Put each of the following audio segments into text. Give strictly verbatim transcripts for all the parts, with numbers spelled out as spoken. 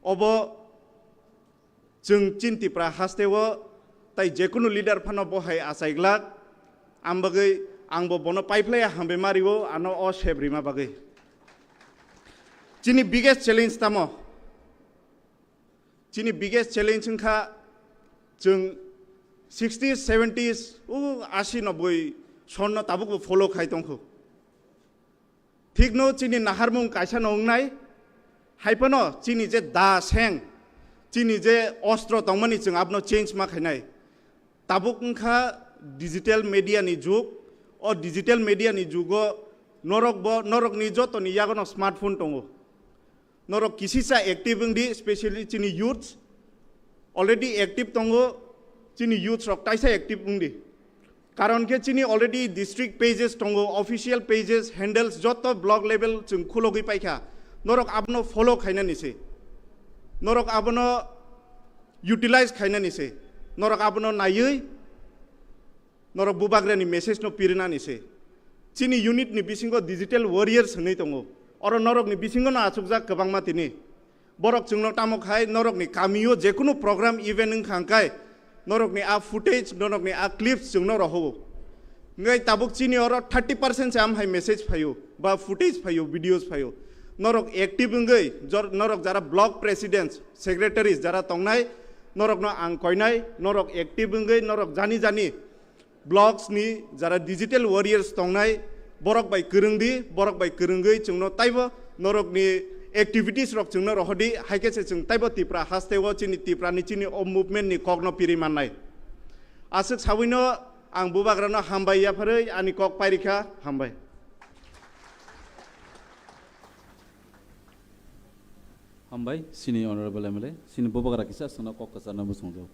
Obo chwng chini Tipra hasteo tai jekunu leader phano bo hai achaiglak, ang bagwi, angbo bono paiphlaiya hambai mario ano o sep rima bagwi. Chini biggest challenge tamo? Chini biggest challenge wngkha chwng sixties, seventies, o asi, noboi sonno tabukbo follow khai tongkhu. Thikno chini naharmung kaisa no wngnai, hai phano chini je da seng, chini je ostro tongmani chwng abono change ma khainai. Tabuk wngkha digital media ni jug. O digital media ni jugo norok bo, norok ni joto ni yago no smartphone tongo. Norok kisisa active wngdi, specially chini youths already active tongo, chini youths rok taisa active wngdi. Karon khe chini already district pages tongo, official pages, handles joto block level chwng khulogwi paikha. Norok abono follow khainani se. Norok abono utilize khainani se. Norok abono naiwi norok bubagrani message no pirinani se. Chini unit ni bisingo digital warriors hwnwi tongo. Oro norok ni bisingo no achukjak kwbangma tini. Borok chwngno tamo khai norokni kamio jekunu program event wngkha hwnkhe norokni a footage, norokni a clips chwngno rohowo. Hwnkhe tabuk chini oro thirty percent se am hai message phaio, ba footage phaio, videos phaio. Norok active wngwi jor-, norok jara block presidents, secretaries jara tongnai, norokno ang koinai, norok active wngwi norok jani jani blocks ni jara digital warriors tongnai, borok bai kwrwng di, borok bai kwrwngwi chwngno taibo norokni activities rok chwngno rohor di, hai khe se chwng taibo Tipra hasteo chini Tipra ni chini o movement ni kokno piri mannai. Aswk sawino ang bubagrano hambai yapharwi ani kok pairikha, hambai. Hambai, sini Honorable M L A, sini bubagra kisa aswkno kok kwcharna muchungjago.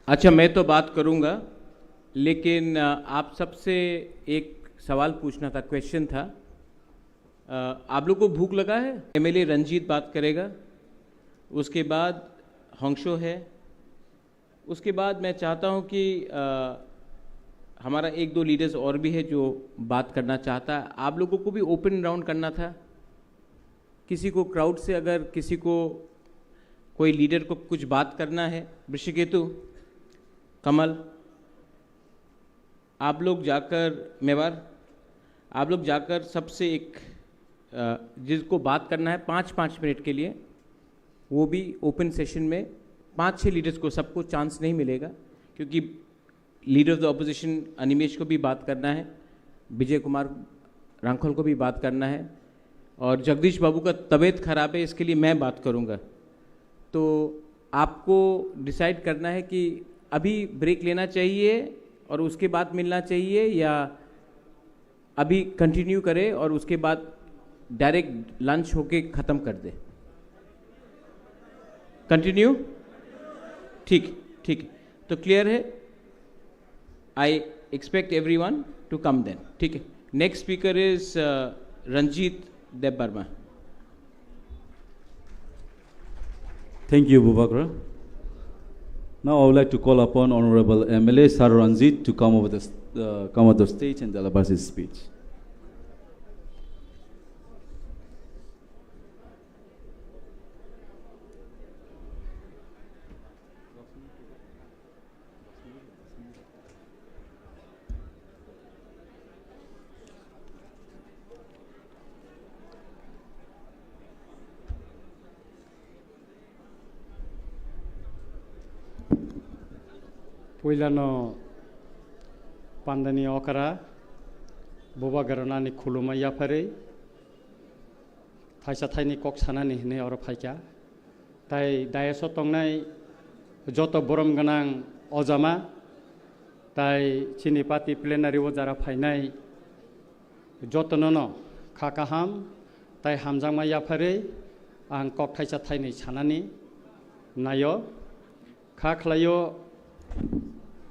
अच्छा, मैं तो बात करूंगा, लेकिन, अ, आप सबसे एक सवाल पूछना था, क्वेश्चन था। अ, आप लोग को भूख लगा है? एमएलए रंजीत बात करेगा, उसके बाद हंशो है, उसके बाद मैं चाहता हूँ कि, अ, हमारा एक दो लीडर्स और भी है जो बात करना चाहता है। आप लोगों को भी ओपन राउंड करना था। किसी को क्राउड से अगर किसी को, कोई लीडर को कुछ बात करना है, वृषिकेतु, कमल, आप लोग जाकर, मेवार, आप लोग जाकर सबसे एक, अ, जिसको बात करना है पाँच, पाँच मिनट के लिए, वो भी ओपन सेशन में पाँच छः लीडर्स को सबको चांस नहीं मिलेगा, क्योंकि leader of the opposition Animesh को भी बात करना है, विजय कुमार रांखल को भी बात करना है, और जगदीश बाबू का तबीयत खराब है, इसके लिए मैं बात करूँगा। तो आपको डिसाइड करना है कि अभी ब्रेक लेना चाहिए और उसके बाद मिलना चाहिए, या अभी कंटिन्यू करें और उसके बाद डायरेक्ट लंच होके ख़त्म कर दे। कंटिन्यू? ठीक, ठीक। तो क्लियर है? I expect everyone to come then. ठीक है। Next speaker is, uh, Ranjit Debbarma. Thank you, Bubagra. Now I would like to call upon Honorable M L A Sir Ranjit to come over the s-, uh, come on the stage and deliver his speech. Puilano pandani okra, bubagrano ani khuluma yapharwi, thaisa thaini kok sanani hinwi oro phaikha. Tai dais o tongnai joto borom gwnang ojama, tai chini party plenary o jara phainai jotono no kha kaham tai hamjakma yapharwi ang kok thaisa thainwi sanani naio. Kha khlaio,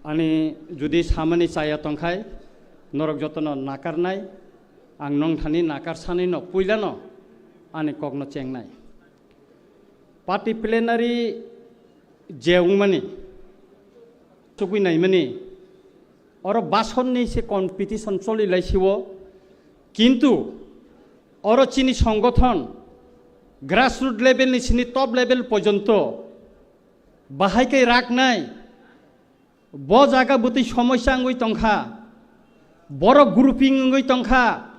ani judi samani chaya tongkhai, norok jotono nakarnai, ang nongthani nakarsanino puilano ani kokno chengnai. Party plenary je wngmani, Chugui naimani, oro basonni se competition choli laisio, kintu oro chini songothon grassroot level ni sini top level porjonto bahai kai raknai, bo jaga bwtwi somosya wngwi tongkha, borok grouping wngwi tongkha,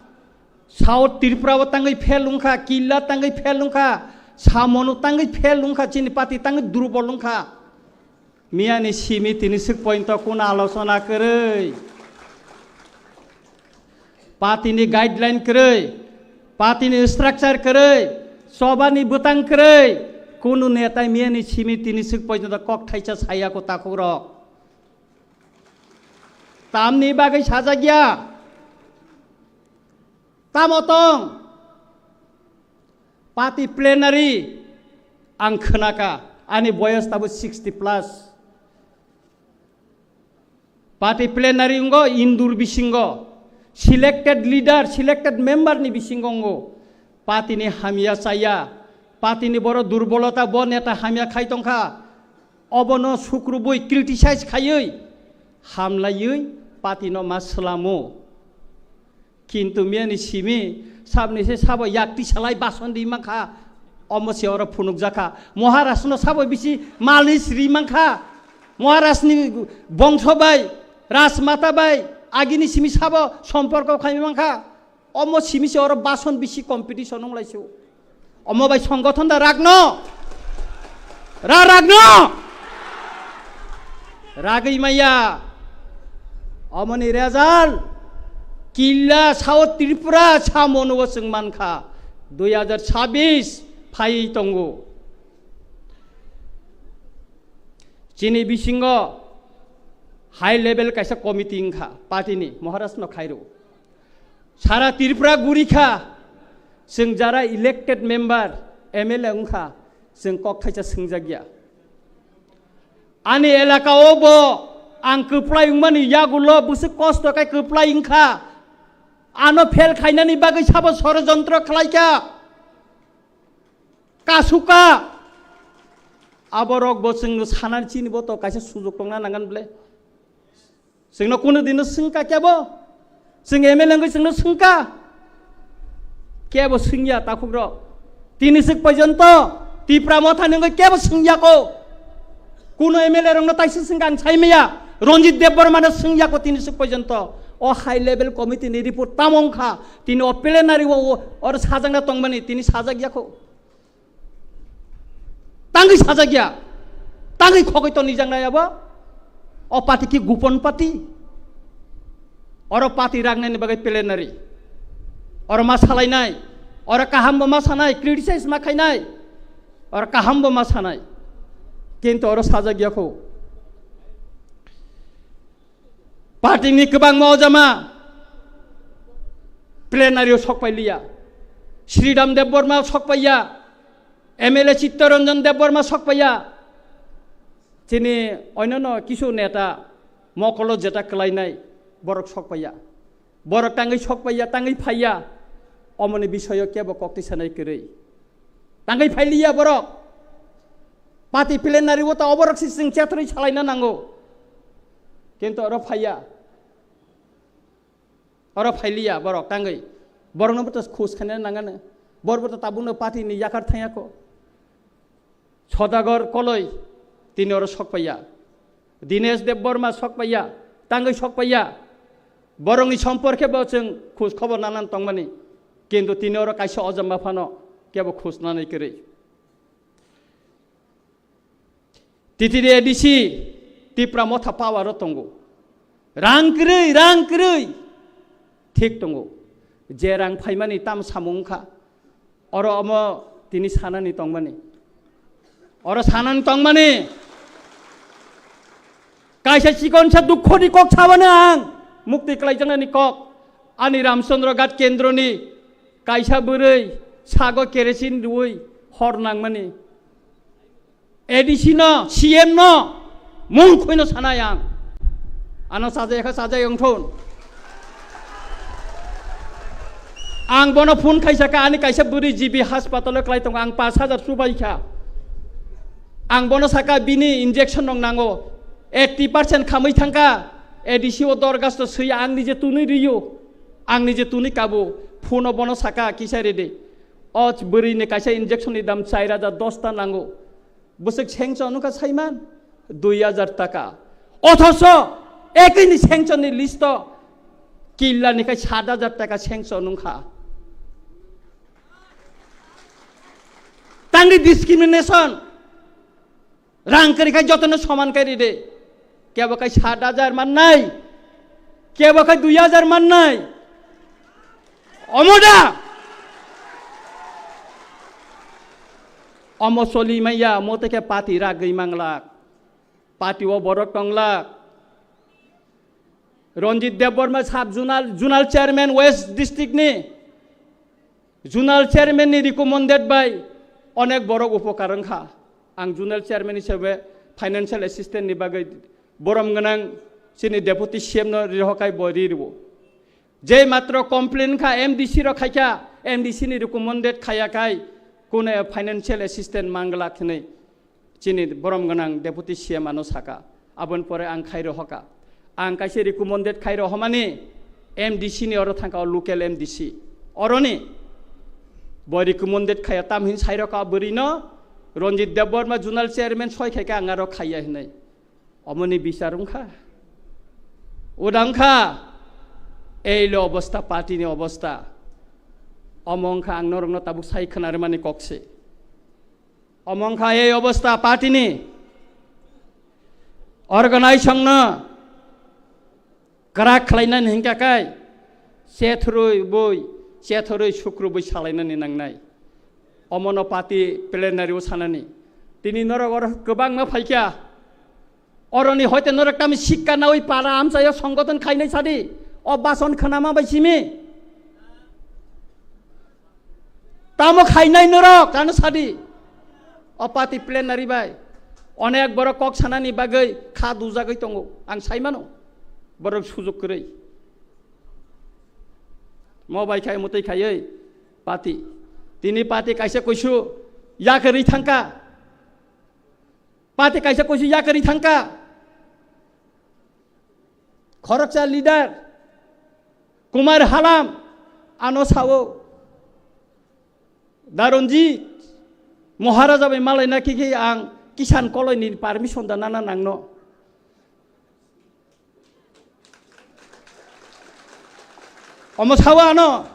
South Tripura o tangwi fail wngkha, Killa tangwi fail wngkha, Samonu tangwi fail wngkha, chini party tangwi durbol wngkha. Miyani simi tini swk pointo kuno alochona kwrwi, party ni guideline kwrwi, party ni structure kwrwi, choba ni bwtang kwrwi, kunu neta miyani simi tini swk pointo kok thaisa saya ko takhuk rok. Tamni bagwi sajak ya? Tamo tong? Party plenary ang khwnaka, ani boyos tabo sixty plus. Party plenary wngo indur bisingo, selected leader, selected member ni bisingo wngo. Party ni hamya chaya, party ni boro durbolota, bo neta hamya khai tongkha, obono sukrubui criticize khaiwi, hamlaiwi party no ma swlamo. Kintu miyani simi sabni se sabo yakti salai bason ri mankha, omo se oro phunukjakha. Maharaj no sabo bisi malis ri mankha. Maharaj ni bongso bai, rajmata bai, agini simi sabo somporko khai mankha. Omo simi se oro bason bisi competition wng laisio. Omo bai songothon da ragno. Ra ragno. Ragwi maya. Omoni result. Killa South Tripura samono chwng mankha. Dui hajar chabis phai tongo. Chini bisingo high level kaisa committee wngkha party ni, Maharaj no khairo. Sara Tripura guri kha, chwng jara elected member, M L A wngkha, chwng kok thaisa swngjak ya. Ani elaka o bo ang kwplai wngmani yagulo bwswk kosto khe kwplai wngkha. Ano fail khainani bagwi sabo sorojontro khlaikha. Kasuka. Aborok bo chwngno sanani chini bo to kaisa sujuk tongna nangan ble. Chwngno kunu dino swngka kebo? Chwng M L A wngwi chwngno swngka? Kebo swngya takhukrok. Tini swk porjonto Tipra Motha ni wngwi kebo swngya ko. Kuno M L A rokno taisa swngka ang sai maya. Ranjit Debbarma no swngya ko tini swk porjonto. O high level committee ni report tamo wngkha. Tini o plenary o, o, oro sajakna tongmani tini sajak ya ko. Tangwi sajak ya, tangwi khogwi to nijak nai abo. O party ki gupon party. Oro party ragnani bagwi plenary. Oro ma salainai, oro kaham bo ma sanai, criticize ma khainai, oro kaham bo ma sanai. Kintu oro sajak ya kho. Party ni kwbangma ojama plenary o sok pai liya. Sridham Debbarma sok pai ya. M L A Chittaranjan Debbarma sok pai ya. Chini onyono kisu neta mokolo jeta kwlainai borok sok pai ya. Borok tangwi sok pai ya, tangwi phai ya. Omoni bisoyo kebo kokti sanai kwrwi. Tangwi phai liya borok. Party plenary o ta oborok si chwng chethrwi salaina nango. Kintu oro phai ya. Oro phai liya borok tangwi. Borokno bo to khus khaina nangano. Borok bo to tabukno party ni yakar thangya ko. Sodagar Koloi tini oro sok paiya. Dinesh Debbarma sok paiya, tangwi sok paiya. Borokni somporke bo chwng khus khobor nanan tongmani. Kintu tini oro kaisa ojama phano kebo khus nanai kwrwi. T T D A D C Tipra Motha power o tongo. Rang kwrwi, rang kwrwi. Thik tongo. Je rang phaimani tam samung wngkha. Oro omo tini sanani tongmani. Oro sanani tongmani. Kaisa chikonsa dukhoni kok sabano ang. Mukti klaijaknani kok. Ani Ramchandra Ghat kendroni kaisa bwrwi sago kerosin rwui hor nangmani. A D C no, C M no, mung khuino sanai ang. Ano sajai kha sajai wngthun. Ang bono phone khaisa kha, ani kaisa bwrwi G B hospital o klai tongo, ang pash hajar chubai kha. Ang bono saka bini injection rok nango. Eighty percent khamwi thangkha, A D C o dorgasto swi ang nije tunwi riyo, ang nije tunwi kabo, phone o bono saka kisa rede. O bwrwi ni kaisa injection ni dam char hajar dos ta nango. Bwswk sengcho nungkha saiman, dui hajar taka. Othoso ekwi ni sengcho ni list o killa ni khai sat hajar taka sengcho nungkha. Tangwi discrimination. Rang kwrwi khai jotono soman kai ride. Kebo khai sat hajar mannai, kebo khai dui hajar mannai. Omo da? Omo soli maya, mo teke party ragwi manglak. Party o borok tonglak. Ranjit Debbarma sub zonal, zonal chairman West district ni. Zonal chairman ni recommended bai onek borok upokar wngkha. Ang zonal chairman hisabe financial assistant ni bagwi borom gwnang chini deputy C M no rihokai bo ri rwo. Je matro complain kha M D C rok khaikha, M D C ni recommended khaya kai kune financial assistant mangla khinwi. Chini borom gwnang deputy C M ano saka, aboni pore ang khairo hoka. Ang kaisa recommended khairo homani M D C ni oro thangka o local M D C. Oroni bo recommended khaya tam hin sairo ka bwrwi no Ranjit Debbarma zonal chairman soi khaika ang aro khaya hinai. Omoni bichar wngkha. Uda wngkha. Ei lo obostha party ni obostha. Omo wngkha ang norokno tabuk sai khwnarwmani kokse. Omo wngkha ei obostha party ni organization no kwrak khlainani hinkha kai chethorwi boi chethorwi sukrubwi salainani nangnai. Omono party plenary o sanani. Tini norok oro kwbangma phaikha. Oroni hoite norok tamo sikka nawi para amchaio songothon khainai sadi. O bason khwnama bai simi. Tamo khainai norok, ano sadi. O party plenary bai. Onek borok kok sanani bagwi kha dujagwi tongo. Ang saimano. Borok sujok kwrwi. Mo bai khai mutwi khaiwi party. Tini party kaisa kuisu yakarwi thangka. Party kaisa kuisu yakarwi thangka. Khoroksa leader Kumar Halam ano sao, Daronjit Maharaja bai malaina khe khe ang Kisan Koloi ni permission da nana nangno. Omo sao ano,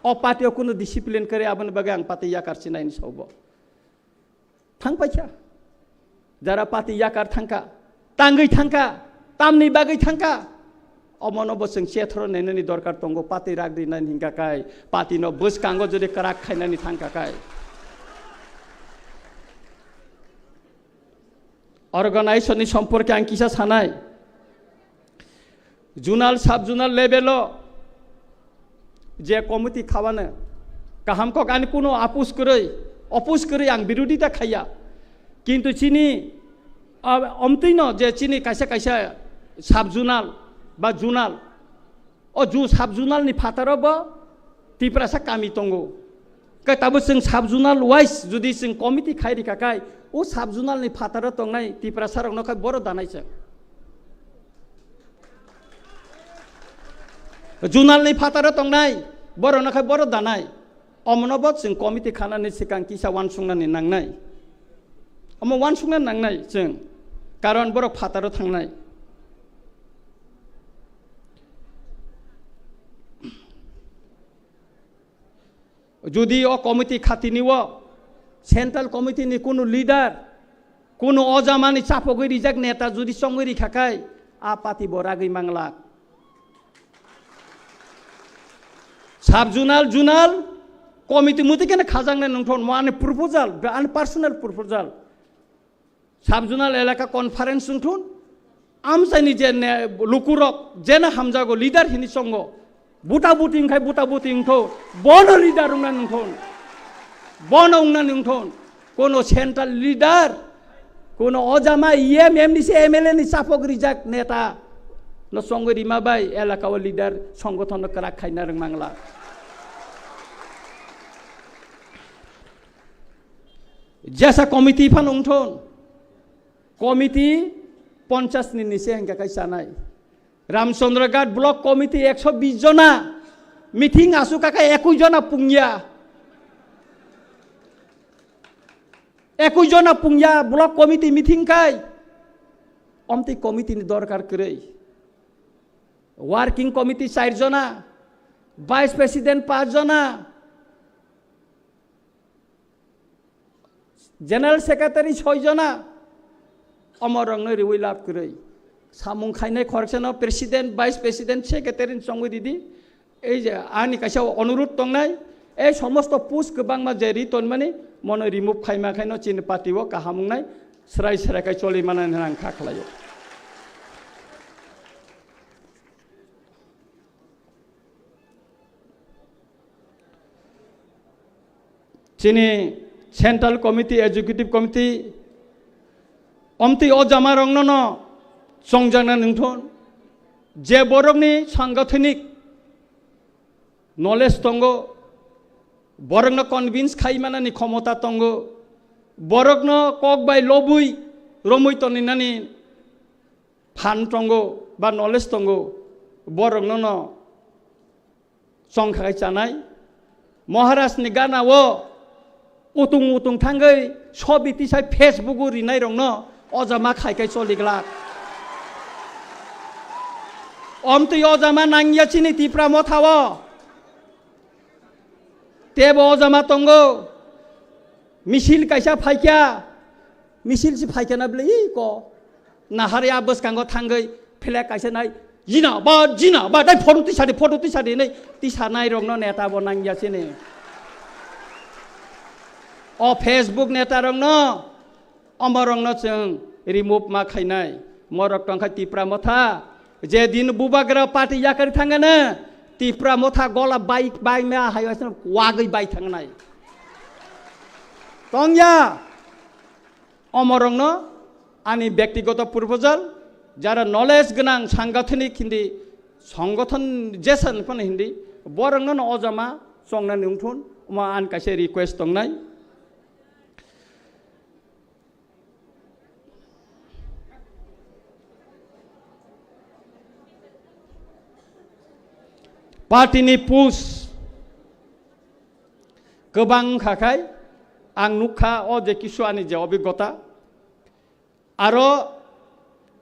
o party o kunu discipline kare aboni bagwi ang party yakar chinai ni sao bo. Thang paikha. Jara party yakar thangka, tangwi thangka, tamni bagwi thangka. Omono bo chwng chethoro nainani dorkar tongo, party rak rinani hingka kai, party no bwskango jodi kwrak khainani thangka kai. Organization ni somporke ang kisa sanai. Zonal, sub zonal level o je committee khabano kaham kok ani kuno apus kwrwi, opus kwrwi ang birodita khaiya. Kintu chini, ah, omtwino je chini kaisa kaisa sub zonal ba zonal, o ju sub zonal ni phataro bo Tiprasa kami tongo. Khe tabuk chwng sub zonal wise jodi chwng committee khai rikha khai, o sub zonal ni phataro tongnai Tiprasa rokno khai boro danai chwng. Zonal ni phataro tongnai, borokno khai boro danai. Omono bo chwng committee khanani swkang kisa uansuknani nangnai. Omo uansukna nangnai chwng, karon borok phataro thangnai. Jodi o committee khatini o central committee ni kunu leader, kunu ojamani chapogwi rijak neta jodi chongwi rikha khai, a party bo ragwi manglak. Sub zonal, zonal committee muti kene khajaknai nungthon mo ani proposal, ani personal proposal. Sub zonal elaka conference wngthun, amchaini je ne-, lukurok jena hamjago leader hini chongo, buta buti wngkhai buta buti wngtho, bono leader wngna nungthun, bono wngna nungthun, kono central leader, kono ojama E M, M D C, M L A ni chapok rijak neta no chongwi rima bai elaka o leader songothono kwrak khaina rwngmangla. Jesa committee phano wngthun, committee ponchas ni nise hingka kai chanai. Ramchandra Ghat Block Committee ekso bis jona meeting asuk kaka ekui jona pungya. Ekui jona pungya block committee meeting kai. Omtwi committee ni dorkar kwrwi. Working committee char jona, vice president panch jona, general secretary soi jona, omorokno riwi lab kwrwi. Samung khainai khoroksa no president, vice president, secretary ni chongwi ridi. Ei je ani kaisa onurut tongnai, ei somosto post kwbangma je ri tonmani, mono remove khaima khaino chini party o kaham wngnai, srai srai khai choli manani ang kha khlaio. Chini Central Committee, Executive Committee, omtwi o jamarokno no chongjakna nungthun, je borokni sangathanik knowledge tongo, borokno convince khai manani khomota tongo, borokno kok bai lobwi romwi toninani phan tongo ba knowledge tongo, borokno no chongkha khai chanai. Maharaj ni gana o utung utung thangwi sobi tisai Facebook o rinai rokno ojama khai khai choli glak. Omtwi ojama nangya chini Tipra Motha o. Tebo ojama tongo. Misil kaisa phaikya. Misil si phaikya na bile iko. Nahar ya bwskango thangwi flag kaisa nai. Jina ba, jina ba, dai photo tisadi, photo tisadi nai. Tisanai rokno neta bo nangya sini. O Facebook neta rokno, omorokno chwng remove ma khainai. Morok tongkha Tipra Motha. Je din Bubagra party yakari thangana, Tipra Motha gola bai, bai ma hai wagwi bai thangnai. Tongya. Omorokno ani byaktigoto proposal, jara knowledge gwnang, sangathanik hindi, songothon jesan phano hindi, borokno no ojama chongnani wngthun, omo ani kaisa request tongnai. Party ni push kwbang wngkha khai ang nukha o je kisu ani je obigota. Aro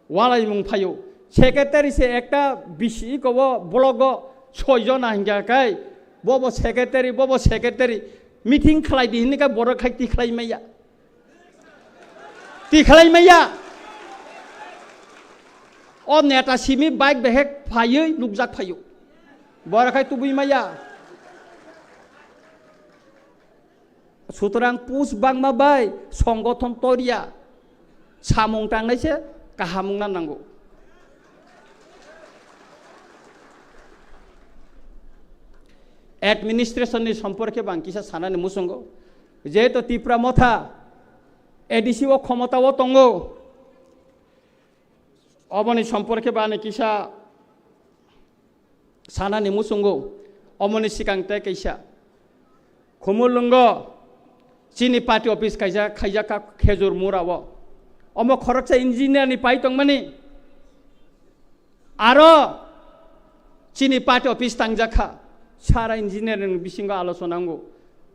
walaimung phaio. Secretary se ekta bisi iko bo blogo soi jona hingka kai. Bobo secretary, bobo secretary. Meeting khlai di hinwi kai borok khai tikhlai maya. Tikhlai maya. O neta simi bike behek phaiwi nukjak phaio. Borok khai tubui maya. Sutrang push bangma bai songothon toriya samung tangnai se kaham wngna nango. Administration ni somporke bang kisa sanani muchungo, jehetu Tipra Motha A D C o khomota o tongo, oboni somporke bani kisa sanani muchungo, omoni sikang tei kaisa Khumulwngo chini party office kaisa khaijak kha Khejur Mura o. Omo khoroksa engineer ni pai tongmani. Aro chini party office tangjak kha. Sara engineer ni bisingo alochona wngo.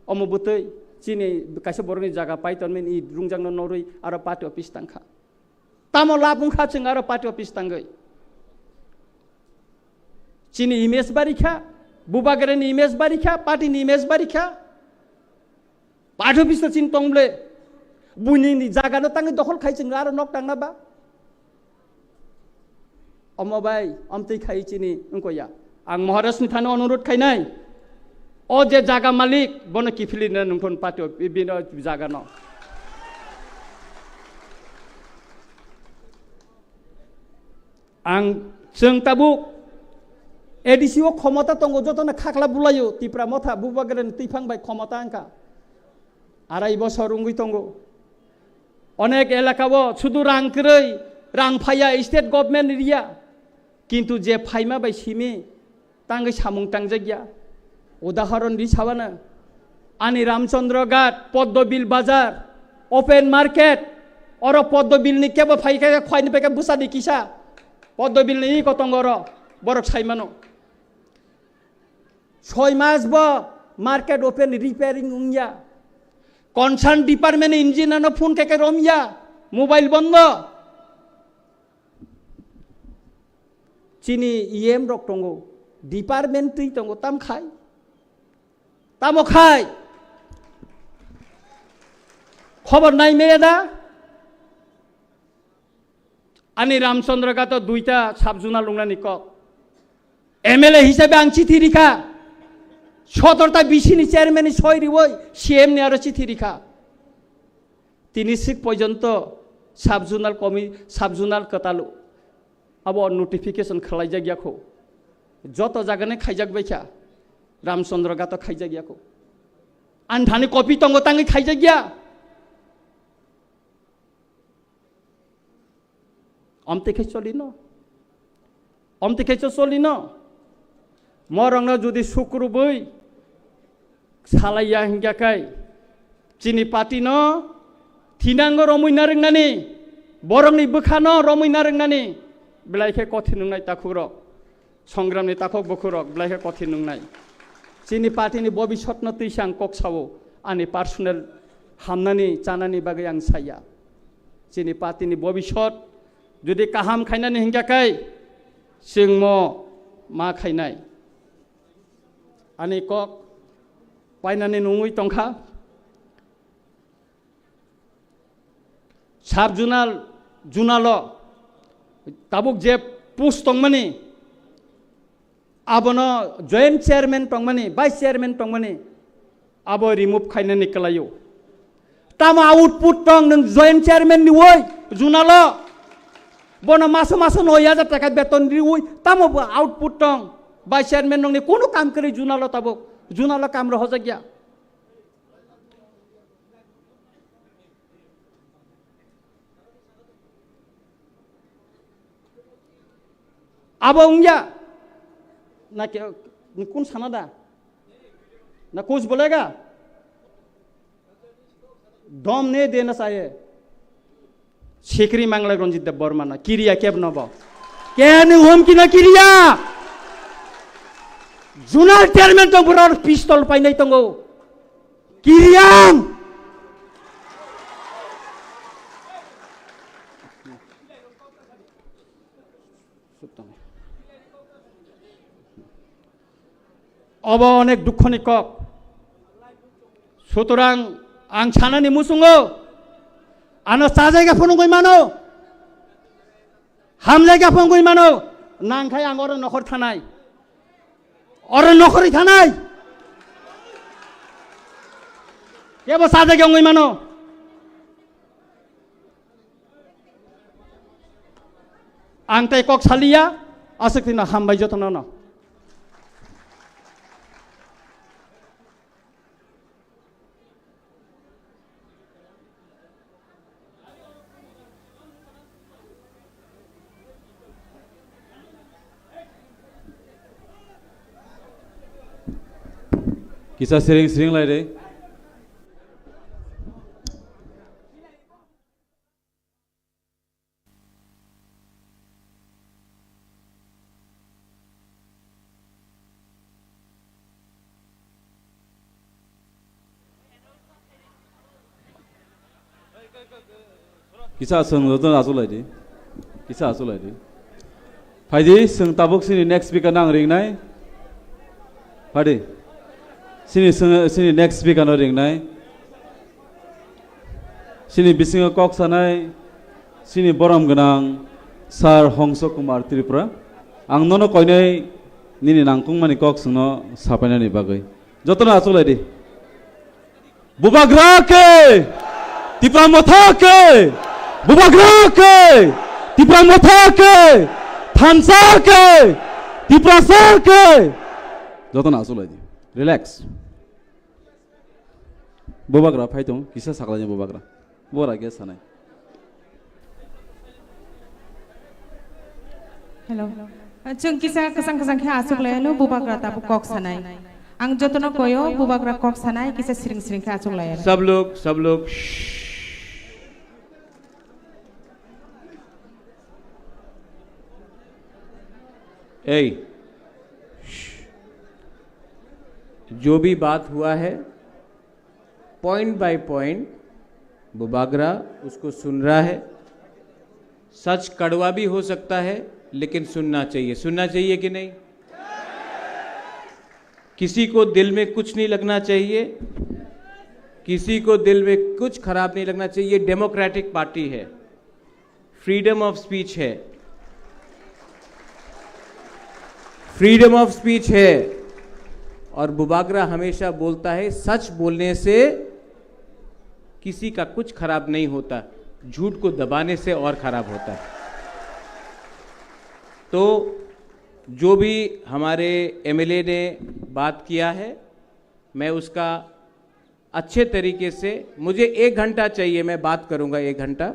Omo bwtwi chini kaisa borokni jaga pai tongmani, i rungjakno norwi aro party office tangkha. Tamo lab wngkha chwng aro party office tangwi. Chini image bari kha, Bubagrani image bari kha, party ni image bari kha. Party office no chini tong ble. Buini ni jaga no tangwi dokhol khai chwng aro nok tangna ba. Omo bai, omtwi khai chini wngkoya. Ang Maharaj ni thani onurut khainai. O je jaga malik, bono kiphilina nungthon party o, bini o jaga no. Ang chwng tabuk A D C o khomota tongo, jotono khakla bulaio, Tipra Motha, Bubagrani twiphang bai khomota wngkha. Arai bosor wngwi tongo. Onek elaka o sudu rang kwrwi, rang phaiya, state government riya. Kintu je phaima bai simi tangwi samung tangjak ya. Udahoron ri sabana, ani Ramchandra Ghat, Poddobil Bazar, open market, Oro Poddo Bill ni kebo phai khe khwai ni peke bwsa di kisa. Poddo Bill ni iko tongo oro. Borok sai mano. Soi mas bo market open repairing wngya. Concern department engineer no phone khe khe romya. Mobile bondo. Chini E M rok tongo. Department twi tongo. Tam khai. Tamo khai. Khobor nai meya da? Ani Ramchandra Ghato duita sub-zonal wngnani kok. M L A hisabe ang chithi rikha. Sotorta B C ni chairman ni soi riwi C M ni aro chithi rikha. Tini sik porjonto sub-zonal komi-, sub-zonal kwtal abo notification khwlaijak ya kho. Joto jagani khaijak baikha. Ramchandra Ghato khaijak ya kho. Ani thani copy tongo tangwi khaijak ya. Omtwi khe cholino. Omtwi khe cho cholino. Morokno jodi sukrubwi salaiya hingya kai, chini party no thinango romwi narwknani, borokni bwkhano romwi narwknani, belai khe kothin wngnai takhukrok. Songramni takhuk bukhurok belai khe kothin wngnai. Chini party ni bobisotno twisa ang kok sao, ani personal hamnani chanani bagwi ang saya. Chini party ni bobisot jodi kaham khainani hingya kai, chwngmo ma khainai. Ani kok painani nungwi tongkha. Sub-zonal, zonal-o tabuk je post tongmani, abono joint chairman tongmani, vice chairman tongmani, abo remove khainani kwlaio. Tamo output tong nwng joint chairman ni woi zonal-o? Bono maso maso noi hajar taka beton riwi tamo bo output tong? Vice chairman nongni kunu kam kwrwi zonal-o tabuk, zonal-o kam rohojak ya. Abo wngya. Na ke, ni kun sana da? Na kuch bolega? Dom ne dena chahiye. Sikri manglai Ranjit Deb Barma na kiriya keb nobo. Keni hom kina kiriya. Zonal chairman tong bura pistol painai tongo. Kiriya. Obo onek dukhoni kok. Sutorang ang sanani muchungo, ano chajaiga phunugwi mano, hamjaiga phunugwi mano, nangkhai ang oro nokhor thanai, oro nokhorwi thanai, kebo chajaiga wngwi mano. Ang tei kok saliya, aswk tino hambai jotono no. Kisa siring siring lai de. Kisa chwng joto achuk lai di. Kisa achuk lai di. Phaidi, chwng tabuk chini next speaker no ang ringnai. Phaidi. Chini chwng, chini next speaker no ringnai. Chini bisingo kok sanai, chini borom gwnang Sir Hongso Kumar Tripura. Ang nono koinai nini nangkukmani kok chwngno sapainani bagwi. Jotono achuk lai di. Bubagra ke! Tipra Motha ke! Bubagra ke! Tipra Motha ke! Thansa ke! Tiprasa ke! Jotono achuk lai di. Relax. Bubagra phai tong, kisa sakhlaini bubagra. Bora ge sanai. Hello. Chwng kisa kwchang kwchang khe achuk lai ano bubagra tabuk kok sanai. Ang jotono koyo bubagra kok sanai kisa siring siring khe achuk lai ano. Sab log, sab log, shh. ए, जो भी बात हुआ है, point by point Bubagra उसको सुन रहा है। सच कड़वा भी हो सकता है, लेकिन सुनना चाहिए। सुनना चाहिए कि नहीं? किसी को दिल में कुछ नहीं लगना चाहिए, किसी को दिल में कुछ खराब नहीं लगना चाहिए। डेमोक्रेटिक पार्टी है, फ्रीडम ऑफ स्पीच है, फ्रीडम ऑफ स्पीच है। और बुबागरा हमेशा बोलता है, सच बोलने से किसी का कुछ खराब नहीं होता, झूठ को दबाने से और खराब होता है। तो जो भी हमारे एमएलए ने बात किया है, मैं उसका अच्छे तरीके से, मुझे एक घंटा चाहिए, मैं बात करूंगा एक घंटा,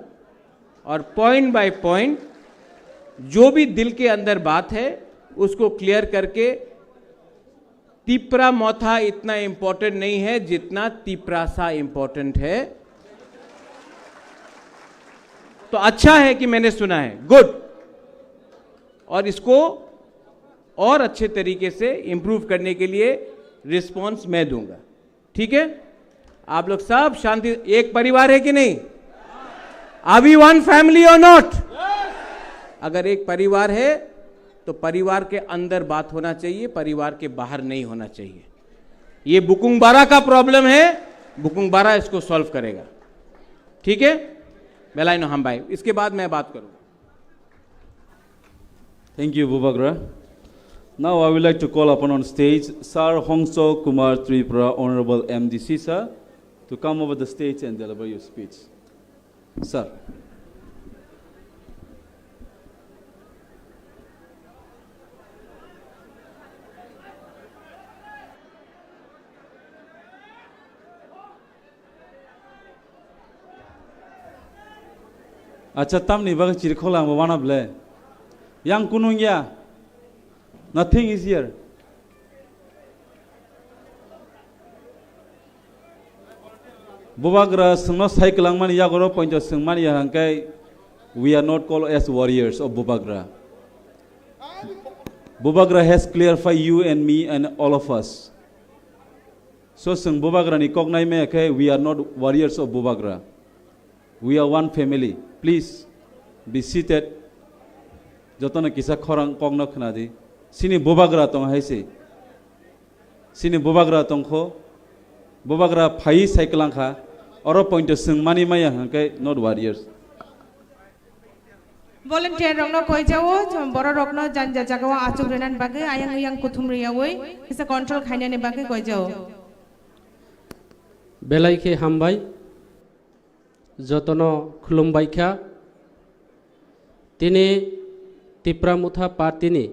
और पॉइंट बाय पॉइंट जो भी दिल के अंदर बात है, उसको क्लियर करके, तिप्रा मोथा इतना इंपॉर्टेंट नहीं है जितना तिप्रासा इंपॉर्टेंट है। तो अच्छा है कि मैंने सुना है, गुड। और इसको और अच्छे तरीके से इम्प्रूव करने के लिए रिस्पॉन्स मैं दूंगा। ठीक है, आप लोग सब शांति, एक परिवार है कि नहीं? Are we one family or not? अगर एक परिवार है, तो परिवार के अंदर बात होना चाहिए, परिवार के बाहर नहीं होना चाहिए। ये बुकुंग बारा का प्रॉब्लम है, बुकुंग बारा इसको सॉल्व करेगा। ठीक है, बेलाइनो हम भाई, इसके बाद मैं बात करूंगा। Thank you, Bubagra. Now I would like to call upon on stage Sir Hongso Kumar Tripura, Honorable M D C, sir, to come over the stage and deliver your speech. Sir. Acha, tamni bagwi chirikhok lang bo wana ble? Yang kunung ya. Nothing is here. Bubagra sengno sai kwlangmani yagoro pointo sengmani ya hangkai, we are not called as warriors of Bubagra. Bubagra has clarified you and me and all of us. So chwng Bubagrani kok nai maya khe, we are not warriors of Bubagra. We are one family. Please be seated. Jotono kisa khorang kokno khna di. Chini Bubagra tong hai se. Chini Bubagra tong kho. Bubagra phai sai kwlang kha. Oro pointo chwng mani maya hwnkhe not warriors. Volunteer rokno koijao, borok rokno janja jagao achuk rinani bagwi ayang uyang kuthum riyawi kisa control khainani bagwi koijao. Belai khe hambai, jotono khulumbai kha. Tini Tipra Motha Party ni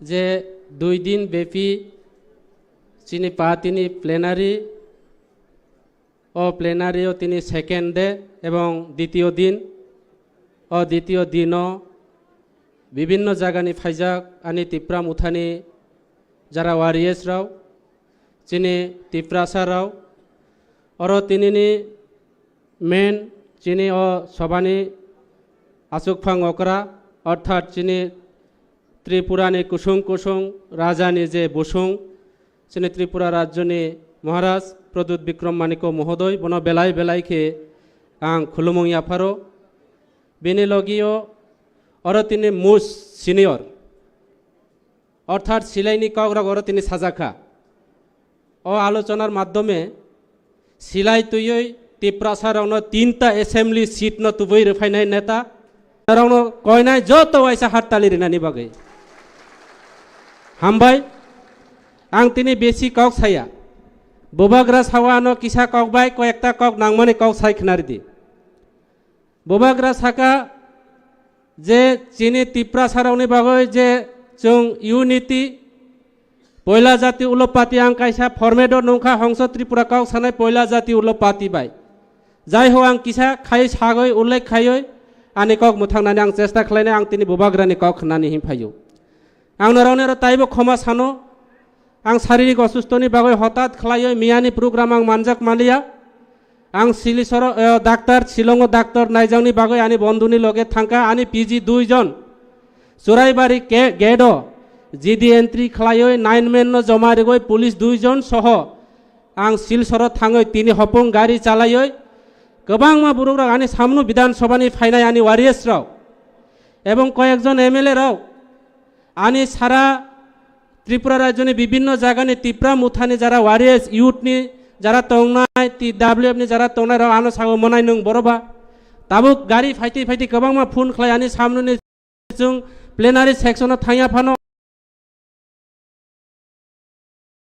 je dui din bepi chini party ni plenary O plenary o tini second day ebong ditiyo din. O ditiyo dino bibinno jagani phaijak ani Tipra Mothani jara warriors rao, chini Tiprasa rao, oro tinini main chini o sobani achukphang okra, orthat chini Tripura ni kusung kusung raja ni je busung, chini Tripura rajyo ni Maharaj Pradyut Bikram Manikya Mohodoy, bono belai belai khe ang khulumung yapharo. Bini logi o oro tini most senior, orthat silai ni kok rok oro tini sajak kha. O alochonar maddhome silai twiwi Tiprasa rokno tinta assembly seat no tubui rwphainai neta rokno koinai joto waisa hattali rinani bagwi. Hambai, ang tini besi kok saya. Bubagra sawa ano kisa kok bai koyekta kok nangmani kok sai khna ridi. Bubagra saka je chini Tiprasa rokni bagwi je chwng unity, poila jati ulo party ang kaisa format o nungkha hongso Tripura kok sanai poila jati ulo party bai. Jai ho ang kisa khai sagwi ullekh khaiwi ani kok mwthangnani ang chesta khlainai, ang tini Bubagrani kok khnani hin phaio. Ang norokni oro taibo khoma sano, ang saririk osustoni bagwi hotat khlaiwi miyani program ang manjak maliya. Ang Silisoro, eh, daktar, Shillongo daktar naijakni bagwi ani bondhuni loge thangkha, ani P G dui jon. Churaibari ke-, gate o G D entry khlaiwi nine man no joma rigwi police dui jon soho ang Silchoro thangwi tini hopung gari chalaiwi kwbangma borok rok ani samno Bidhan Sabha ni phainai ani warriors rok ebong koyekjon M L A rok ani sara Tripura rajyoni bibhinno jagani Tipra Mothani jara warriors, youth ni jara tongnai, T W F ni jara tongnai rok ano sago monai nwng boroba. Tabuk gari phaiti phaiti kwbangma phone khlai ani samno ni chwng plenary section o thangya phano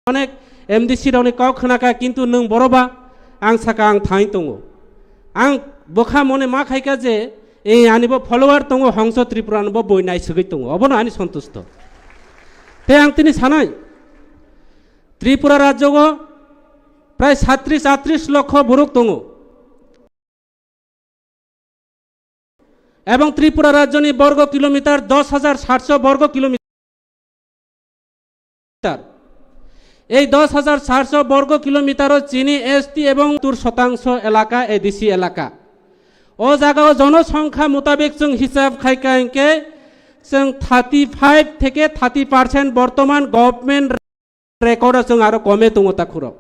onek M D C rokni kok khnakha, kintu nwng boroba ang saka ang thangwi tongo. Ang bwkha mone ma khaikha je, e, ani bo follower tongo, Hongso Tripura no bo boi naisugwi tongo, obono ani sontusto. Te ang tini sanai, Tripura rajyogo prai satris atris lokho borok tongo. Ebong Tripura rajyoni borgo kilometer dos hajar satso borgo kilometer. Ei dos hajar satso borgo kilometer o chini S T ebong tur sotangso elaka A D C elaka. O jaga o jonosongkha mutabek chwng hisab khaikha hinkhe chwng thirty five theke thirty percent bortoman government record o chwng aro kome tongo takhurok.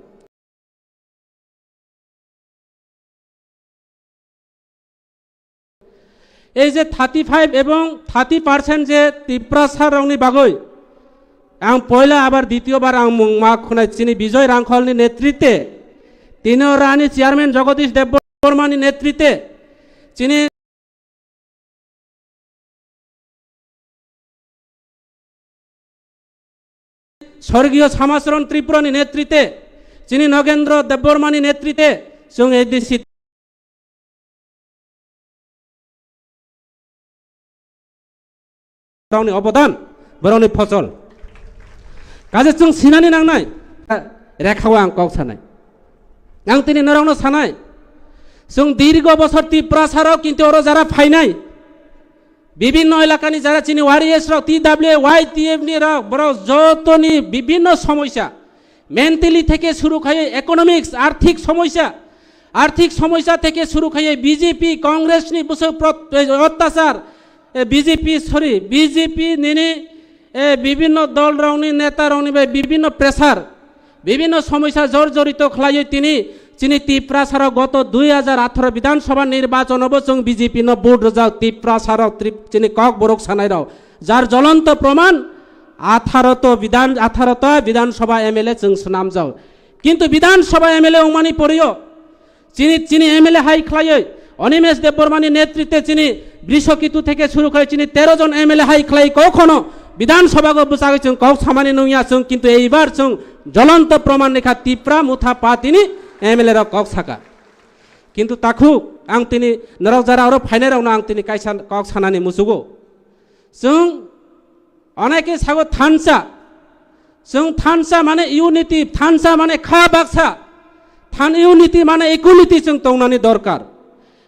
Ei je thirty five ebong thirty percent je Tiprasa rokni bagwi ang poila abar ditiyo bar ang mung ma khunai chini Bijoy Rangkholni netritwe, tini oro ani chairman Jagadish Debbarmani netritwe, chini Sorgiyo Samacharan Tripurani netritwe, chini Nogendro Debbarmani netritwe, chwng A D C borokni obodan, borokni phosol. Kaje chwng sinani nangnai, rekhao ang kok sanai. Ang tini norokno sanai, chwng dirgo bosor Tiprasa rok kintu oro jara phainai, bibhinno elakani jara chini warriors rok, T W Y T F ni rok, borok jotoni bibhinno somosya, mentally theke suru khai economics, arthik somosya, arthik somosya theke suru khai B J P, Congress ni bwswk prot-, eh, otyachar, eh, B J P, sorry, B J P nini, eh, bibhinno dol rokni neta rokni bai bibhinno pressure, bibhinno somosya jorjorito khlaiwi tini chini Tiprasarok goto dui hajar atharo Bidhan Sabha nirbachon o bo chwng B J P no vote rwjak Tiprasarok, Trip-, chini Kokborok sanai rok, jar jolonto proman atharo to Bidhan, atharo ta Bidhan Sabha M L A chwng swnamjak. Kintu Bidhan Sabha M L A wngmani porio chini, chini M L A hai khlaiwi Animesh Debbarmani netritwe chini Brishoketu theke suru khai chini tero jon M L A hai khlai kokhono Bidhan Sabha go bwchagwi chwng kok samani nungya chwng, kintu eibar chwng jolonto proman nikha Tipra Motha Party ni M L A rok kok saka. Kintu takhuk ang tini norok jara oro phainai rokno ang tini kaisa kok sanani muchugo. Chwng oneke sago thansa. Chwng thansa mane unity, thansa mane kha baksa. Than unity mane equality chwng tongnani dorkar.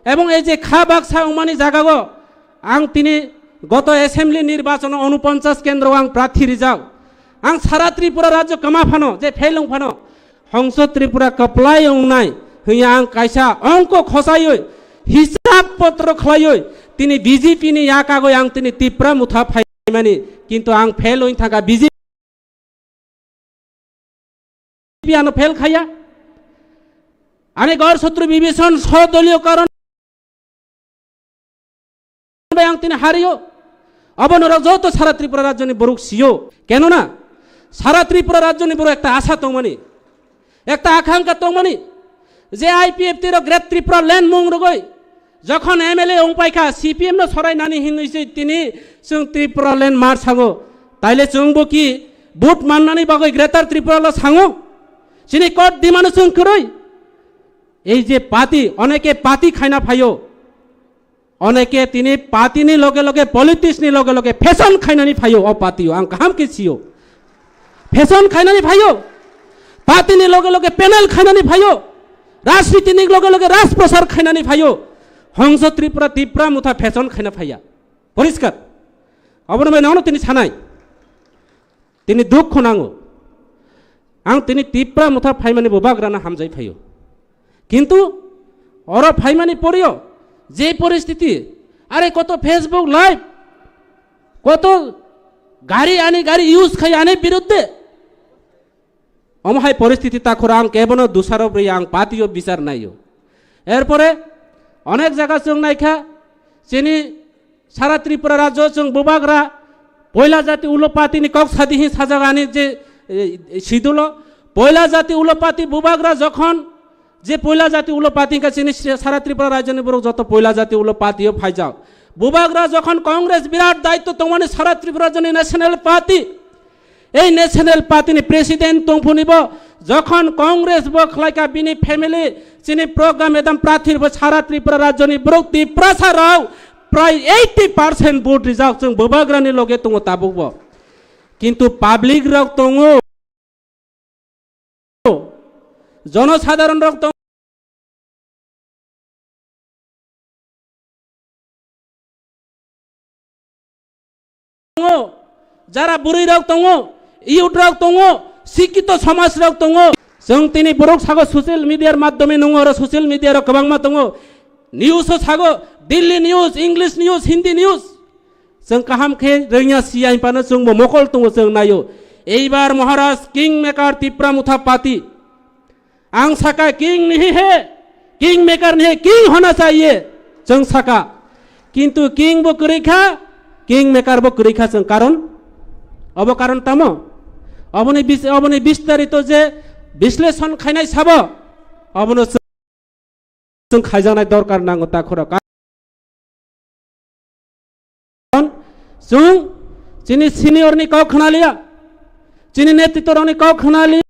Ebong ei je kha baksa wngmani jagao ang tini goto assembly nirbachono unoponchas kendro ang prathi rijak. Ang sara Tripura rajyo kwma phano, je fail wng phano, Hongso Tripura kwplai wngnai hwnwi ang kaisa ongko khosaiwi hisab potro khlaiwi tini B J P ni yakagwi ang tini Tipra Motha phaimani, kintu ang fail wng thangkha, B J P ano fail khaya. Ani gor sotru bibison sodoliyo karon bai ang tini hario. Abo norok joto sara Tripura rajyoni borok sio. Kenona sara Tripura rajyoni borok ekta asha tongmani, ekta akhankha tongmani, je I P F T rok Great Tripura Land mung rogoi jokhon M L A wngpaikha, C P M no sorai nani hinwi se tini chwng Tripura Land mar sango. Taile chwngbo ki vote mannani bagwi Greater Tripura lo sango? Chini court demand no chwng kwrwi. Ei je party, oneke party khaina phaio. Oneke tini party ni loge loge, politics ni loge loge fashion khainani phaio o party o, ang kaham khe sio. Fashion khainani phaio. Party ni loge loge panel khainani phaio. Rajniti ni loge loge rajprasar khainani phaio. Hongso Tripura, Tipra Motha fashion khaina phaiya. Poriskar. Abono bai nono tini sanai. Tini dukho nango. Ang tini Tipra Motha phaimani bo bagrana hamjai phaio. Kintu oro phaimani porio je poristiti, are koto Facebook live, Koto gari ani gari use khai ani biruddhe. Omo hai poristiti takhoro ang kebono dusarop ri ang patio bichar naio. Erpore onek jaga chwng naikha chini sara Tripura rajyo chwng bubagra poila jati ulo patini kok sadi hi sajak ani je, e, sidulo poila jati ulo pati bubagra jokhon je poila jati ulo pati hingkha chini sara Tripura rajyoni borok joto poila jati ulo patio phaijak. Bubagra jokhon Congress birat daitto tongmani sara Tripura rajyoni national party. Ei national party ni president tongphuni bo jokhon Congress bo khlaika bini family chini program edam prathi bo sara Tripura rajyoni borok Tiprasa rok prai eighty percent vote rijak chwng bubagrani loge tongo tabuk bo. Kintu public rok tongo. Jonosadharon rok tong-, tongo, jara bwrwi rok tongo, youth rok tongo, sikito somaj rok tongo. Chwng tini borok sago social media r maddhome nungo oro social media rok kwbangma tongo. News o sago Delhi news, English news, Hindi news. Chwng kaham khe rwngya siya hinphano chwngbo mokol tongo chwng naio. Eibar Maharaj King Maker Tipra Motha Party. Ang saka King nahi hai, King Maker nahi hai, King hona chahiye. Chwng saka. Kintu King bo kwrwi kha, King Maker bo kwrwi kha chwng karon. Obo karon tamo? Oboni bis-, oboni bistarito je bisleshon khainai sabo. Obono chwng khaijaknai dorkar nango takhoro. Karon chwng chini senior ni kok khna liya, chini netritwo rok ni kok khna liya.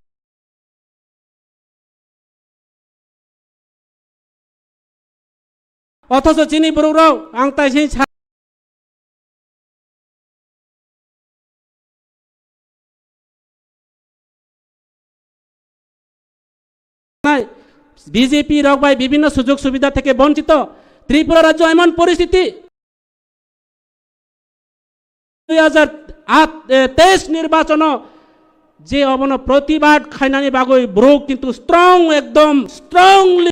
Othocho chini borok rok ang tai sini sa-, nai, B J P rok bai bibhinno sujog subidha theke bonchito. Tripura rajyo emon poristhiti, dui hajar teis nirbachono je obono protibad khainani bagwi borok kintu strong, ekdom strongly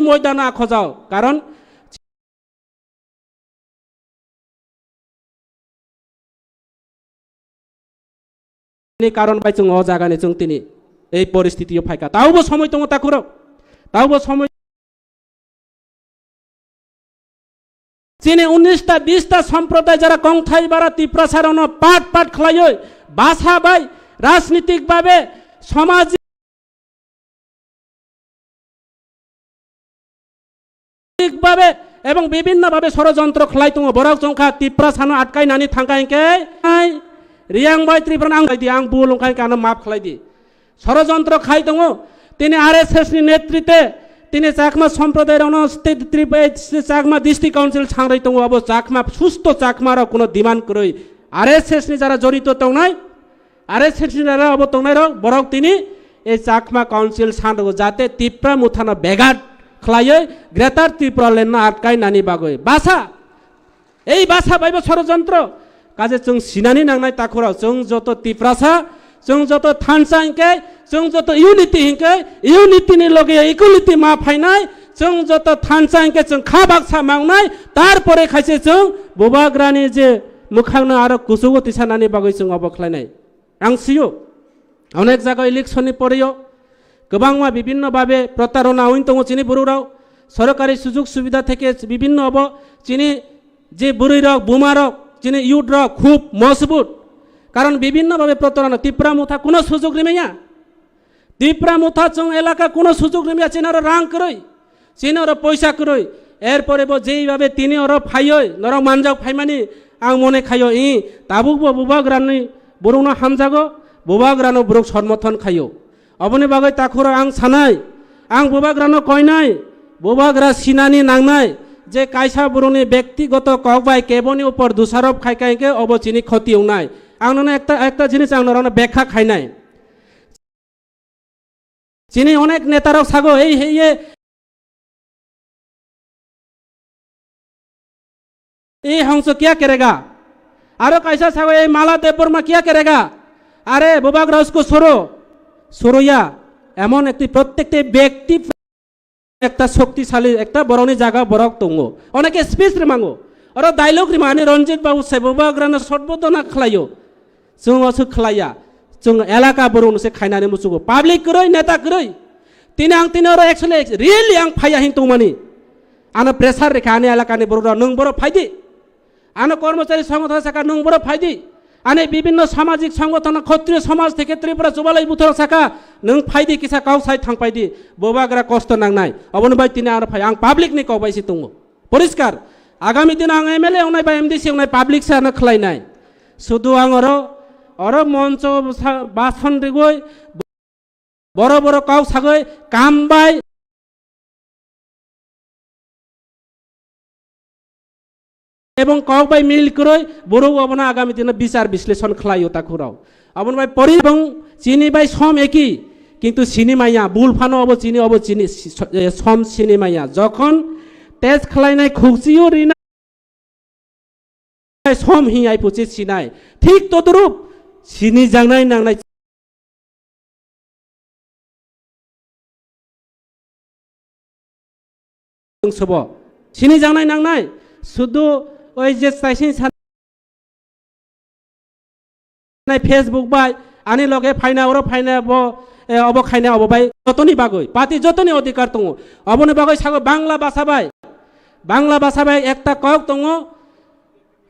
moidano akhojao, karon ni karon bai chwng o jaga ni chwng tini ei poristiti o phaikha. Taubo somoi tongo takhurok, taubo somoi. Chini unis ta bis ta somproday jara kongthai bara Tiprasa rokno pat pat khlaiwi basa bai rajnitik babe, samajik babe ebong bibhinno babe sorojontro khlai tongo. Borok chwngkha Tiprasano atkai nani thangkha hinkhe, ai, Riyang bai Tripura ang di, ang bul wngkha hinkhe ano maaf khlai di. Sorojontro khai tongo. Tini R S S ni netrite tini Chakma somproday rokno state Trip-, eh, Chakma District Council sangroi tongo. Abo Chakma, susto Chakma rok kuno demand kwrwi. R S S ni jara jorito tongnai, R S S ni jara abo tongnai rok, borok tini ei Chakma Council sanrogo jate Tipra Mothano begat khlaiwi Greater Tripura Land no atkai nani bagwi. Basa Ei basa baibo sorojontro. Kaje chwng sinani nangnai takhurok, chwng joto Tiprasa, chwng joto thansa hinkhe, chwng joto unity hinkhe, unity ni loge equality ma phainai, chwng joto thansa hinkhe chwng kha baksa mangnai, tarpore khaise chwng bubagrani je mwkhangno aro kuchugo tisanani bagwi chwng obo khlainai. Ang sio, onek jaga election ni poreyo kwbangma bibinno babe protarona wng tongo chini borok rok, sorkari sujog subida theke bibinno obo chini je bwrwi rok, buma rok, chini youth rok khub mojbut, karon bibinno babe protarona. Tipra Motha kuno sujog rimaya, Tipra Motha chwng elaka kuno sujog rimaya, chini oro rang kwrwi. Chini oro poisa kwrwi. Erpore bo jeibabe tini oro phaioi norok manjak phaimani ang mone khaio, i tabuk bo bubagrani borokno hamjago, bubagrano borok somorthon khaio. Oboni bagwi takhurok ang sanai, ang bubagrano koinai, bubagra sinani nangnai je kaisa borokni bektigoto kok bai keboni upor dusarop khaika hinkhe obo chini khoti wngnai. Ang nono ekta, ekta jinis ang norokno bekha khainai. Chini onek netarok sago, "Ei, hei, ye, ye hongso kya karega?" Aro kaisa sago, "Ei, Mala Debbarma kya karega?" Are, bubagra usko soro, soroya. Emon ekti, prottekti bekti ekta shoktisali, ekta borokni jaga borok tongo. Oneke speech rimango. Oro dialogue rimani Ranjit Babu se bubagrano sotbodona khlaio. Chwng oso khlaiya. Chwng elaka borokno se khainani muchugo. Public kwrwi, neta kwrwi. Tini ang tini oro actually really ang phaiya hin tongmani. Ano pressure rikha ani elakani borok rok, nwng borok phaidi. Ano kormochari songothon saka nwng borok phaidi. Ani bibinno samajik songothon khotriyo samaj theke Tripura Jubalai Buthorok saka nwng phaidi kisa kok sai thangpaidi. Bubagra kosto nangnai. Oboni bai tini ano phai ang public ni kok bai si tongo. Poriskar. Agami dino ang M L A ongnai ba M D C ongnai public se ano khlainai. Sudu ang oro, oro moncho sa-, bason rigoi Borok borok kok sagoi kam bai ebong kok bai mil kwrwi borok obono agami dino bichar bisleshon khlaio takhurok. Aboni bai pori ebong chini bai som eki, kintu sini maya, bul phano obo chini, obo chini, si-, so-, eh, som sini maya. Jokhon test khlainai khukchio rina som hing ai puchi sinai. Thik todrup sini jangnai nangnai. Sobo. Sini jangnai nangnai. Sudu oi je saisin san- nai Facebook bai, ani loge phaina, oro phaina, bo, eh, obo khaina, obo bai, jotoni bagoi, party jotoni odhikar tongo. Oboni bagoi sago Bangla basa bai, Bangla basa bai ekta kok tongo,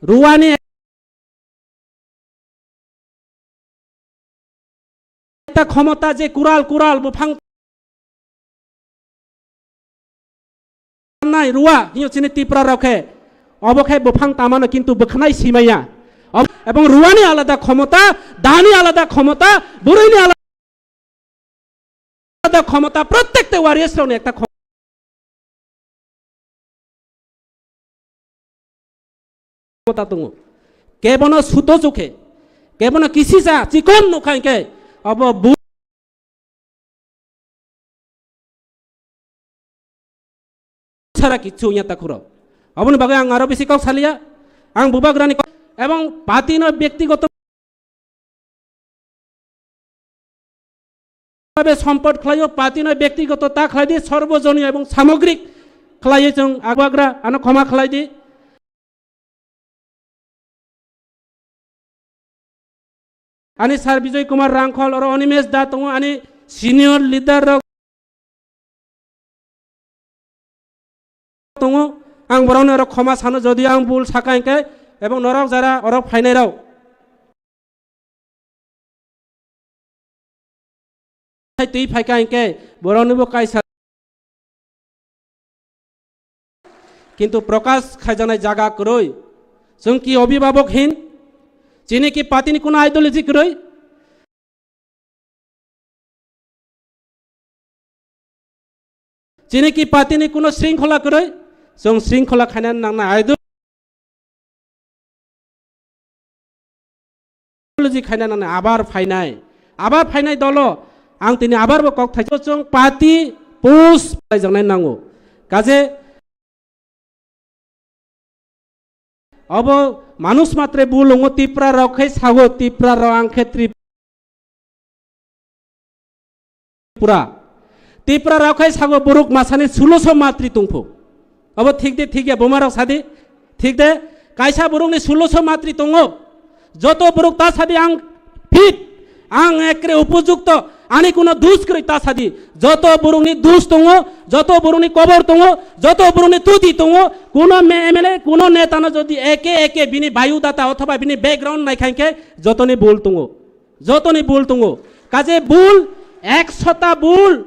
Ruani ekta khomota je kural, kural buphang nai Rua, hiyo chini Tipra rok khe. Obo khe buphang tamano kintu bwkhnai simaya. Ob-, ebong Ruani alada khomota, Dani alada khomota, Buruini alada khomota, prottek te warriors rokni ekta khomota tongo. Kebono suto chukhe, kebono kisisa chikon nukha hinkhe, obo bu- sara kichu ya takhuro. Aboni bagwi ang aro bisi kok saliya. Ang bubagrani kok, ebong party no byaktigoto bhabe support khlaio, party no byaktigoto ta khlai di, sarbojonia ebong samogrik khlaiwi chwng abagra ano khoma khlai di. Ani Sir Bijoy Kumar Rangkhol, oro Animesh Da tongo, ani senior leader rok tongo, ang borokni oro khoma sano, jodi ang bul saka hinkhe, ebong norok jara oro phainai rok hai twi phaika hinkhe boroknibo kaisa, kintu prokash khaijaknai jaga kwrwi. Chwng ki obhibhabok hin, chini ki party ni kuno ideology kwrwi. Chini ki party ni kuno sringkhola kwrwi, chwng sringkhola khaina nangnai, ideology khaina nangnai, abar phainai, abar phainai dolo, ang tini abar bo kok thai, chwng party post paijaknai nango, kaje Obo manush matre bul wngo, Tipra rok khe sago, Tipra rok ang khe Tripura. Tipra rok khe sago borok masani suloso matri tongphu. Obo thik de, thik ya, buma rok sadi, thik de, kaisa borokni suloso matri tongo. Joto borok ta sadi ang fit, ang ekre upojukto, ani kuno dus kwrwi ta sadi. Joto borokni dus tongo, joto borokni kobor tongo, joto borokni tudi tongo. Kuno me-, M L A, kuno neta no jodi eke eke bini biodata othoba bini background nai kha hinkhe jotoni bul tongo. Jotoni bul tongo. Kaje bul, ekshota bul,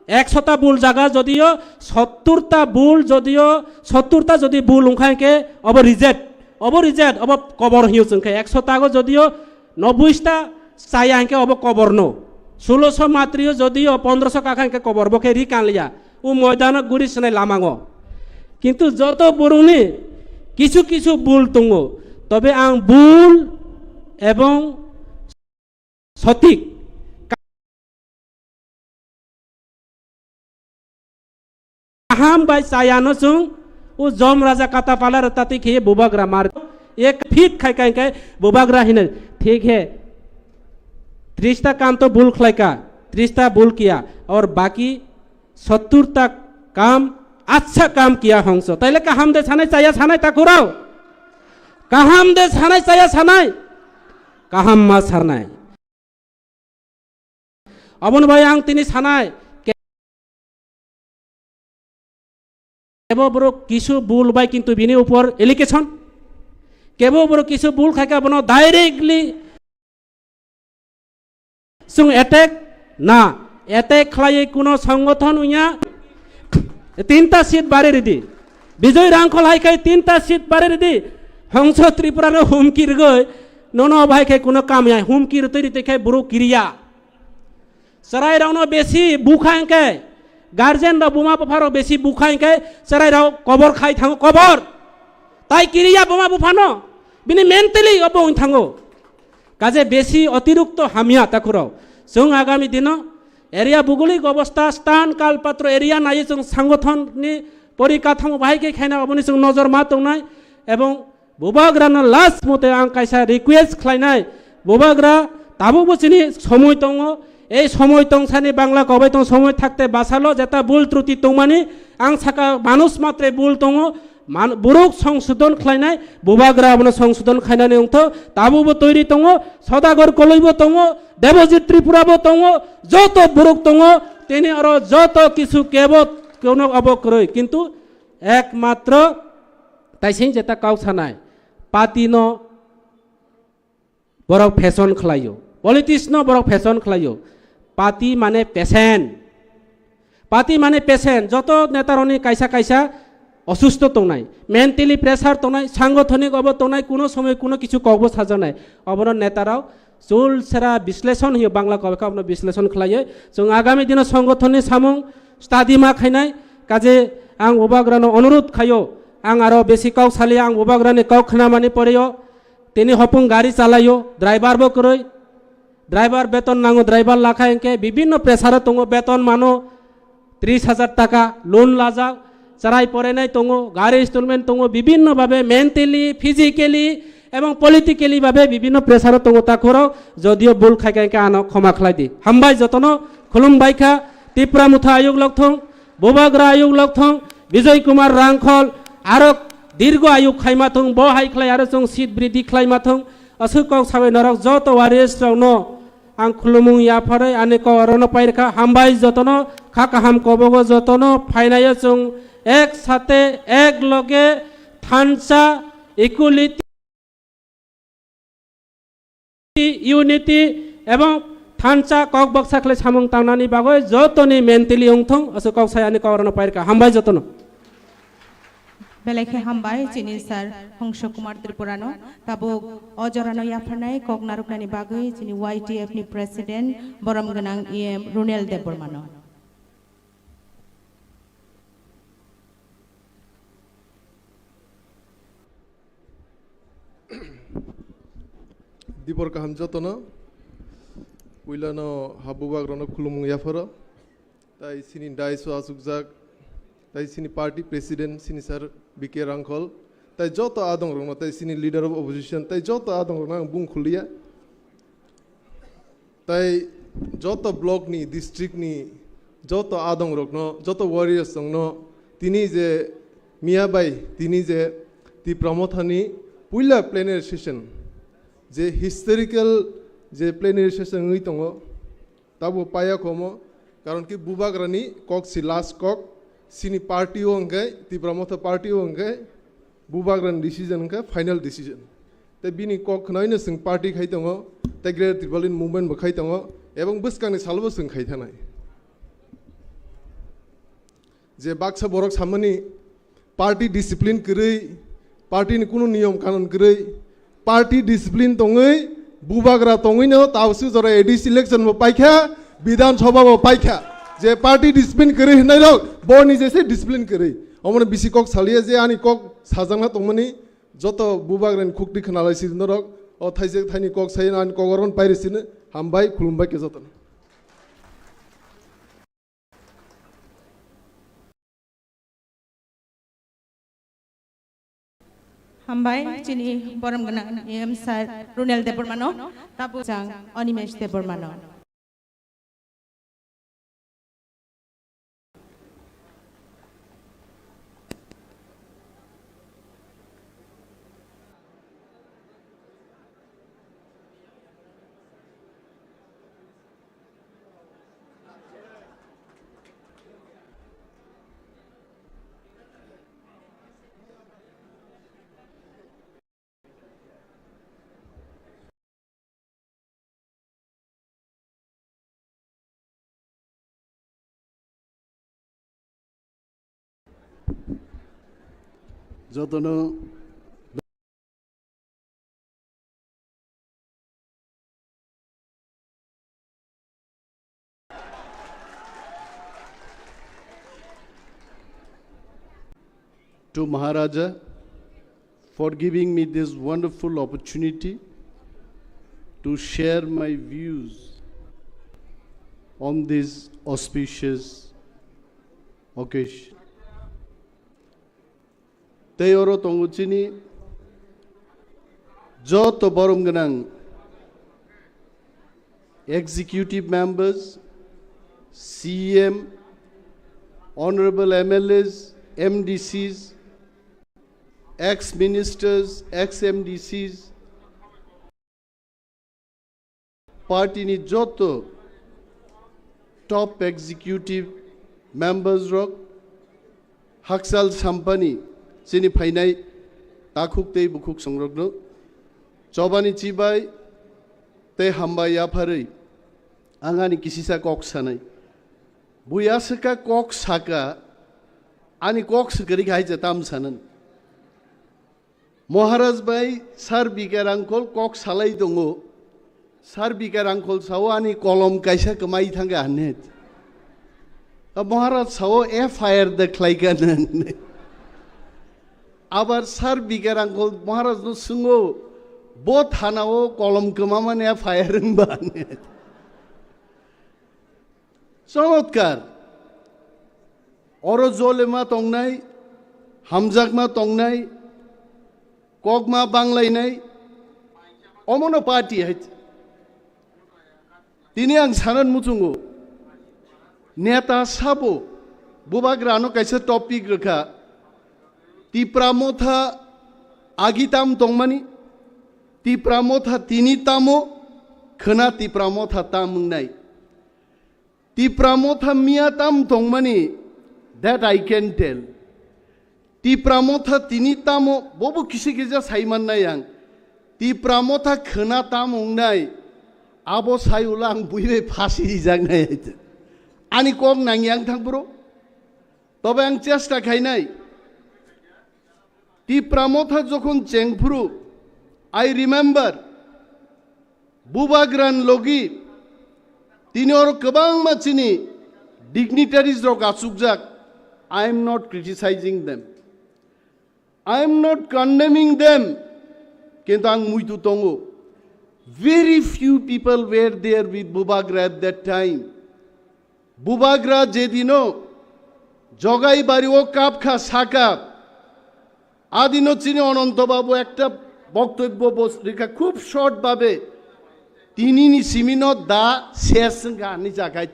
ekshota bul jaga jodio sotturta bul, jodio sotturta jodi bul wngkha hinkhe obo reject. Obo reject, obo kobor hiyo chwngkhe ekshota go jodio nobboista chaya hinkhe obo kobor no. Suloso matrio jodio pondroso kakha hinkhe kobor, bo khe ri kanliya. O moidano guri swnai lamango. Kintu joto borokni kisu kisu bul tongo. Tobe ang bul ebong sotik kaham bai chayano chwng o jom raja kata pala rwtatwi khe bubagra mar ek fit khai khai khai bubagra hino thik he trista kam to bul khlai ka, trista bul kiya, aur baki sottur ta Kam, accha kam kiya hongso. Taile kaham de sanai chaya sanai takhurao. Kaham de sanai chaya sanai. Kaham ma sanai. Aboni bai ang tini sanai. Kebo borok kisu bul bai kintu bini upor allegation. Kebo borok kisu bul khaika bono directly Chwng attack na, attack khlaiwi kuno songgothon wngya. Tinta seat bari ridi. Bijoy Rangkhol hai khai tinta seat bari ridi. Hongso Tripura no humki rwgwi nono bai khai kuno kam ya, humki rwtwi rwtwi khai borok kiriya. Chwrai rokno besi bukha hwnkhe, guardian rok buma bupha rok besi bukha hwnkhe chwrai rok kobor khai thango, kobor. Tai kiriya buma buphano, bini mentally obo wng thango. Kaje besi otirukto hamya takhurok. Chwng agami dino area buguli obostha Stan Kalpatro area nai chwng sangothon ni porikathamo bahai khe khaina oboni chwng nojor ma tongnai ebong bubagrano last mote ang kaisa request khlainai, bubagra tabukbo chini somoi tongo, ei somoi tongsani Bangla kobai tong somoi thakte basalo jeta bul truti tongmani ang saka manush matre bul tongo, Man-, borok songsodon khlainai bubagra abono songsodon khainani wngtho, tabukbo toiri tongo, Sodagar Koloi bo tongo, Debojit Tripura bo tongo, joto borok tongo, tini oro joto kisu kebo kono obo kwrwi, kintu ekmatro taising jeta kau sanai, party no Borok fashion khlaio. Politics no borok fashion khlaio. Party mane patient. Party mane patient. Joto neta rokni kaisa kaisa osusto tongnai, mentally pressure tongnai, sangothonik obo tongnai, kuno somoi kuno kichu kokbo sajaknai. Obono neta rok chul sera bisleshon hiyo Bangla kobekha obono bisleshon khlaio. Chwng agami dino songgothonni samung study ma khainai. Kaje ang bubagrano onurudh khaio. Ang aro besi kok salia, ang bubagrani kok khnamani poreo. Tini hopung gari chalaio, driver bo kwrwi. Driver beton nango, driver lakha hwnkhe bibinno pressure o tongo, beton mano tris hajar taka, loan lajak, chwrai porainai tongo, gari installment tongo, bibinno babe mentally, physically ebong politically babe bibinno pressure o tongo takhurok, jodio bul khaikha hwnkhe ano khoma khlai di. Hambai jotono, khulumbai kha, Tipra Motha ayuk lokthong, Bubagra ayuk lokthong, Bijoy Kumar Rangkhol, aro dirgo ayuk khaima thung, bo hai khlai aro chwng seat bridhi khlaima thung, aswk kok sabai norok joto warriors rokno ang khulumung yapharwi ani kok orono pairwkha, hambai jotono, kha kaham kobogo jotono, phainaio chwng ek sate ek loge thansa equality unity ebong thansa kok baksa khlai samung tangnani bagwi jotoni mentally wngthong, aswk kok sayani kok rwno pairwkha. Hambai jotono. Belai khe hambai chini sir Hongso Kumar Tripurano. Tabuk o jorano yapharnai kok narwknani bagwi chini Y T F ni president borom gwnang E M Runel Debbarmano. Dibor kaham jotono, puilano ha bubagrano khulumung yapharo, tai sini daiso achukjak, tai sini party president sini sir B K Rangkhol, tai joto adongrokno, tai sini leader of opposition, tai joto adongrokno ang bung khuliya. Tai joto block ni, district ni joto adong rokno, joto warriors rokno tini je miya bai tini je Tipra Motha ni puila plenary session, je historical je plenary session wngwi tongo, tabo paya khomo, karon ki bubagra ni kok si last kok, sini party o hwnkhe, Tipra Motha party o hwnkhe, bubagra ni decision hwnkhe final decision. Tei bini kok khnaino chwng party khai tongo, tei Greater Tipraland movement bo khai tongo, ebong bwskangni salo bo chwng khai thanai. Je baksa borok samani party discipline kwrwi, party ni kunu niyom kanon kwrwi, party discipline tongwi, bubagra tongwino tabsu jora A D C election bo paikha, Bidhan Sabha bo paikha. Je party discipline kwrwi hwnwi rok, bo ni je se discipline kwrwi. Omono bisi kok saliya je ani kok sajakna tongmani, joto bubagrani khukti khwnalai sidi norok, o thaijak thaini kok sai ani kok oron pairi sini, hambai khulumbai khe jotono. Hambai chini borom gwnang M sir Runel Debbarmano, tabuk chang Animesh Debbarmano. Jotono to Maharaja for giving me this wonderful opportunity to share my views on this auspicious occasion. Tei oro tongo chini joto borom gwnang executive members, C E M, honorable M L As, M D Cs, ex ministers, ex M D Cs, party ni joto top executive members rok, hakchal sampani chini phainai takhuk tei bukhuk songrokno chobani chibai tei hambai yapharwi ang ani kisisa kok sanai. Buya swkha kok saka, ani kok swkari khai je tam sanan. Maharaj bai Sir B K Rangkhol kok salai tongo. Sir B K Rangkhol sao ani kolom kaisa kwmai thangkha hwnwi. A Maharaj sao F I R de khlaikha nang. Abar Sir B K Rangkhol Maharaj no swngo, bo thana o kolom kwmamani F I R wngba hwnwi. Chomotkar. Oro jolema tongnai, hamjakma tongnai, kokma banglainai, omono party hai. Tini ang sanan muchungo, neta sabo, bubagrano kaisa topic rwkha, Tipra Motha agi tam tongmani, Tipra Motha tini tamo, khwna Tipra Motha tam wngnai. Tipra Motha miya tam tongmani, that I can tell. Tipra Motha tini tamo, bobo kisi kisa saiman nai ang. Tipra Motha khwna tam wngnai, abo sai ulo ang bui bai phasi rijak nai. Ani kok nang yang thang bro. Tobe ang chesta khainai. Tipra Motha jokhon chengphuru, I remember, Bubagran logi, tini oro kwbangma chini dignitaries rok achukjak. I am not criticizing them. I am not condemning them. Kintu ang muitu tongo. Very few people were there with Bubagra at that time. Bubagra jedino Jogai bari o kapkha saka, adino chini Ononto Babu ekta boktobbo bos-, rikha khub short babe, tinini simino da ses wngkha ani jagai.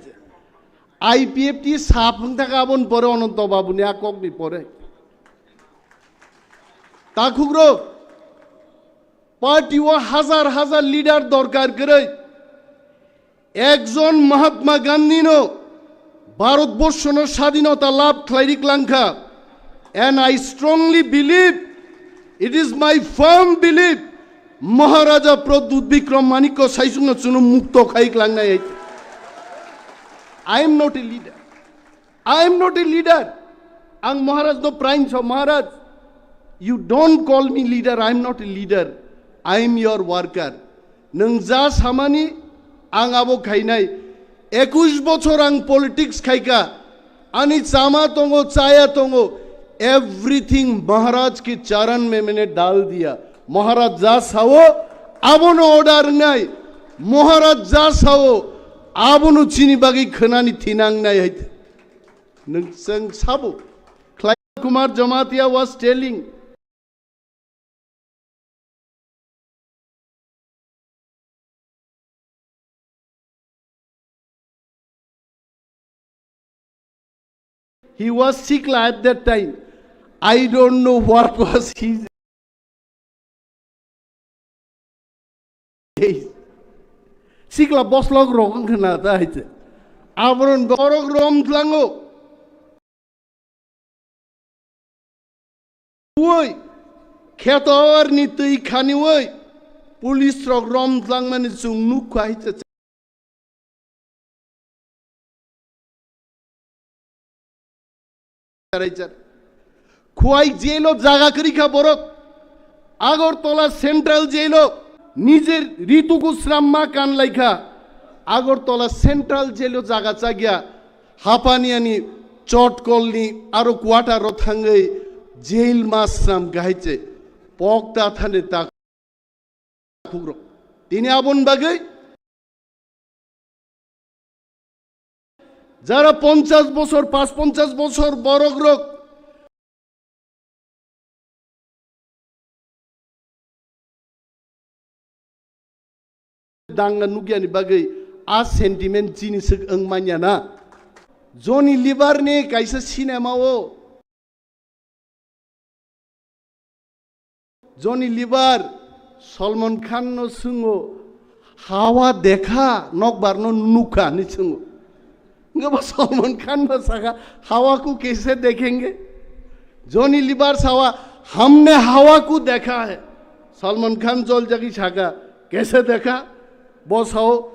I P F T sap wngthaka aboni pore Ononto Babuni a kokni pore. Takhukrok, party o hajar hajar leader dorkar kwrwi, ekjon Mahatma Gandhi no Bharat Borsho no sadinota lab khlai rik langkha. And I strongly believe, it is my firm belief, Maharaja Pradyut Bikram Manikya Saichung no chwngno mukto khai klangnai. I am not a leader. I am not a leader. Ang Maharaj no prain so, Maharaj, you don't call me leader, I am not a leader. I am your worker. Nwng ja samani ang abo khainai. Ekush bochor ang politics khaika. Ani chama tongo, chaya tongo. Everything Maharaj ki charan mein maine dal diya. Maharaj ja sao, abono order nai. Maharaj ja sao, abono chini bagwi khwnani thinang nai hai. Nwng chwng sabo. Khlai Kumar Jamatia was telling, he was sick at that time. I don't know what was his Sikla boslok rok wngkha na ta hai se. Aboron borok rom tlango. Oi, kheto arni twi khani oi, police rok rom tlangmani chwng nukha hai se. Khwai jail o jaga kwrwi kha borok. Agartala Central Jail o nije rituku sram ma kan lai kha. Agartala Central Jail o jaga chagya. Hapaniani chotkolni aro quarter o thangwi jail ma sram gahai che. Pok ta thani ta khukrok. Tini abon bagwi jara ponchash bosor, pas ponchash bosor borok rok dangna nukyani bagwi a sentiment chini swk wng manya na. Johnny Lever ni kaisa cinema o Johnny Lever Salman Khan no swngo, "Hawa dekha, nokbar no nukha," hinwi swngo. Wngkha ba Salman Khan no sakha, "Hawa ko kaise dekhenge?" Johnny Lever sawa, "Humne hawa ko dekha hai." Salman Khan joljagwi sakha, "Kaise dekha?" Bo sao,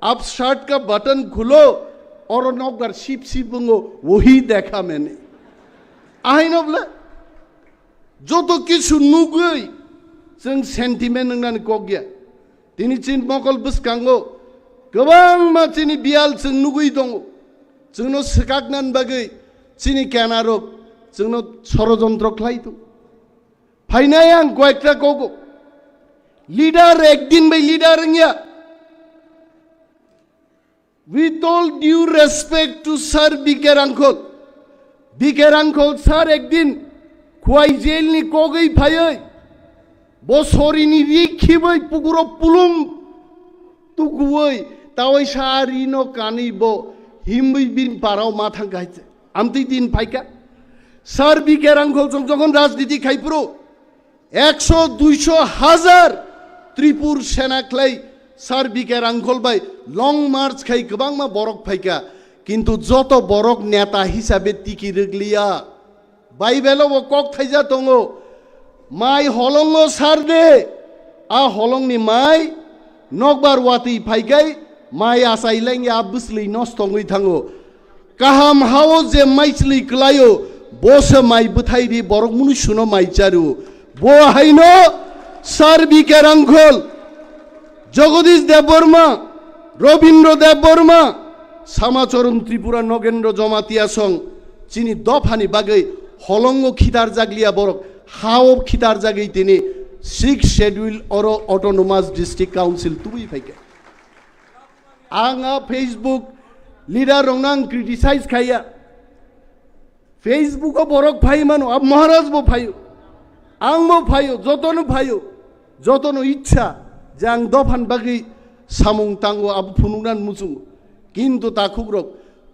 "Ab shirt ka button khulo, oro nokbar sip sip wngkha, wahi dekha maine." Ahaino bole joto kisu nugwi chwng sentiment wngnani kok ya. Tini chini mokol bwskango kwbangma chini biyal chwng nugwi tongo. Chwngno swkaknani bagwi chini kenarok chwngno sorojontro khlai tongo. Phainai ang koyekta kogo. Leader ekdin bai leader wngya. With all due respect to Sir B K Rangkhol, B K Rangkhol sir ekdin Khwai jail ni kogwi phaiwi, bo sorini ri khibwi pukuro pulung tukuwi, tawai sa ri no kanwi bo himwi bini parao ma thang kahai se. Amtwi din phaikha. Sir B K Rangkhol chwng jokhon rajniti khai phuru, ekso, duiso, hajar Tripur sena khlai Sir B K Rangkhol bai long march khai kwbangma borok phaikha, kintu joto borok neta hisabe tiki rwgliya. Bible o bo kok thaija tongo, "Mai holongo sar de, a holongni mai nokbar watwi phaikai mai achai lengya bwslwi nosto wngwi thango." Kaham hao je maichwlwi kwlaio, bo se mai bwthai ri borok munusuno mai charu. Bo haino Sir B K Rangkhol, Jagadish Debbarma, Rabindra Debbarma, Samacharan Tripura, Nogendra Jamatia song chini dophani bagwi holongo khitar jakliya borok, hao khitar jagwi tini Sixth Schedule oro Autonomous District Council tubui phaikha. Ang a Facebook leader rokno ang criticize khaiya. Facebook o borok phai mano, ab Maharaj bo phaio, ang bo phaio, jotono phaio, jotono ichha je ang dophani bagwi samung tango abo phunuknani muchungo. Kintu takhuk rok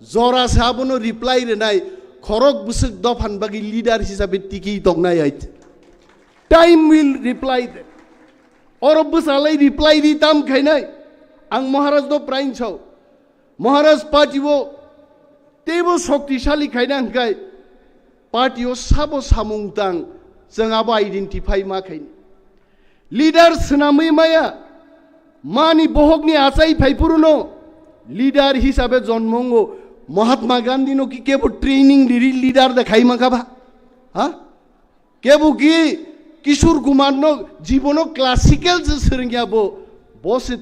jora se abono reply rwnai, khorok bwswk dophani bagwi leader hisabe tiki tongnai hai. Time will reply them. Oro bwsalai reply ri tam khainai. Ang Maharaj no praing sao. Maharaj party o teibo shoktisali khaina hwnkhe party o sabo samung tang chwng abo identify ma khaini. Leader swnamwi maya mani bohokni achai phaiphuru no leader hisabe jonmo wngo. Mahatma Gandhi no ki kebo training riri leader de khai mankha ba? Ha? Kebo ki Kishore Kumar no jibono classical se swrwngya bo, bo se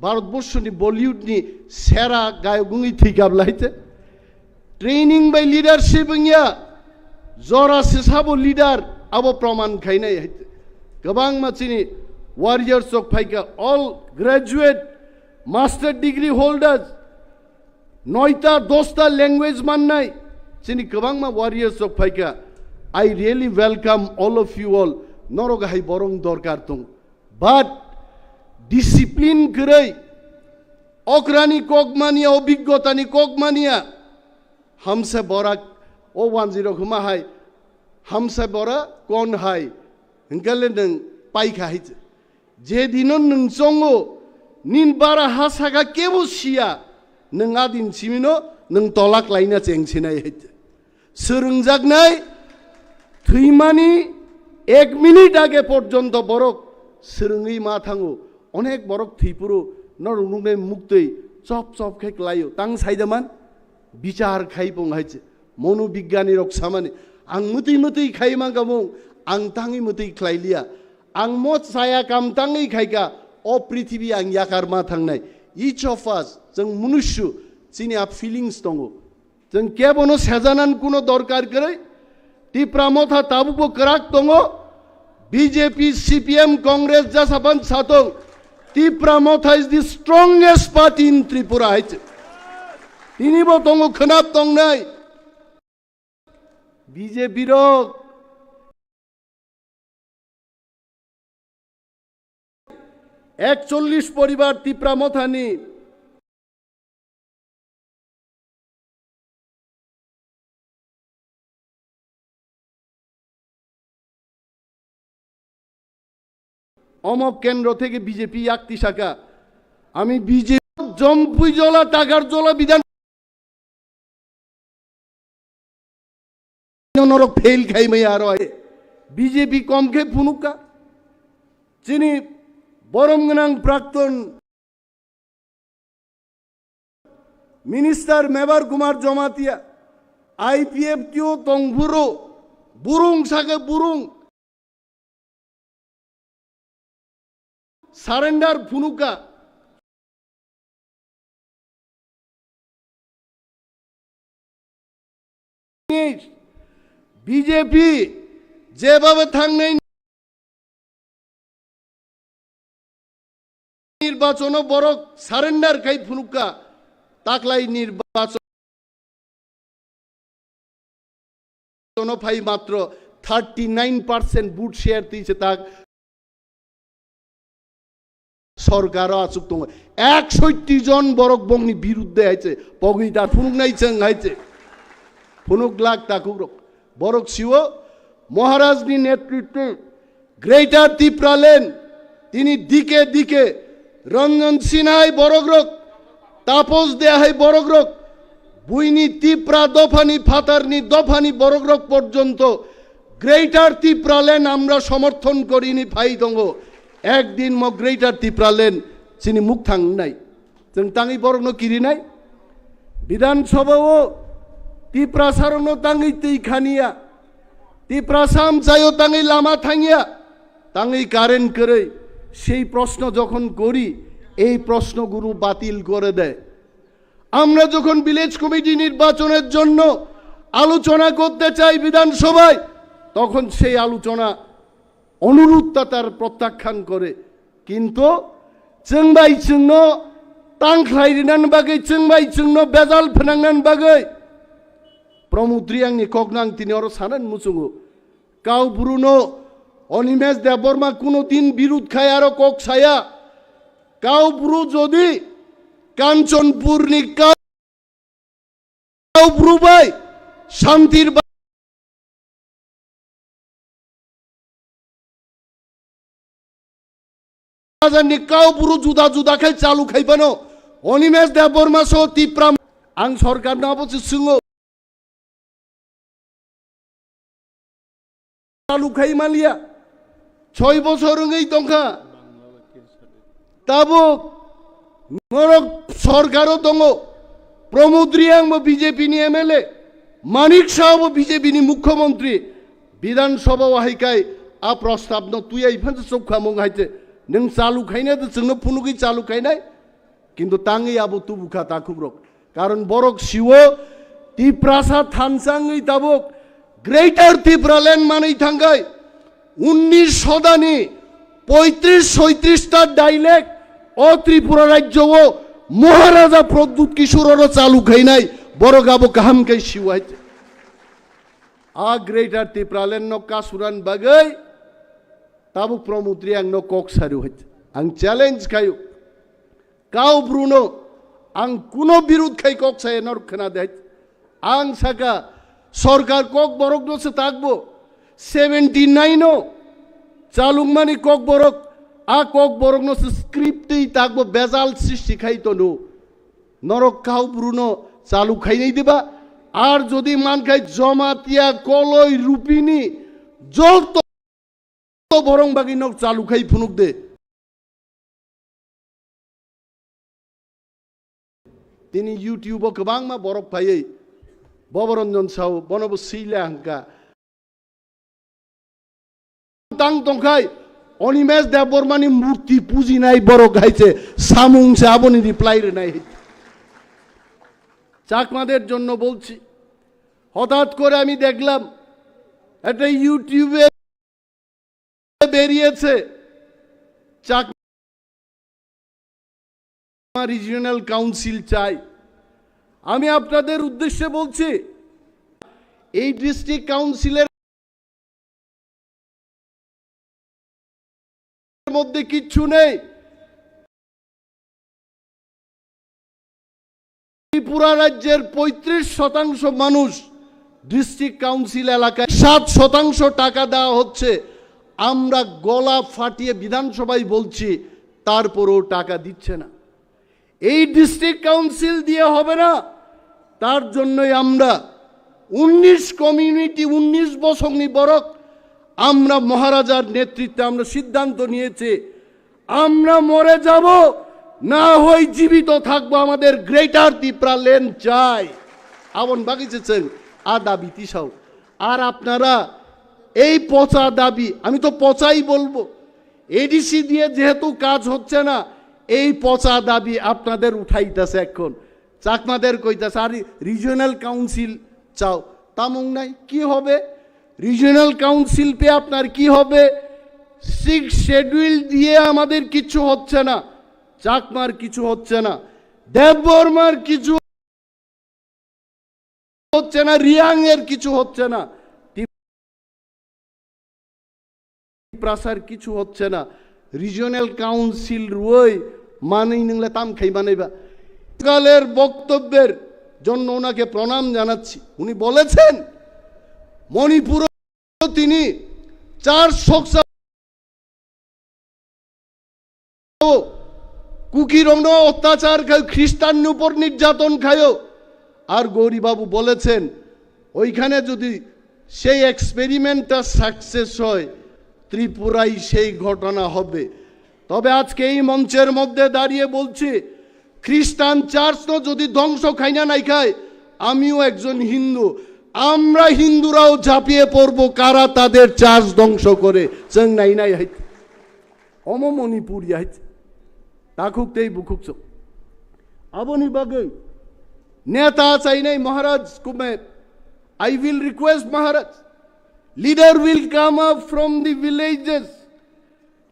Bharat Borshoni Bollywood ni sera gayok wngwi thwikha bwlai te. Training bai leadership wngya, jora se sabo leader abo proman khainai hai te. Kwbangma chini warriors rok phaikha, all graduate, master degree holders, noita dosta language mannai chini kwbangma warriors rok phaikha. I really welcome all of you all. Norok hai borong dorkar tong. But discipline kwrwi, okrani kok mania, obiggotani kok mania, hamse borak o wanjwi rok hwma hai, hamse bora kon hai, hwnkhe le nwng paikha hai. Je dino nwng chongo, nin bara ha saka kebo siya, nwng a din simino nwng tolak laina cheng sinai hai. Swrwngjaknai thwimani ek minute age porjonto borok swrwngwi ma thango. Onek borok thwiphuru norok nuknai muktwi chop chop khe klaio. Tang saidaman bichar khai pung hai se. Monobigyani rok samani, Ang mwtwi mwtwi khai mankha mung, ang tangwi mwtwi khlai liya. Ang mo chaya kam tangwi khaikha, o prithibi ang yakar ma thangnai. Each of us, chwng mwnusyo, chini a feelings tongo. Chwng kebono sejanan kuno dorkar kwrwi. Tipra Motha tabukbo kwrak tongo. B J P, C P M, Congress jasapan satong. Tipra Motha is the strongest party in Tripura hai se. Tinibo tongo khwnap tongnai. B J P rok ekchollish poribar Tipra Mothani omok kendro theke B J P yakti saka. Ami B J P Jompuijola, Takarjola bidhan norok fail khai maya aro B J P kom khe phunukha. Chini borom gwnang prakton Minister Mebar Kumar Jamatia, I P F T o tongphuru, burung sake burung, surrender phunukha. B J P jebhabe thangnai nirbachono borok surrender khai phunukha, taklai nirbachono phai matro thirty nine percent vote share twi se tak sorkaro achuk tongo. Eksotti jon borok bongni birudde hai se pogwi da phunuknai chwng hai se. Phunuk glak takukrok. Borok siwo Maharajni netritwe Greater Tipraland tini dike dike Ranjan Sinha hai borokrok, Tapos Dea hai borokrok, buini Tipra dophani phatarni dophani borokrok porjonto Greater Tipraland amra somorthon korini phai tongo. Ekdin mo Greater Tipraland chini mukthang wngnai. Chwng tangwi borokno kirinai. Bidhan Sabha o Tiprasarokno tangwi twi khaniya. Tiprasa amchaio tangwi lama thangya. Tangwi current kwrwi. Sei proshno jokhon kori, ei proshno guru batil kore de. Amra jokhon village committee nirbachonor jonno alochona korte chai Bidhan Sabhai, tokhon sei alochona Onurudh ta tar protyakhan kore. Kintu chwng bai chwngno tangkhlai rinani bagwi, chwng bai chwngno bejal phnangnani bagwi Pramod Reang ni kokno ang tini oro sanani muchungo. Kau Bru no Animesh Debbarma kuno din birud khai aro kok saya. Kau Bru jodi Kanchanpur ni kau Kau Bru bai Shantir ba-, Bazar ni Kau Bru juda juda khai chalu khai bano. Animesh Debbarma so Tipra ang sorkar no abo se swngo. Chalu khai maliya. Choi bosor wngwi tongkha. Tabuk norok sorkaro tongo. Pramod Reang bo B J P ni M L A, Manik Saha bo B J P ni mukhyamantri. Bidhan Sabha o hai kai a prostab no tuyai phan chukha mung hai te. Nwng chalu khaina de chwngno phunugwi chalu khainai. Kintu tangwi abo tubukha takhukrok. Karon borok siwo Tiprasa thansa wngwi tabuk Greater Tipraland manwi thangkhai. Unnish shodani poitris soitris ta dialect o Tripura rajyo o Maharaja Pradyut Kishore oro chalu khainai borok abo kaham khai siwo hai. A Greater Tipraland no kasuran bagwi tabuk Pramod Reang no kok saru hai. Ang challenge khayo. Kau Bru no ang kuno birud khai kok saya norok khna de hai. Ang saka sorkar kok borok no se takbo seventy nine o chalungmani kok borok a kok borok no se script twi takbo bejal sristi khai tono. Norok Kau Bru no chalu khainai diba? Ar jodi man khai Jamatia, Koloi, Rupini joto borong bagwi nok chalu khai phunuk de. Tini YouTube o kwbangma borok phaiwi Boboranjan sao, bono bo swila hwnkha. tang tongkhai, Animesh Debbarmani murti pujinai borok hai se samung se aboni reply rinai. চাকমাদের জন্য বলছি, হঠাৎ করে আমি দেখলাম একটা YouTube-এ বেরিয়েছে চাকমা রিজিওনাল কাউন্সিল চাই। আমি আপনাদের উদ্দেশ্যে বলছি, এই ডিস্ট্রিক্ট কাউন্সিলের মধ্যে কিচ্ছু নেই। ত্রিপুরা রাজ্যের পঁয়ত্রিশ শতাংশ মানুষ ডিস্ট্রিক্ট কাউন্সিল এলাকায়, সাত শতাংশ টাকা দেওয়া হচ্ছে। আমরা গলা ফাটিয়ে বিধানসভায় বলছি, তারপরেও টাকা দিচ্ছে না। এই ডিস্ট্রিক্ট কাউন্সিল দিয়ে হবে না। তার জন্যই আমরা উনিশ কমিউনিটি, উনিশ বসংনি বরক আমরা মহারাজার নেতৃত্বে আমরা সিদ্ধান্ত নিয়েছি, আমরা মরে যাব, না হয় জীবিত থাকবো, আমাদের গ্রেটার তিপ্রা ল্যান্ড চাই। Aboni bagwi se chwng a dabi tisao. আর আপনারা এই পচা দাবি, আমি তো পচাই বলবো, এডিসি দিয়ে যেহেতু কাজ হচ্ছে না, এই পচা দাবি আপনাদের উঠাইতেছে এখন। চাকমাদের কইতাছে, "আরে রিজিওনাল কাউন্সিল চাও, তামুং নাই, কি হবে? রিজিওনাল কাউন্সিল পেয়ে আপনার কি হবে? সিক্স শিডিউল দিয়ে আমাদের কিছু হচ্ছে না, চাকমার কিছু হচ্ছে না, দেববর্মার কিছু হচ্ছে না, রিয়াং এর কিছু হচ্ছে না, তিপ্রাসার কিছু হচ্ছে না, রিজিওনাল কাউন্সিল রুই মানেই নংলে তাম খাই বানাইবা।" কালের বক্তব্যের জন্য ওনাকে প্রণাম জানাচ্ছি। উনি বলেছেন, মণিপুরও তিনি চার শোকসভা কুকিরংনো অত্যাচার খায়, খ্রিস্টানর উপর নির্যাতন খায়। আর গৌরী বাবু বলেছেন, ওইখানে যদি সেই এক্সপেরিমেন্টটা সাকসেস হয়, ত্রিপুরায় সেই ঘটনা হবে। তবে আজকে এই মঞ্চের মধ্যে দাঁড়িয়ে বলছি, খ্রিস্টান চার্চ তো যদি ধ্বংস খাইনা নাই খায়, আমিও একজন হিন্দু, আমরা হিন্দুরাও ঝাঁপিয়ে পড়বো কারা তাদের চার্চ ধ্বংস করে। Chwng nai nai hai. Omo Manipur ya hai. Takhuk tei bukhuk chwng. Aboni bagwi neta chainai Maharaj kume. I will request Maharaj, leader will come up from the villages.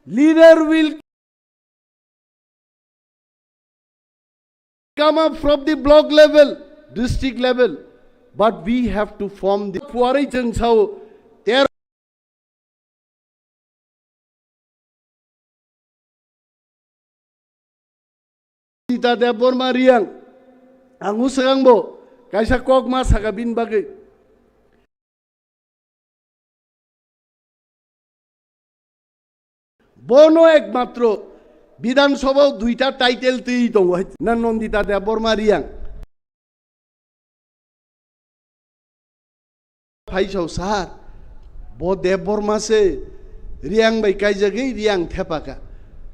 Leader will come up from the block level, district level, but we have to form the Phuarwi chwng sao, tero Nandita Debbarma Reang, ang uswkangbo kaisa kok ma saka bini bagwi. Bono ekmatro Bidhan Sabha o duita title twi tongo hai na Nandita Debbarma Reang. Phaisao sir, bo Debbarma se Reang bai kaijagwi Reang thepaka.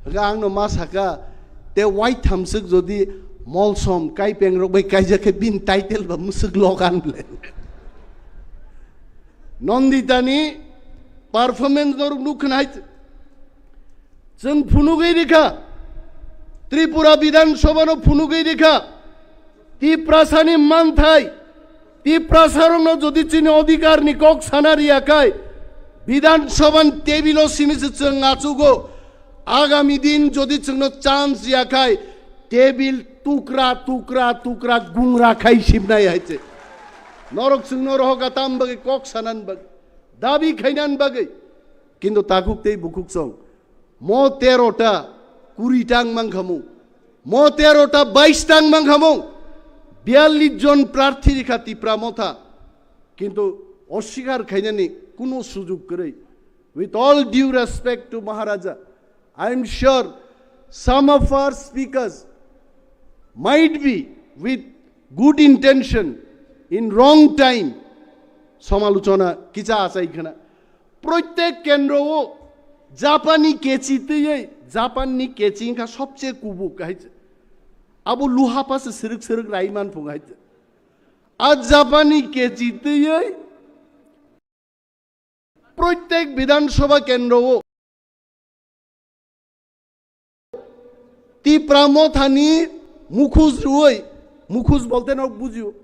Hwnkhe angno ma saka, te waithamswk jodi Molsom Kaipeng rok bai kaijak khe bini title ba mwswk logan ble. Nandita ni performance norok nukha nai. Chwng phunugwi rikha, Tripura Bidhan Sabha no phunugwi rikha, Tiprasani manthai, Tiprasarokno jodi chini odhikarni kok sana riyakhai, Bidhan Sabhani table o simi se chwng achugo, agami din jodi chwngno chance riyakhai, table tukra, tukra, tukra gungra khai simnai hai se. Norok chwngno rohoka tam bagwi kok sanan bagwi, dabi khainan bagwi. Kintu takhuk tei bukhuk song. Mo tero ta kuri tang mangkhamung. Mo tero ta bais tang mangkhamung. Biyallis jon prarthi rikha Tipra Motha. Kintu oswikar khainani kuno sujug kwrwi. With all due respect to Maharaja, I am sure some of our speakers might be with good intention in wrong time samalochona kicha achai khna. Proitek kendro o Japani kechi twiwi, Japanni kechi wngkha sobche kubuk hai se. Abo luha pa se srwk srwk rai man phung hai se. A Japani kechi twiwi Proitek Bidhan Sabha kendro o Tipra Mothani mukhus rwui, mukhus bolte nok bujio,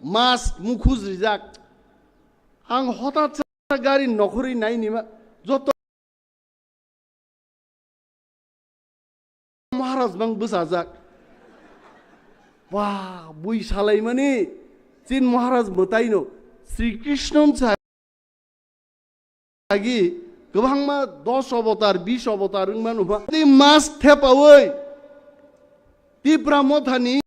mas mukhus rijak. Ang hotat sa gari nokhorwi nainima, joto Maharaj bang bwsajak. Ba, bui salaimani chin Maharaj mwtaino Sri Krishna sa agi kwbangma dos avatar, bis avatar wngmano ba. Tei mas thepaui Tipra Mothani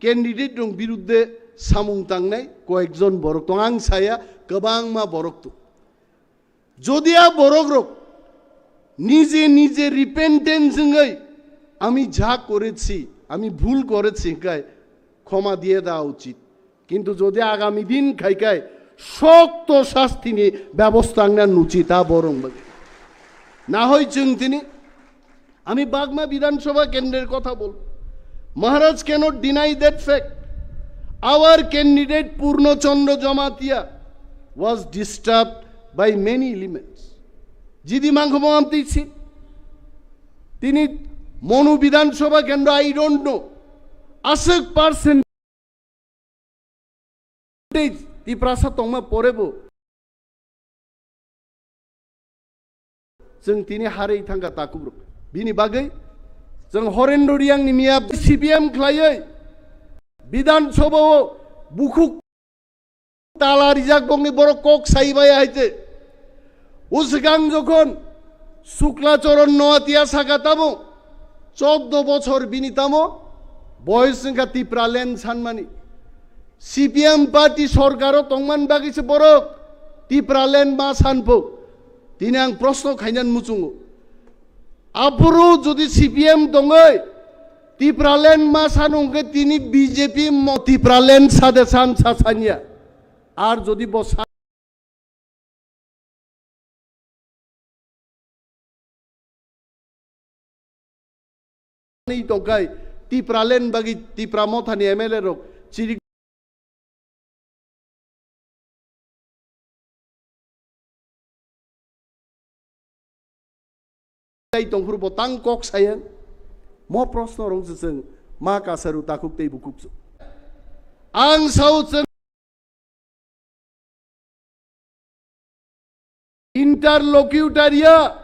candidate rok birudde samung tangnai koyekjon borok tong, ang saya kwbangma borok tong. Jodi a borok rok nije nije repentance wngwi, "Ami ja korechi, ami bhul korechi," hwnkhe khoma diye da uchit. Kintu jodi agami din khai khai shokto shastini bebosta wngna nuchi ta borok bagwi. Nahoi chwng tini, ami Bagma Bidhan Sabha kendrer kotha bol. Maharaj cannot deny that fact. Our candidate Purno Chandra Jamatia was disturbed by many elements. Jidi mangkho mangam twi si. Tini Manu Bidhan Sabha kendro, I don't know. Aswk percent Tiprasa tongma porebo chwng tini harwi thangkha takhuk rok. Bini bagwi chwng Horendra Reang ni miya C P M khlaiwi Bidhan Sabha o bukhuk tala rijak bongni borok kok sai bai hai te. O swkang jokhon Sukla Charan Noatia saka tamo choddo bochor bini tamo boyos wngkha Tipraland sanmani. C P M party sorkaro tongman bagwi se borok Tipraland ma sanpho. Tini ang proshno khainan muchungo. Aphuru jodi C P M tongoi Tipraland ma sanu hwnkhe tini B J P mo Tipraland sade san sa sanya. Ar jodi bo sa Ni tongkai Tipraland bagwi Tipra Mothani M L A rok chiri tai tongphuru bo tang kok sayang. Mo proshno rong se chwng ma kasaru takhuk tei bukhuk chwng. Ang sao chwng interlocutor ya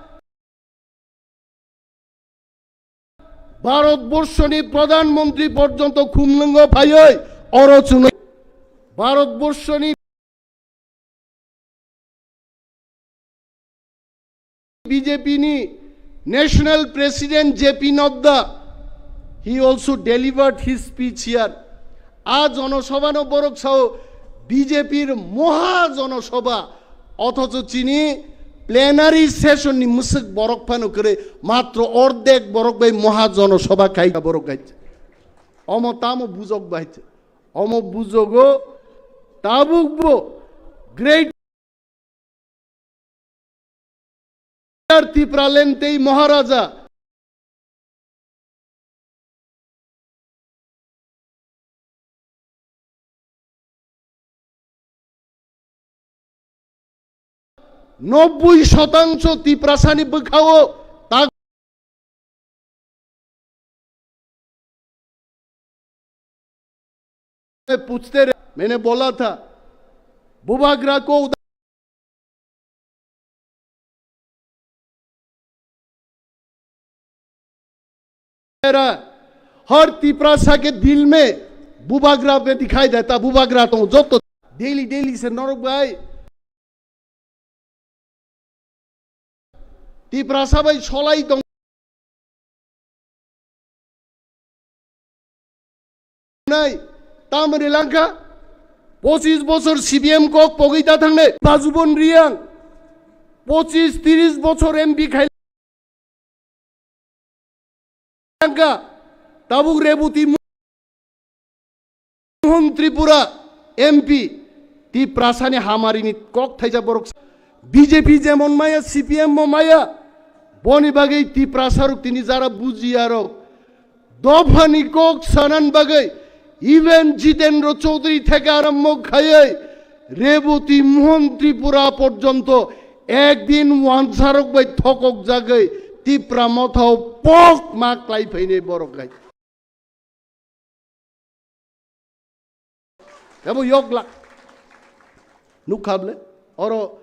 Bharatborsho ni Pradhan Mantri porjonto khumlwngo phaiwi oro chwng Bharatborsho ni B J P ni National President J P Nadda, he also delivered his speech here. A jonosabha no borok sao B J P r moha jonosabha, othocho chini plenary session ni mwswk borok phano kwrwi, matro ordek borok bai moha jonosabha khai borok hai. Omo tamo bujok bai. Omo bujogo tabuk bo Greater Tipraland tei Maharaja nobboi shotangso Tiprasani bwkhao tak पूछते रहे, मैंने बोला था, बुबाग्रा को उधर हर तिपरासा के दिल में बुबाग्रा में दिखाई देता, बुबाग्रा तो जो तो daily daily se norok bai Tiprasa bai solai tong nai, tamri langkha, pochis bochor C P M kok pogwi ta thangnai, Bajubon Riang, pochis tris bochor M P khai langkha, tabuk Reboti Mohon Tripura M P, Tiprasani hamarini kok thaija borok. B J P jemon maya, C P M mo maya, boni bagwi Tiprasarok tini jara bujiyarok dophani kok sanan bagwi even Jitendra Chaudhary theke arambho khaiwi Reboti Mohan Tripura porjonto ekdin wansarok bai thokok jagwi Tipra Mothao pok ma klai phainai borok hai. Abo yok lak. Nukha bole? Oro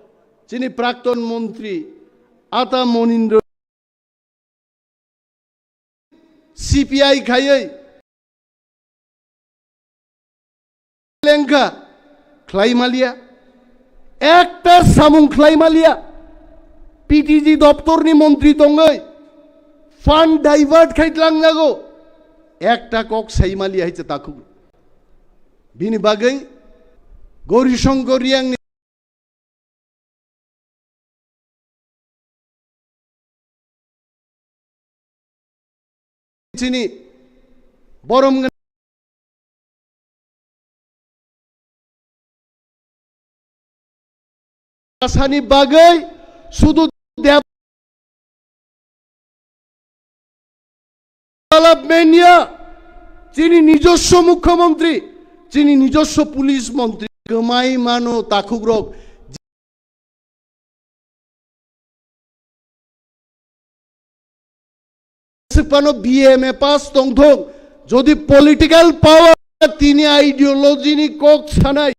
chini prakton montri Ata Monindro C P I khaiwi lengkha khlai maliya, ekta samung khlai maliya, P T G doptorni montri tongwi fund divert khai tlangjago, ekta kok sai maliya hai se takhuk. Bini bagwi Gauri Shankar Riyangni chini borom sani bagwi sudu development ya chini nijoswo mukhyamantri, chini nijoswo police montri kwmai mano takhukrok. Sipano B A M A pass tongthok, jodi political power tini ideology ni kok sanai,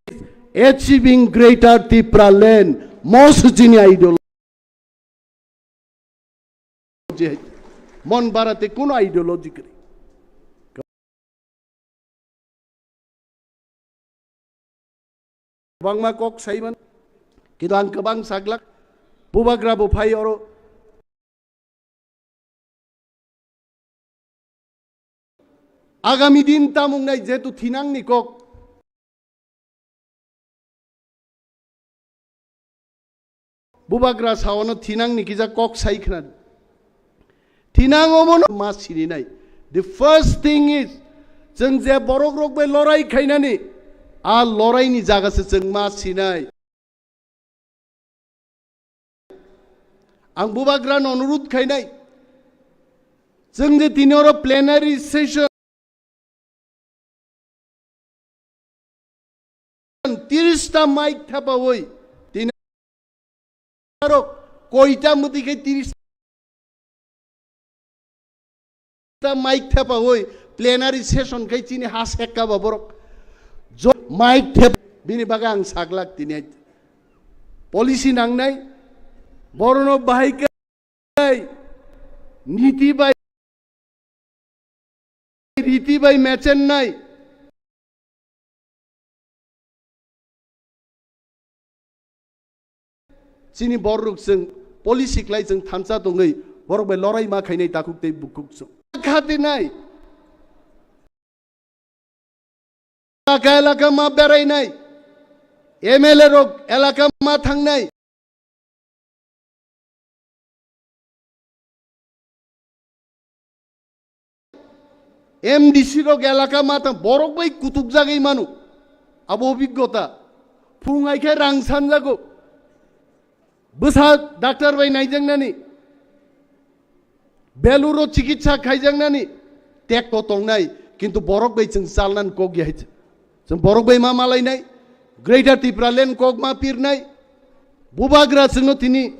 achieving greater Tipra land, most chini ideology. Mon barate kuno ideology kwrwi. Kwbangma kok saiman, kintu ang kwbang saglak, bubagra bo phai oro. Agami din tamung nai jetu thinang ni kok. Bubagra saono thinang ni kisa kok sai khna. Thinang omono ma sininai. The first thing is, chwng je borok rok bai lorai khainani, a lorai ni jaga se chwng ma sinai. Ang bubagra no onurudh khainai. Chwng je tini oro plenary session tiris ta mic thepawi tini aro koita mwtwi khe tiris ta mic thepawi plenary session khai chini ha sekka ba borok jo mic thep bini bagwi ang saglak tini policy nangnai borono bahai kai niti bai riti bai mechennai. Chini borok chwng policy khlai chwng thansa tongwi borok bai lorai ma khainai takhuk tei bukhuk chwng. Khatinai. Elaka elaka ma berainai. M L A rok elaka ma thangnai. M D C rok elaka ma tang borok bai kutuk jagwi manu. Abo obiggota. Phung ai khe rang sanjago. Bwsa doctor bai naijaknani. Beluro chikitsa khaijaknani. Tekto tongnai. Kintu borok bai chwng chalnan kok ya hai. Chwng borok bai ma malainai. Greater Tipraland kok ma pirnai. Bubagra chwngno tini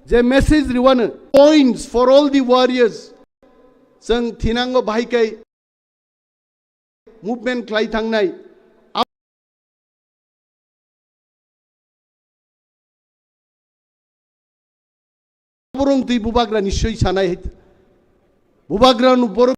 je message riwano points for all the warriors. Chwng thinango bahai kai movement khlai thangnai. Aborong twi bubagra ni swi sanai hai. Bubagra no borok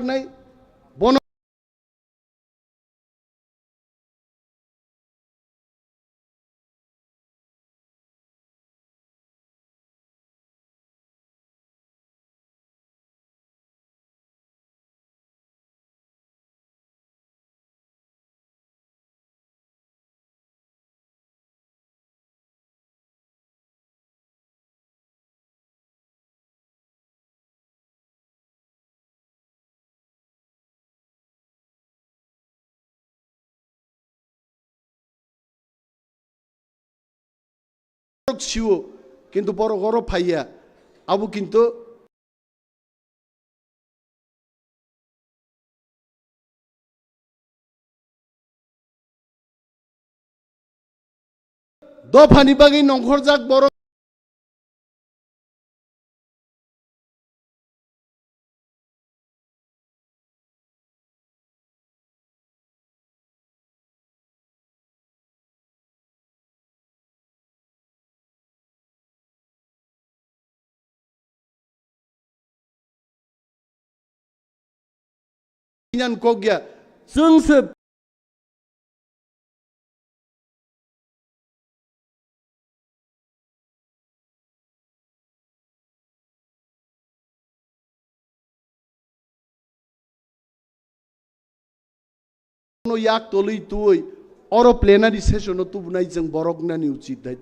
Nai, bono Sio, kintu borok oro phaiya. Abo kintu dophani bagwi nongkhorjak borok. Inan kok ya. Chwng se no yak tolwi twi oro plenary session o tubunai chwng borok nani uchit hai.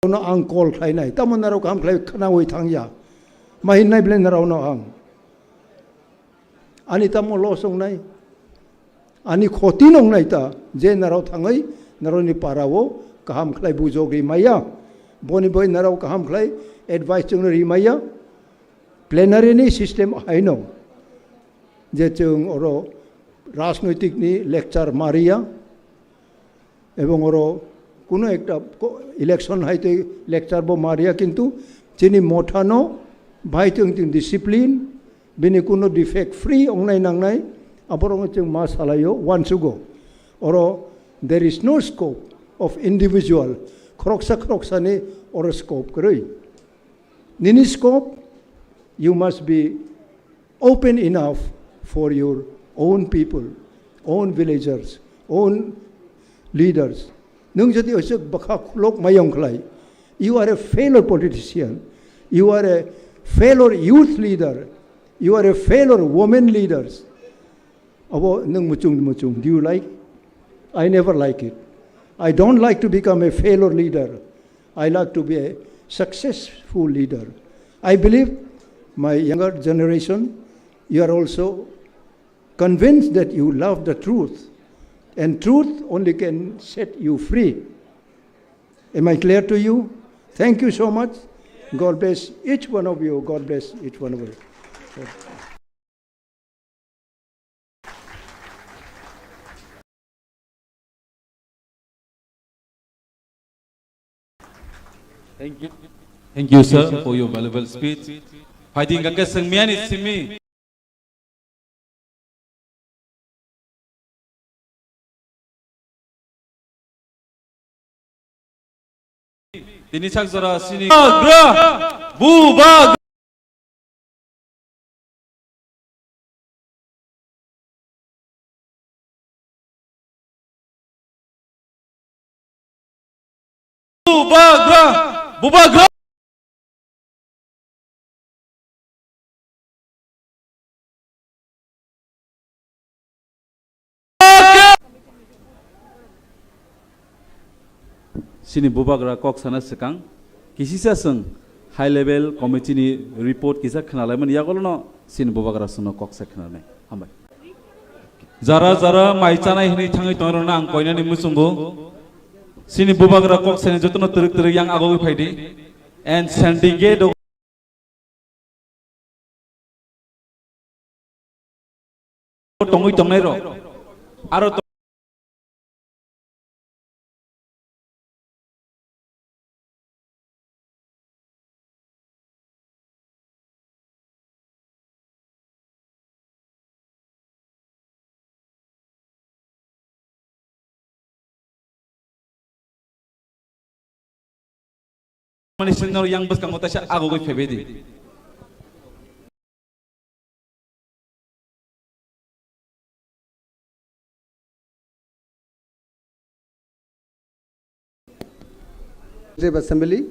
no ang call khlainai, tamo narok kaham khlai khnaui thangya. Ma hinnai belai narokno ang. Ani tamo loss wngnai? Ani khoti nongnai ta, je narok thangwi narokni parao kaham khlai bujogwi maya. Boni bai narok kaham khlai advice chwngno ri maya. Plenary ni system haino je chwng oro rajnoitik ni lecture mariya. Ebong oro kuno ekta ko-, election hai tei lecture bo mariya, kintu chini mothano bai tong tong discipline, bini kuno defect free ongnai nangnai, aborok chwng ma salaio wansugo. Oro there is no scope of individual, khoroksa khoroksani oro scope kwrwi. Nini scope, you must be open enough for your own people, own villagers, own leaders. Nwng jodi oisok bwkha khulok mayong khlai, you are a failure politician, you are a failure youth leader, you are a failure women leaders. Abo nwng muchung muchung. Do you like? I never like it. I don't like to become a failure leader. I like to be a successful leader. I believe my younger generation, you are also convinced that you love the truth, and truth only can set you free. Am I clear to you? Thank you so much. God bless each one of you. God bless each one of you. Thank you. Thank you, sir, for your valuable speech. Phaidi hingkha khe swngmiyani simi. Tini sak jora sini. Bubagra. Bubagra. Bubagra. Bubagra. Chini bubagra kok sana swkang, kisisa chwng high level committee ni report kisa khwnalaimani yagulono chini bubagra chwngno kok sa khwnanai. Hambai. Jara jara mai chanai hwnwi thangwi tongnai rokno ang koinani muchungo. Chini bubagra kok sani jotono twrwk twrwk yang agogwi phaidi. And syndicate tongwi tongnai rok. Aro to- Mani sengno yang bwskango taisa agogwi phaibai di. Legislative Assembly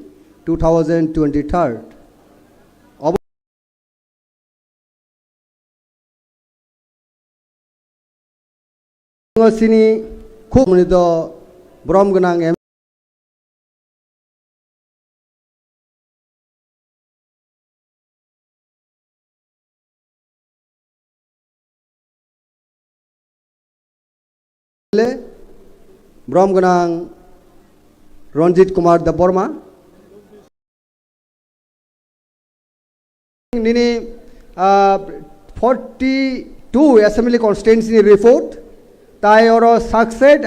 two thousand twenty-third. Obo sini khub mani do borom gwnang M L A, borom gwnang Ranjit Kumar Debbarma. Nini, ah, forty-two assembly constituency ni report, tai oro success,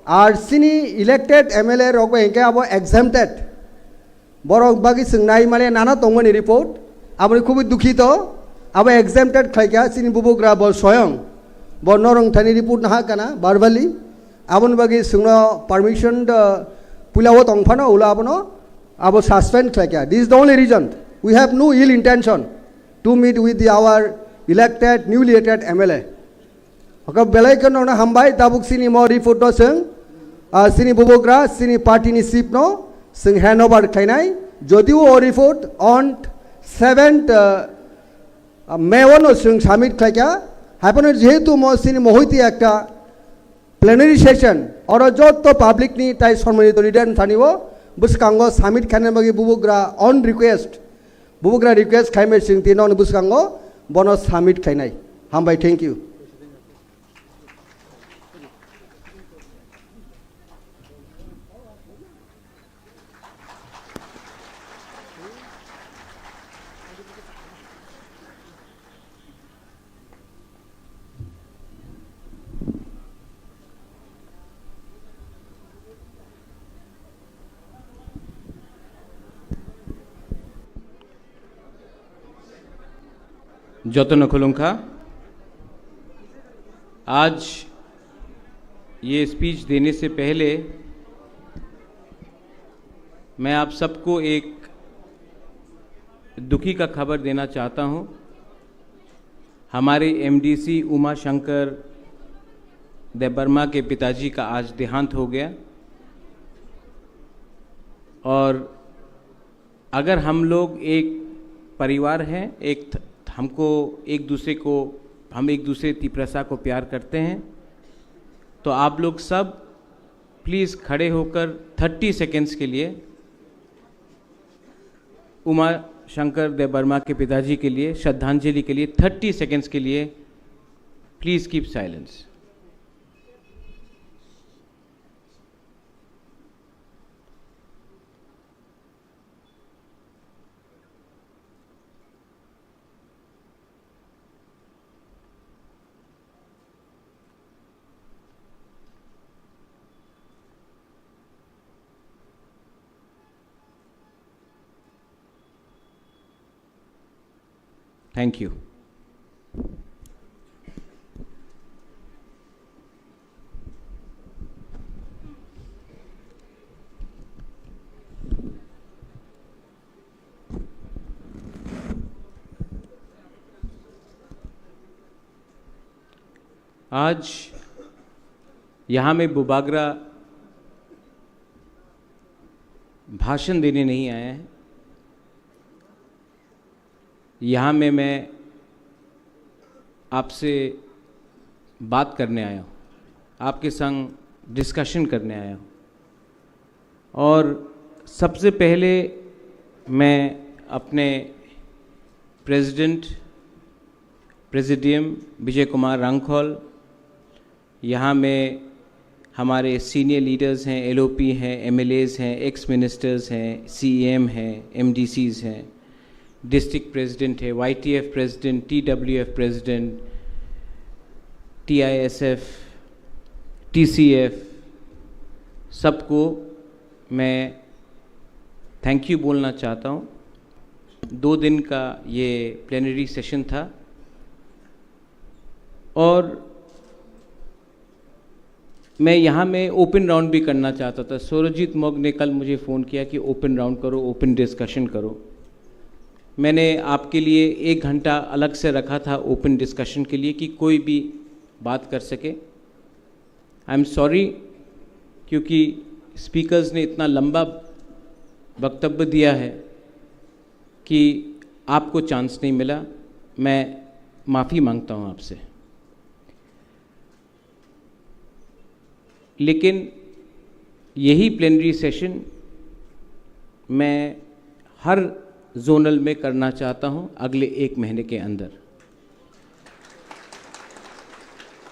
ar chini elected M L A rok bai hingke abo exempted. Borok bagwi chwng nai male nana tongmani report, aboni khubui dukhito, abo exempted khlaikha chini bubugra bo soyong, bo norong thani report naha kana verbally, aboni bagwi chwngno permission da puila o tong phano ulo abono abo suspend khlaikha. This is the only reason. We have no ill intention to meet with the, our elected, newly elected M L A. Oka belai kheno no hambai, tabuk chini mo report no chwng, ah, chini bubugra, chini party ni chief no chwng hand over khlainai. Jodio o report on seventh, ah, ah, May o no chwng submit khlaikha. Haiphano jehetu mo chini mohoti ekta plenary session, oro joto public ni tai sommonito leader thani o bwskango submit khaina bagwi bubagra on request, bubagra request khaimai chwng tini nokni bwskango bono submit khainai. Hambai, thank you. Jotono khulumkha. आज ये स्पीच देने से पहले मैं आप सबको एक दुखी का खबर देना चाहता हूँ। हमारे एमडीसी उमा शंकर देबबर्मा के पिताजी का आज देहांत हो गया। और अगर हम लोग एक परिवार हैं, एक थ-, हमको एक दूसरे को, हम एक दूसरे तिप्रसा को प्यार करते हैं, तो आप लोग सब प्लीज खड़े होकर थर्टी सेकेंड्स के लिए उमा शंकर देबबर्मा के पिताजी के लिए श्रद्धांजलि के लिए थर्टी सेकेंड्स के लिए please keep silence. Thank you. आज यहाँ में बुबागरा भाषण देने नहीं आया है। यहाँ में मैं आपसे बात करने आया हूँ, आपके संग डिस्कशन करने आया हूँ। और सबसे पहले मैं अपने प्रेसिडेंट, प्रेसिडियम विजय कुमार रांखल, यहाँ में हमारे सीनियर लीडर्स हैं, एलओपी हैं, एमएलएज़ हैं, एक्स मिनिस्टर्स हैं, सीईएम हैं, एमडीसीज़ हैं, डिस्ट्रिक्ट प्रेसिडेंट है, वाईटीएफ प्रेसिडेंट, टीडब्ल्यूएफ प्रेसिडेंट, टीआईएसएफ, टीसीएफ, सबको मैं थैंक यू बोलना चाहता हूँ। दो दिन का ये प्लेनरी सेशन था और मैं यहाँ में ओपन राउंड भी करना चाहता था। सुरजीत मग ने कल मुझे फ़ोन किया कि ओपन राउंड करो, ओपन डिस्कशन करो। मैंने आपके लिए एक घंटा अलग से रखा था ओपन डिस्कशन के लिए कि कोई भी बात कर सके। आई एम सॉरी, क्योंकि स्पीकर्स ने इतना लंबा वक्तव्य दिया है कि आपको चांस नहीं मिला। मैं माफ़ी मांगता हूँ आपसे। लेकिन यही प्लेनरी सेशन मैं हर जोनल में करना चाहता हूँ अगले एक महीने के अंदर।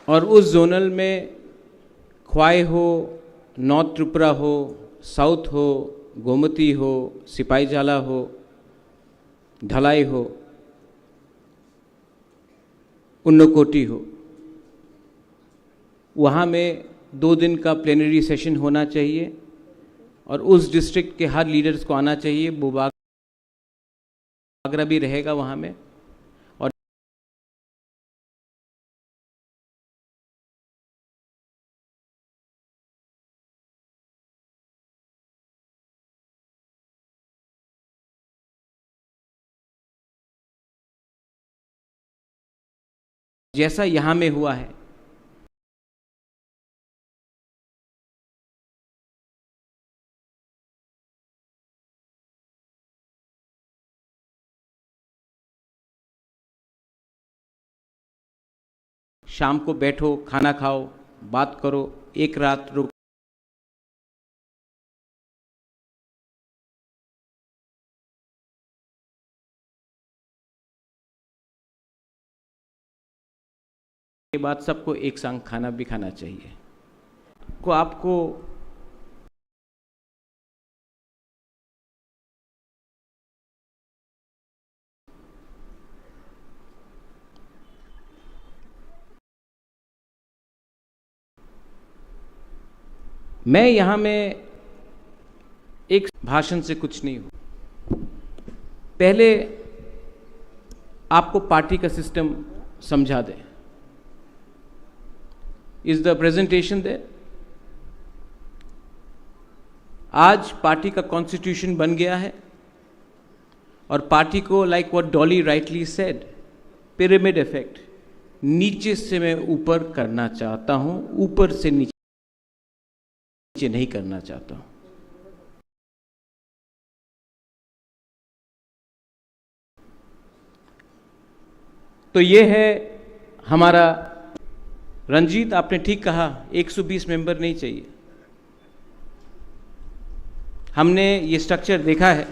और उस जोनल में ख्वाई हो, नॉर्थ त्रिपुरा हो, साउथ हो, गोमती हो, सिपाहीजाला हो, धलाई हो, उन्नकोटी हो, वहाँ में दो दिन का प्लेनरी सेशन होना चाहिए और उस डिस्ट्रिक्ट के हर लीडर्स को आना चाहिए। बुबागरा भी रहेगा वहाँ में। और जैसा यहाँ में हुआ है, शाम को बैठो, खाना खाओ, बात करो, एक रात रुक के बाद सबको एक संग खाना भी खाना चाहिए। को आपको मैं यहाँ में एक भाषण से कुछ नहीं हूँ। पहले आपको पार्टी का सिस्टम समझा दें। Is the presentation there? आज पार्टी का कॉन्स्टिट्यूशन बन गया है और पार्टी को, like what Dolly rightly said, pyramid effect, नीचे से मैं ऊपर करना चाहता हूं, ऊपर से नीचे नहीं करना चाहता हूं। तो ये है हमारा। रंजीत, आपने ठीक कहा, एक सौ बीस मेंबर नहीं चाहिए। हमने ये स्ट्रक्चर देखा है।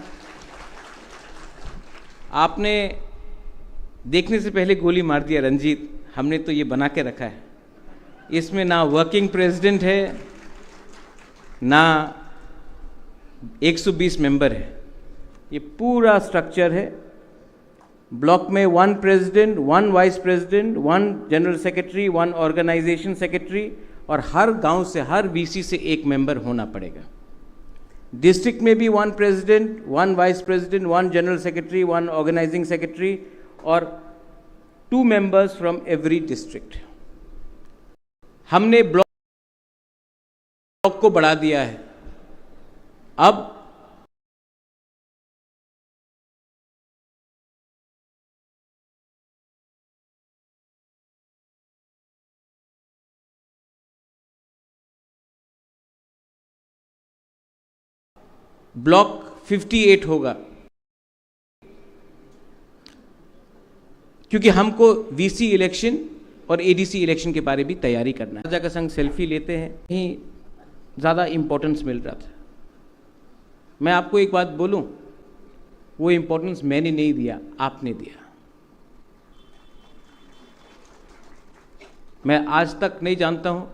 आपने देखने से पहले गोली मार दिया रंजीत, हमने तो ये बना के रखा है। इसमें ना वर्किंग प्रेसिडेंट है, ना एक सौ बीस मेंबर है। ये पूरा स्ट्रक्चर है। ब्लॉक में one president, one vice president, one general secretary, one organization secretary, और हर गांव से, हर वीसी से एक मेंबर होना पड़ेगा। डिस्ट्रिक्ट में भी one president, one vice president, one general secretary, one organising secretary और two members from every district. हमने ब्लॉक को बढ़ा दिया है। अब ब्लॉक फिफ्टी एट होगा, क्योंकि हमको वीसी इलेक्शन और एडीसी इलेक्शन के बारे भी तैयारी करना है। राजा का संग सेल्फी लेते हैं, कहीं ज़्यादा इंपॉर्टेंस मिल रहा था। मैं आपको एक बात बोलूं, वो इंपॉर्टेंस मैंने नहीं दिया, आपने दिया। मैं आज तक नहीं जानता हूं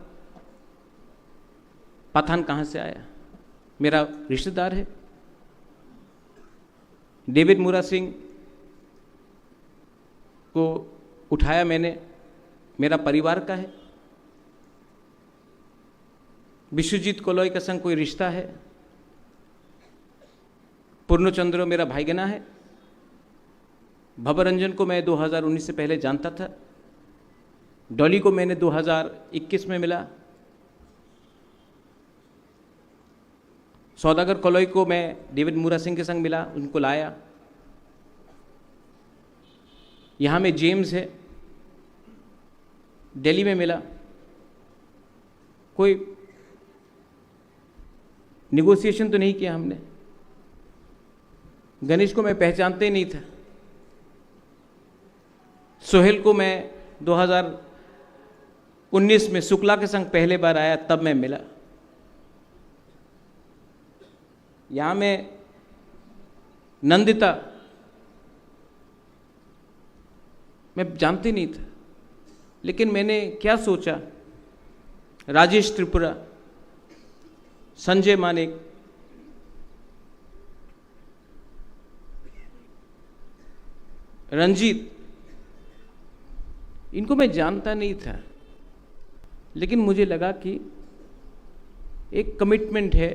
पठान कहां से आया, मेरा रिश्तेदार है। डेविड मुरा सिंह को उठाया मैंने, मेरा परिवार का है। विश्वजीत कोलोई का संग कोई रिश्ता है। पूर्णचंद्र मेरा भाईगना है। भवरंजन को मैं दो हज़ार उन्नीस से पहले जानता था। डॉली को मैंने दो हज़ार इक्कीस में मिला। सौदागर कोलोई को मैं डेविड मुरा सिंह के संग मिला, उनको लाया। यहाँ में जेम्स है, दिल्ली में मिला। कोई नेगोशिएशन तो नहीं किया हमने। गणेश को मैं पहचानते ही नहीं था। सोहेल को मैं दो हज़ार उन्नीस में शुक्ला के संग पहले बार आया, तब मैं मिला। यहाँ में नंदिता, मैं जानती नहीं था, लेकिन मैंने क्या सोचा, राजेश त्रिपुरा, संजय मानिक, रंजीत, इनको मैं जानता नहीं था, लेकिन मुझे लगा कि एक कमिटमेंट है।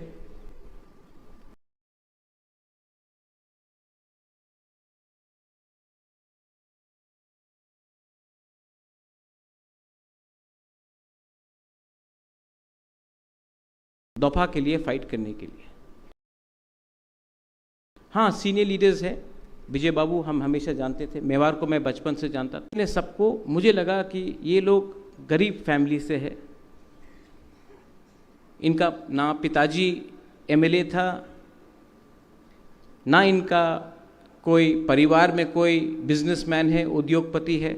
दफा के लिए फाइट करने के लिए। हाँ, सीनियर लीडर्स हैं, विजय बाबू हम हमेशा जानते थे, मेवार को मैं बचपन से जानता था। इन्हें सबको मुझे लगा कि ये लोग गरीब फैमिली से है, इनका ना पिताजी एमएलए था, ना इनका कोई परिवार में कोई बिजनेसमैन है, उद्योगपति है,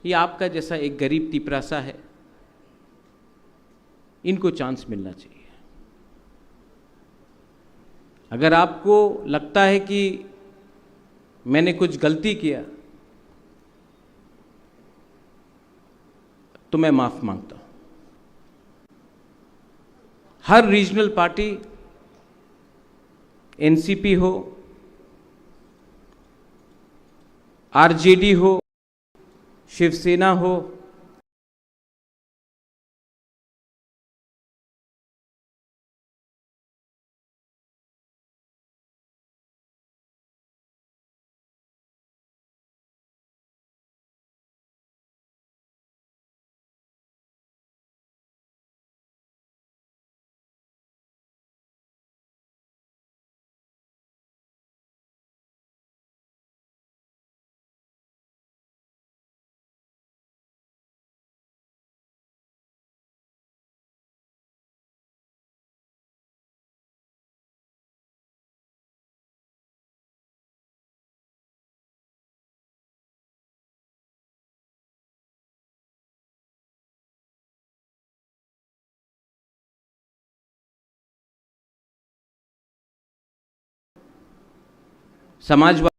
ये आपका जैसा एक गरीब तिपरासा है। इनको चांस मिलना चाहिए। अगर आपको लगता है कि मैंने कुछ गलती किया, तो मैं माफ मांगता हूं। हर रीजनल पार्टी, एनसीपी हो, आरजेडी हो, शिवसेना हो, समाजवादी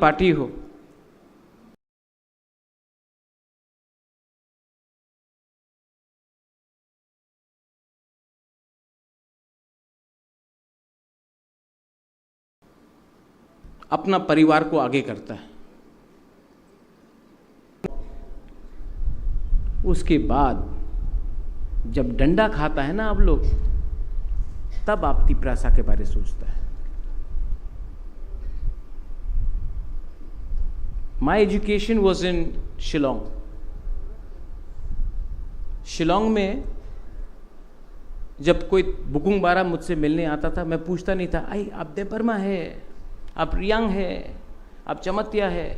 पार्टी हो। अपना परिवार को आगे करता है। उसके बाद जब डंडा खाता है ना आप लोग, तब आप तिपरासा के बारे सोचता है। My education was in Shillong. शिलोंग में जब कोई बुकुंग बारा मुझसे मिलने आता था, मैं पूछता नहीं था, "आई, आप देबर्मा है, आप रियांग है, आप चमतिया है?"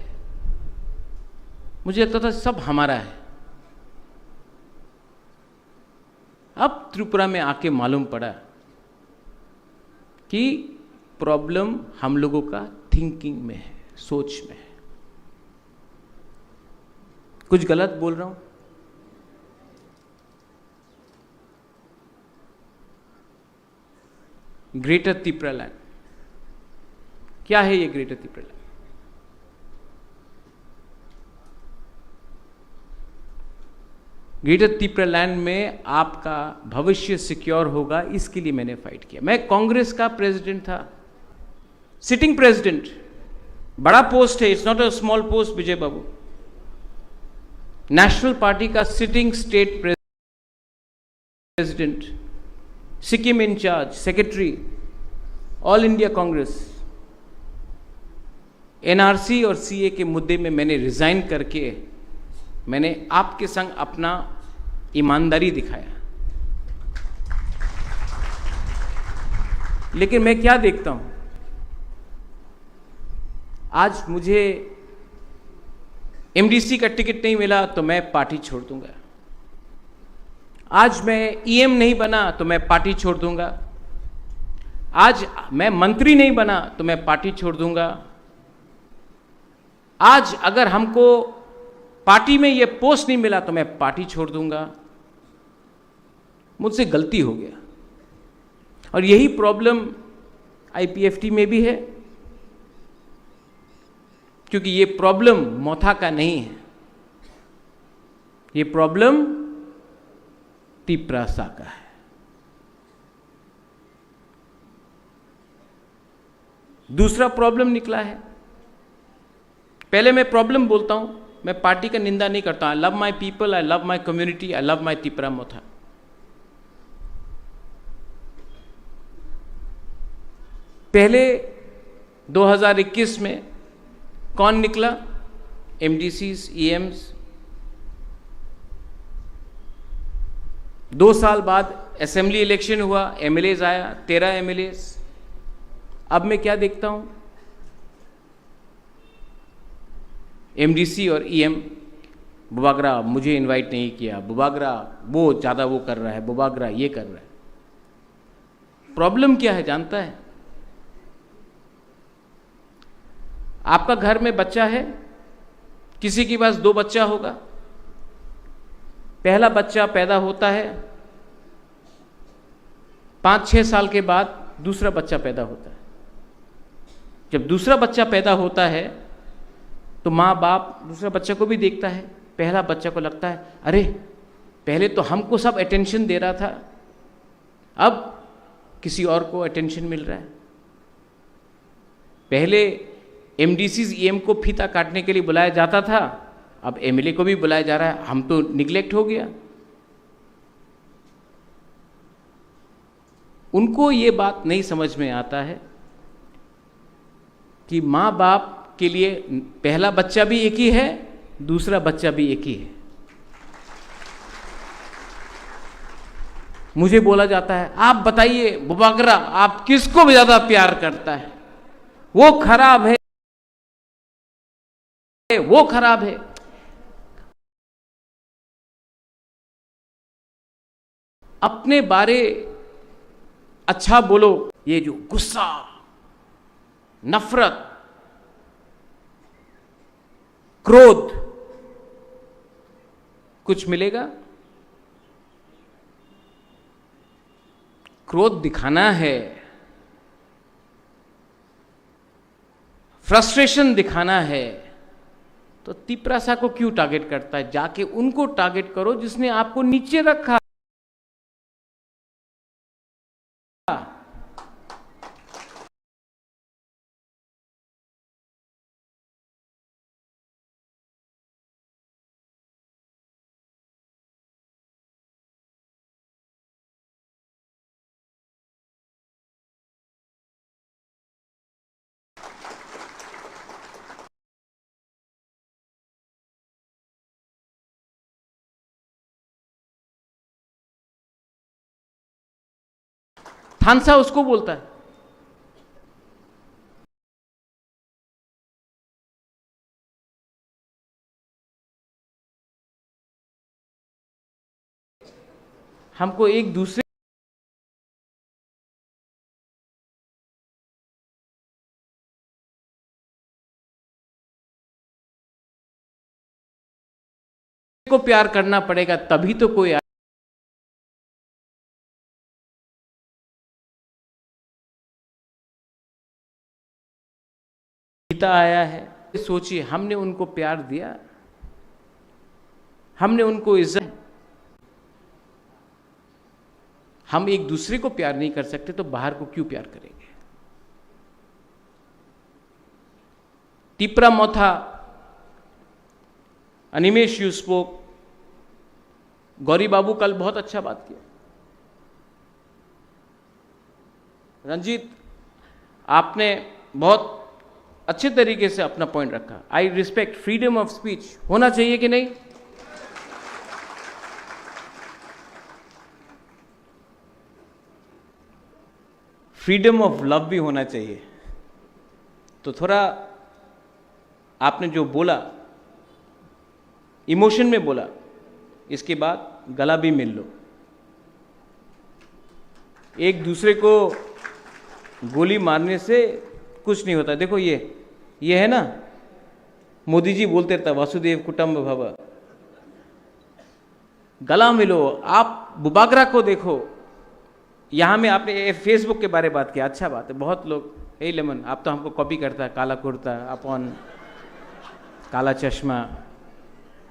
मुझे लगता था सब हमारा है। अब त्रिपुरा में आके मालूम पड़ा कि प्रॉब्लम हम लोगों का थिंकिंग में है, सोच में है। कुछ गलत बोल रहा हूं? ग्रेटर तिपरालैंड, क्या है ये ग्रेटर तिपरालैंड? ग्रेटर तिपरालैंड में आपका भविष्य सिक्योर होगा, इसके लिए मैंने फाइट किया। मैं कांग्रेस का प्रेसिडेंट था, सिटिंग प्रेसिडेंट, बड़ा पोस्ट है, it's not a small post, Vijay Babu. National party का sitting state president, Sikkim incharge, secretary, all India Congress. NRC और सीए के मुद्दे में मैंने रिजाइन करके मैंने आपके संग अपना ईमानदारी दिखाया। लेकिन मैं क्या देखता हूं, आज मुझे एमडीसी का टिकट नहीं मिला तो मैं पार्टी छोड़ दूंगा। आज मैं ईएम नहीं बना तो मैं पार्टी छोड़ दूंगा। आज मैं मंत्री नहीं बना तो मैं पार्टी छोड़ दूंगा। आज अगर हमको पार्टी में ये पोस्ट नहीं मिला तो मैं पार्टी छोड़ दूंगा। मुझसे गलती हो गया। और यही प्रॉब्लम आईपीएफटी में भी है, क्योंकि ये प्रॉब्लम मोथा का नहीं है, ये प्रॉब्लम तिपरासा का है। दूसरा प्रॉब्लम निकला है। पहले मैं प्रॉब्लम बोलता हूं, मैं पार्टी का निंदा नहीं करता। I love my people, I love my community, I love my Tipra मोथा। पहले दो हज़ार इक्कीस में कौन निकला? एमडीसीज, ईएम्स। दो साल बाद असेंबली इलेक्शन हुआ, एमएलएज आया, तेरह एमएलएज। अब मैं क्या देखता हूं, एमडीसी और ईएम, बुबागरा मुझे इनवाइट नहीं किया, बुबागरा वो ज़्यादा वो कर रहा है, बुबागरा ये कर रहा है। प्रॉब्लम क्या है जानता है? आपका घर में बच्चा है, किसी के पास दो बच्चा होगा, पहला बच्चा पैदा होता है, पाँच छः साल के बाद दूसरा बच्चा पैदा होता है। जब दूसरा बच्चा पैदा होता है तो माँ बाप दूसरा बच्चा को भी देखता है। पहला बच्चा को लगता है, अरे, पहले तो हमको सब अटेंशन दे रहा था, अब किसी और को अटेंशन मिल रहा है। पहले एमडीसी ईएम को फीता काटने के लिए बुलाया जाता था, अब एमएलए को भी बुलाया जा रहा है। हम तो निग्लेक्ट हो गया। उनको ये बात नहीं समझ में आता है कि माँ बाप के लिए पहला बच्चा भी एक ही है, दूसरा बच्चा भी एक ही है। मुझे बोला जाता है, आप बताइए बुबागरा, आप किसको ज्यादा प्यार करता है? वो खराब है, वो खराब है। अपने बारे अच्छा बोलो। ये जो गुस्सा, नफरत, क्रोध, कुछ मिलेगा? क्रोध दिखाना है, फ्रस्ट्रेशन दिखाना है, तो तिपरासा को क्यों टारगेट करता है? जाके उनको टारगेट करो जिसने आपको नीचे रखा। थानसा उसको बोलता है। हमको एक दूसरे को प्यार करना पड़ेगा, तभी तो कोई गीता आया है। सोचिए, हमने उनको प्यार दिया, हमने उनको इज्जत, हम एक दूसरे को प्यार नहीं कर सकते तो बाहर को क्यों प्यार करेंगे? तिपरा मोथा, अनिमेश, यू स्पोक। गौरी बाबू कल बहुत अच्छा बात किया। रंजीत, आपने बहुत अच्छे तरीके से अपना पॉइंट रखा। I respect freedom of speech, होना चाहिए कि नहीं? फ्रीडम ऑफ लव भी होना चाहिए। तो थोड़ा आपने जो बोला, इमोशन में बोला, इसके बाद गला भी मिल लो। एक दूसरे को गोली मारने से कुछ नहीं होता। देखो, ये ये है ना, मोदी जी बोलते रहता, वसुदेव कुटुंब भव। गला मिलो। आप बुबागरा को देखो, यहाँ में आपने ये फेसबुक के बारे में बात किया, अच्छा बात है। बहुत लोग, ए लेमन, आप तो हमको कॉपी करता है, काला कुर्ता, अपन काला चश्मा,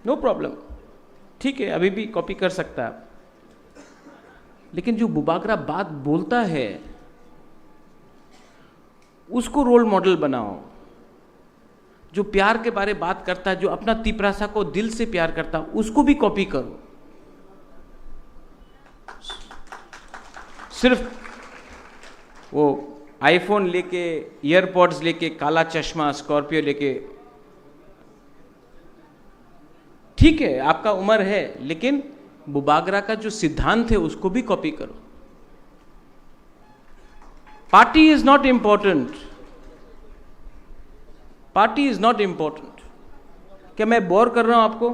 नो प्रॉब्लम, ठीक है, अभी भी कॉपी कर सकता है। लेकिन जो बुबागरा बात बोलता है, उसको रोल मॉडल बनाओ। जो प्यार के बारे बात करता है, जो अपना तिपरासा को दिल से प्यार करता है, उसको भी कॉपी करो। सिर्फ वो आईफोन लेके, एयरपॉड्स लेके, काला चश्मा, स्कॉर्पियो लेके, ठीक है, आपका उम्र है, लेकिन बुबागरा का जो सिद्धांत है, उसको भी कॉपी करो। Party is not important, party is not important. क्या मैं बोर कर रहा हूं आपको?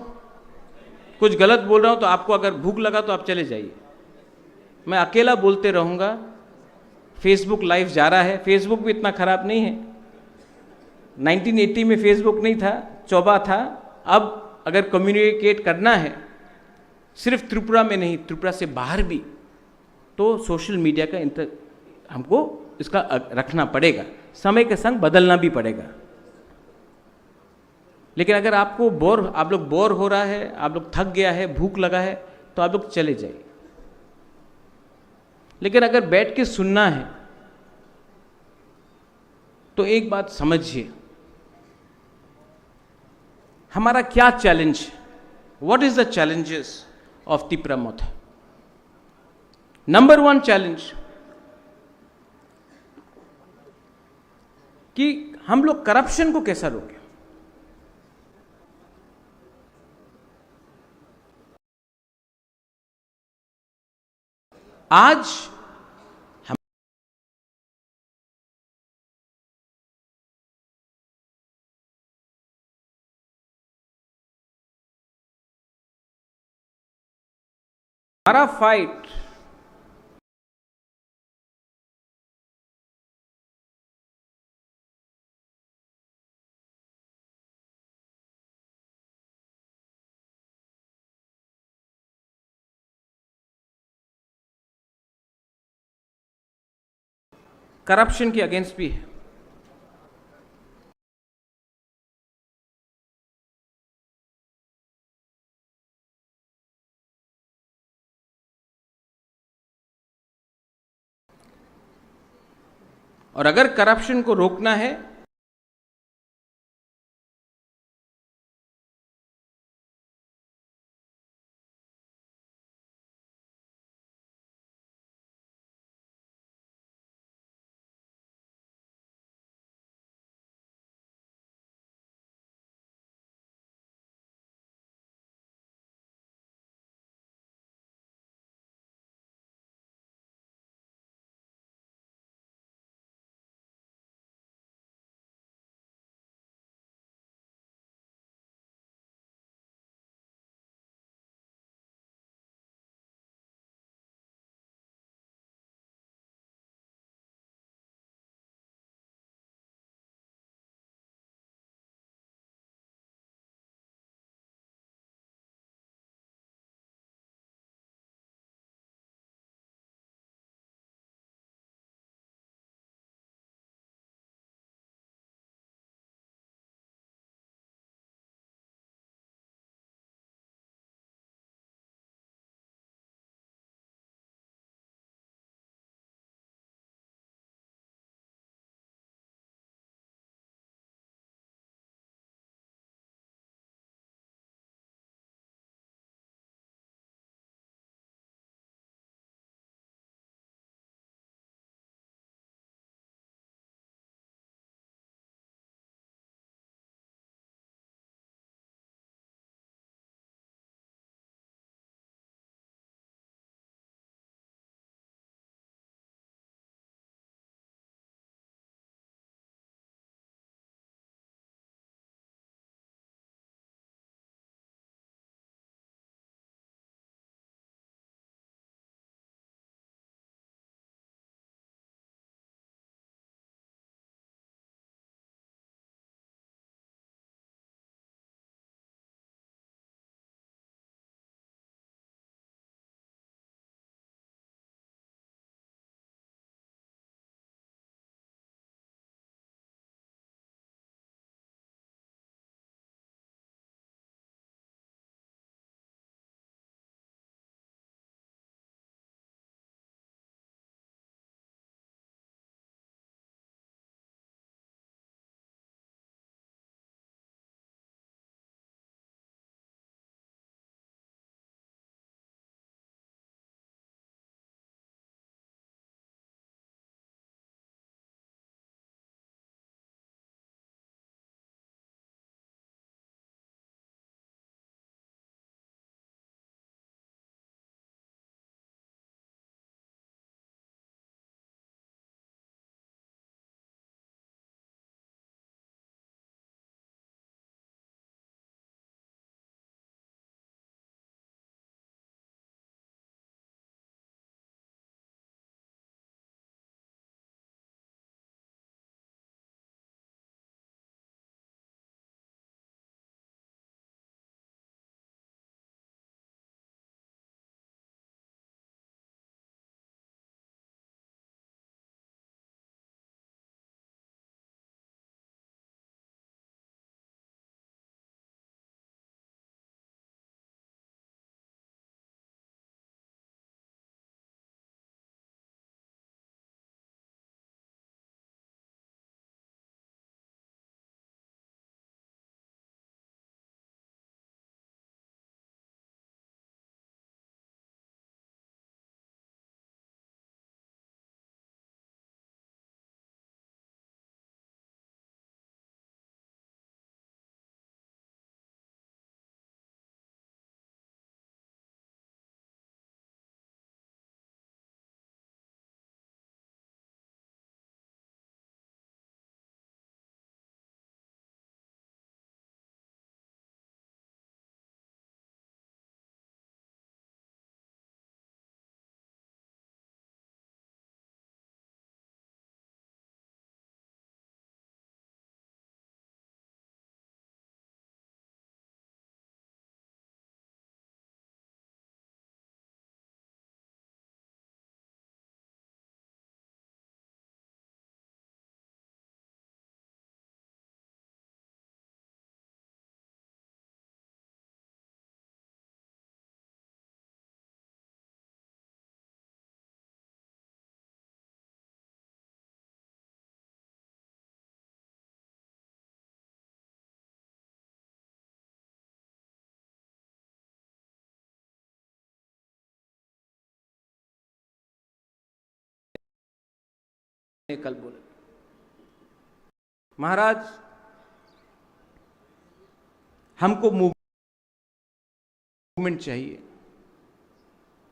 कुछ गलत बोल रहा हूं तो आपको अगर भूख लगा तो आप चले जाइए, मैं अकेला बोलते रहूंगा। फेसबुक लाइव जा रहा है। फेसबुक भी इतना खराब नहीं है। नाइनटीन एटी में फेसबुक नहीं था, चोबा था। अब अगर कम्युनिकेट करना है सिर्फ त्रिपुरा में नहीं, त्रिपुरा से बाहर भी, तो सोशल मीडिया का इंत हमको इसका अ- रखना पड़ेगा। समय के संग बदलना भी पड़ेगा। लेकिन अगर आपको बोर आप लोग बोर हो रहा है, आप लोग थक गया है, भूख लगा है, तो आप लोग चले जाइए। लेकिन अगर बैठ के सुनना है, तो एक बात समझिए, हमारा क्या चैलेंज है? What is the challenges of Tipra Motha? Number one challenge कि हम लोग करप्शन को कैसा रोकें। आज हमारा फाइट करप्शन के अगेंस्ट भी है। और अगर करप्शन को रोकना है, मैंने कल बोला, महाराज, हमको मूवमेंट चाहिए,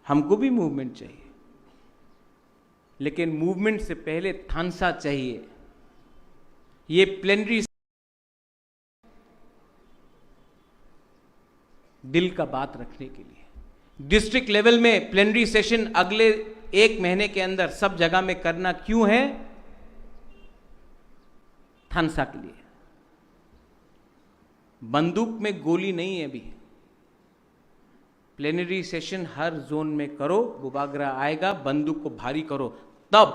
हमको भी मूवमेंट चाहिए, लेकिन मूवमेंट से पहले थानसा चाहिए। ये प्लेनरी दिल का बात रखने के लिए। डिस्ट्रिक्ट लेवल में प्लेनरी सेशन अगले एक महीने के अंदर सब जगह में करना क्यों है? थानसा के लिए। बंदूक में गोली नहीं है अभी। प्लेनरी सेशन हर जोन में करो, बुबागरा आएगा, बंदूक को भारी करो, तब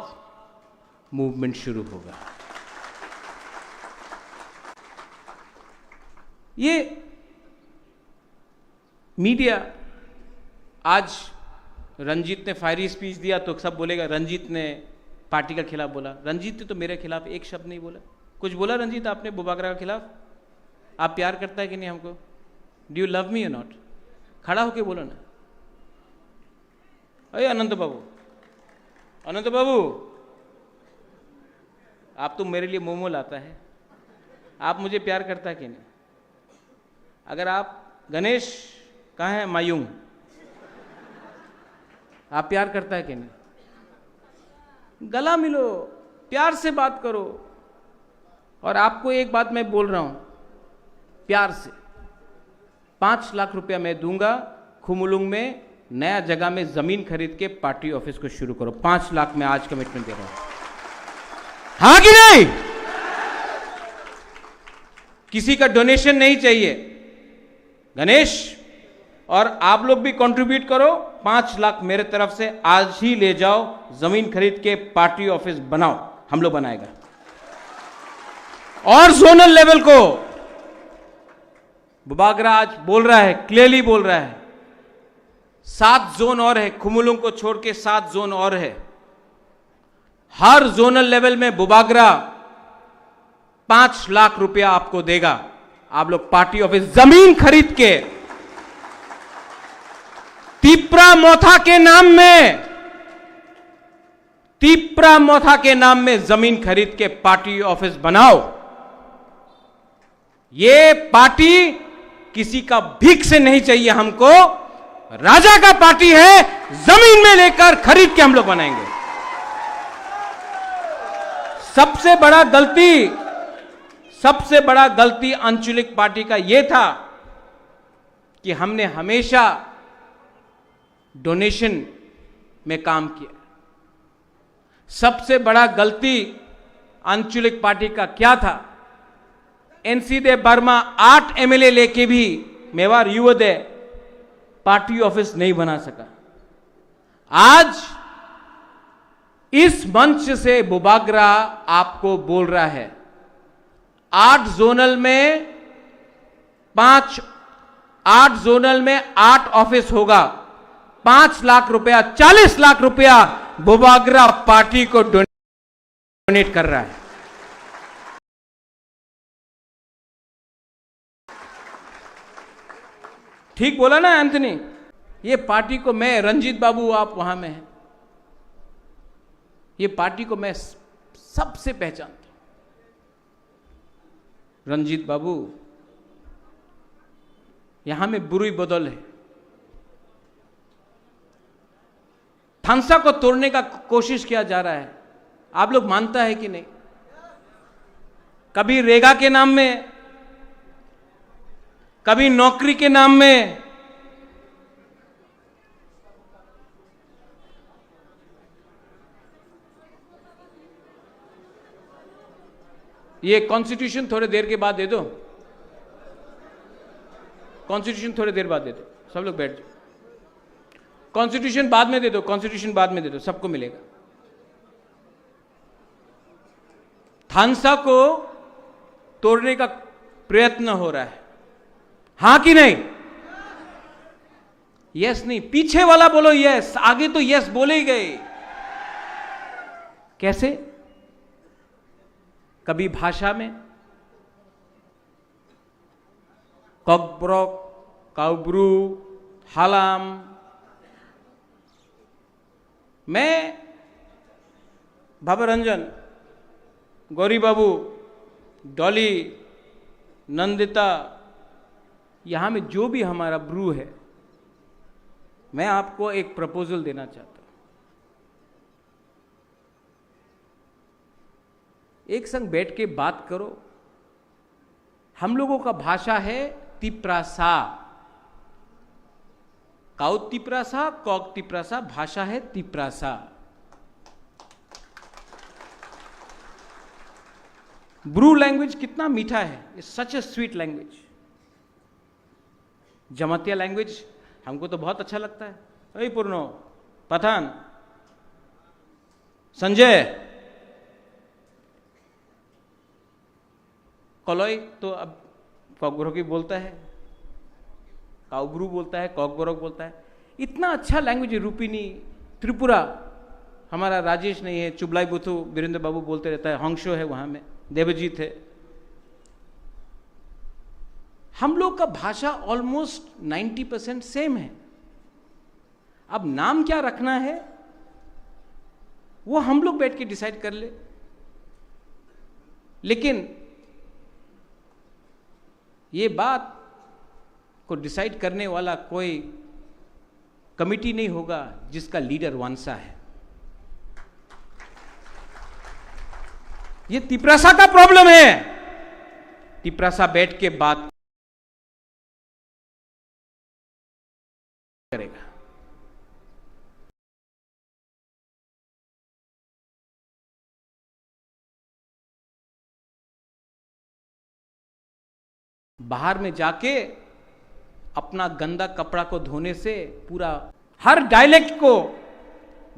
मूवमेंट शुरू होगा। ये मीडिया, आज रंजीत ने फायरी स्पीच दिया तो सब बोलेगा रंजीत ने पार्टी का खिलाफ बोला। रंजीत ने तो मेरे खिलाफ एक शब्द नहीं बोला। कुछ बोला रंजीत आपने बुबागरा के खिलाफ? आप प्यार करता है कि नहीं हमको? Do you love me or not? खड़ा होके बोलो ना। अरे अनंत बाबू, अनंत बाबू, आप तो मेरे लिए मोमो लाता है, आप मुझे प्यार करता है कि नहीं? अगर आप, गणेश, कहाँ है मायूंग? आप प्यार करता है कि नहीं? गला मिलो, प्यार से बात करो। और आपको एक बात मैं बोल रहा हूं प्यार से, पाँच लाख रुपया मैं दूंगा, खुमुलुंग में नया जगह में जमीन खरीद के पार्टी ऑफिस को शुरू करो। पाँच लाख मैं आज कमिटमेंट दे रहा हूं, हाँ कि नहीं? किसी का डोनेशन नहीं चाहिए। गणेश, और आप लोग भी कंट्रीब्यूट करो, पाँच लाख मेरे तरफ से आज ही ले जाओ, जमीन खरीद के पार्टी ऑफिस बनाओ, हम लोग बनाएगा। और जोनल लेवल को बुबागरा आज बोल रहा है, क्लियरली बोल रहा है, सात जोन और है, खुमुलुंग को छोड़ के सात जोन और है। हर जोनल लेवल में बुबागरा पाँच लाख रुपया आपको देगा। आप लोग पार्टी ऑफिस जमीन खरीद के तिप्रा मोथा के नाम में, तिप्रा मोथा के नाम में जमीन खरीद के पार्टी ऑफिस बनाओ। ये पार्टी किसी का भीख से नहीं चाहिए हमको, राजा का पार्टी है, जमीन में लेकर खरीद के हम लोग बनाएंगे। सबसे बड़ा गलती, सबसे बड़ा गलती आंचलिक पार्टी का ये था कि हमने हमेशा डोनेशन में काम किया। सबसे बड़ा गलती आंचलिक पार्टी का क्या था? एनसी देव वर्मा आठ एमएलए लेके भी मेवाड़ युवदय पार्टी ऑफिस नहीं बना सका। आज इस मंच से बुबागरा आपको बोल रहा है, आठ जोनल में पांच, आठ जोनल में आठ ऑफिस होगा, पांच लाख रुपया, चालीस लाख रुपया बुबागरा पार्टी को डोनेट कर रहा है। ठीक बोला ना एंथनी? ये पार्टी को मैं, रंजीत बाबू आप वहां में हैं, ये पार्टी को मैं स-, सबसे पहचानता हूं। रंजीत बाबू, यहां में बुरी बदल है। थानसा को तोड़ने का कोशिश किया जा रहा है, आप लोग मानता है कि नहीं? कभी रेगा के नाम में, कभी नौकरी के नाम में, ये कॉन्स्टिट्यूशन थोड़े देर के बाद दे दो, कॉन्स्टिट्यूशन थोड़े देर बाद दे दो, सब लोग बैठ जाओ। कॉन्स्टिट्यूशन बाद में दे दो, कॉन्स्टिट्यूशन बाद में दे दो, सबको मिलेगा। थानसा को तोड़ने का प्रयत्न हो रहा है, हाँ कि नहीं? यस नहीं, पीछे वाला बोलो यस, आगे तो यस बोले ही गए। कैसे? कभी भाषा में, ककब्रक, काउब्रू, हालाम। मैं, बाबा रंजन, गौरी बाबू, डॉली, नंदिता, यहाँ में जो भी हमारा ब्रू है, मैं आपको एक प्रपोजल देना चाहता हूँ। एक संग बैठ के बात करो। हम लोगों का भाषा है तिप्रासा। काउ तिप्रासा, कॉक तिप्रासा, भाषा है तिप्रासा। ब्रू लैंग्वेज कितना मीठा है, it's such a sweet language। Jamatia language हमको तो बहुत अच्छा लगता है। ए पूर्णो, पठान, संजय, कलई तो अब कॉकबरकी बोलता है, काउब्रू बोलता है, कॉकबरक बोलता है। इतना अच्छा लैंग्वेज है, रूपिनी, त्रिपुरा, हमारा राजेश नहीं है, चुबलाई बुथु, वीरेंद्र बाबू बोलते रहता है, हंसो है वहाँ में, देवजीत है। हम लोग का भाषा ऑलमोस्ट नाइन्टी परसेंट सेम है। अब नाम क्या रखना है, वो हम लोग बैठ के डिसाइड कर ले। लेकिन ये बात को डिसाइड करने वाला कोई कमेटी नहीं होगा जिसका लीडर वंशा है। ये तिपरासा का प्रॉब्लम है। तिपरासा बैठ के बात करेगा। बाहर में जाके अपना गंदा कपड़ा को धोने से पूरा, हर डायलेक्ट को,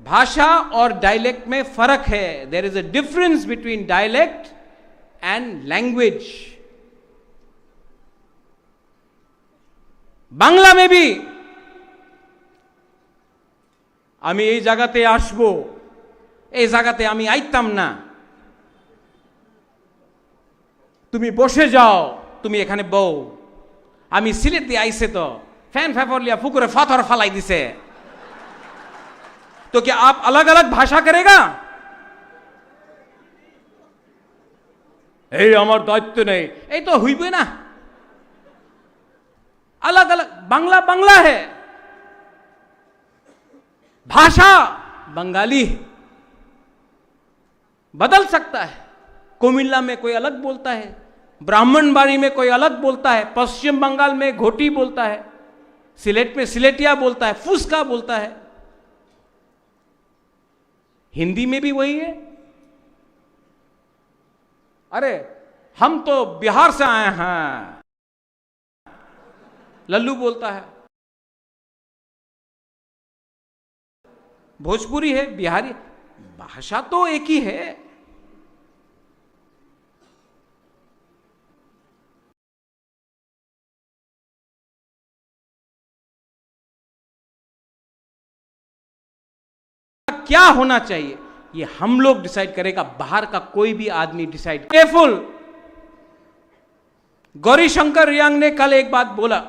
भाषा और डायलेक्ट में फर्क है। There is a difference between dialect and language। Bangla may be আমি এই জায়গাতে আসবো, এই জায়গাতে আমি আইতাম না। তুমি বসে যাও, তুমি এখানে বও। আমি সিলেট দিয়ে আইছে তো, ফ্যান ফ্যাফর লিয়া পুকুরে পাথর ফালাই দিছে। তো কি আপ আলাদা আলাদা ভাষা করেগা? এই আমার দায়িত্ব নেই, এই তো হইবে না। अलग अलग, बांग्ला बांग्ला है, भाषा बंगाली है, बदल सकता है। कुमिल्ला में कोई अलग बोलता है, ब्राह्मणबाड़ी में कोई अलग बोलता है, पश्चिम बंगाल में घोटी बोलता है, सिलेट में सिलेटिया बोलता है, फुसका बोलता है। हिंदी में भी वही है। अरे, हम तो बिहार से आए हैं, लल्लू बोलता है। भोजपुरी है, बिहारी, भाषा तो एक ही है। क्या होना चाहिए, ये हम लोग डिसाइड करेगा, बाहर का कोई भी आदमी डिसाइड। केयरफुल। गौरी शंकर रियांग ने कल एक बात बोला,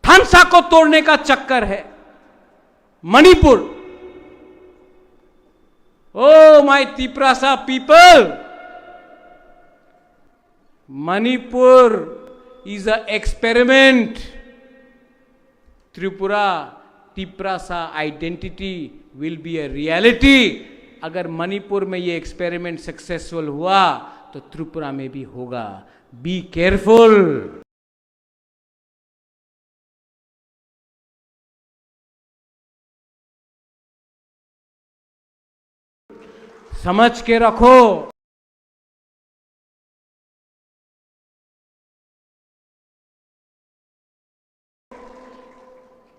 थानसा को तोड़ने का चक्कर है Manipur. Oh my Tiprasa people, Manipur is a experiment। Tripura, Tiprasa identity will be a reality। अगर मणिपुर में ये एक्सपेरिमेंट सक्सेसफुल हुआ तो त्रिपुरा में भी होगा। Be careful. समझ के रखो।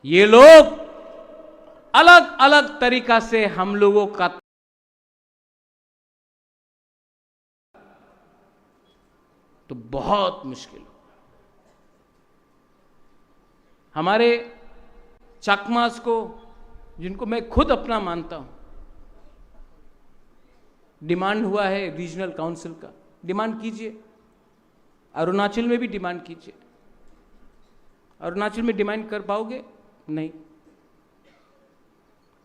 ये लोग अलग अलग तरीका से हम लोगों का तो बहुत मुश्किल होगा। हमारे चकमास को, जिनको मैं खुद अपना मानता हूं, डिमांड हुआ है रीजनल काउंसिल का, डिमांड कीजिए। अरुणाचल में भी डिमांड कीजिए। अरुणाचल में डिमांड कर पाओगे? नहीं।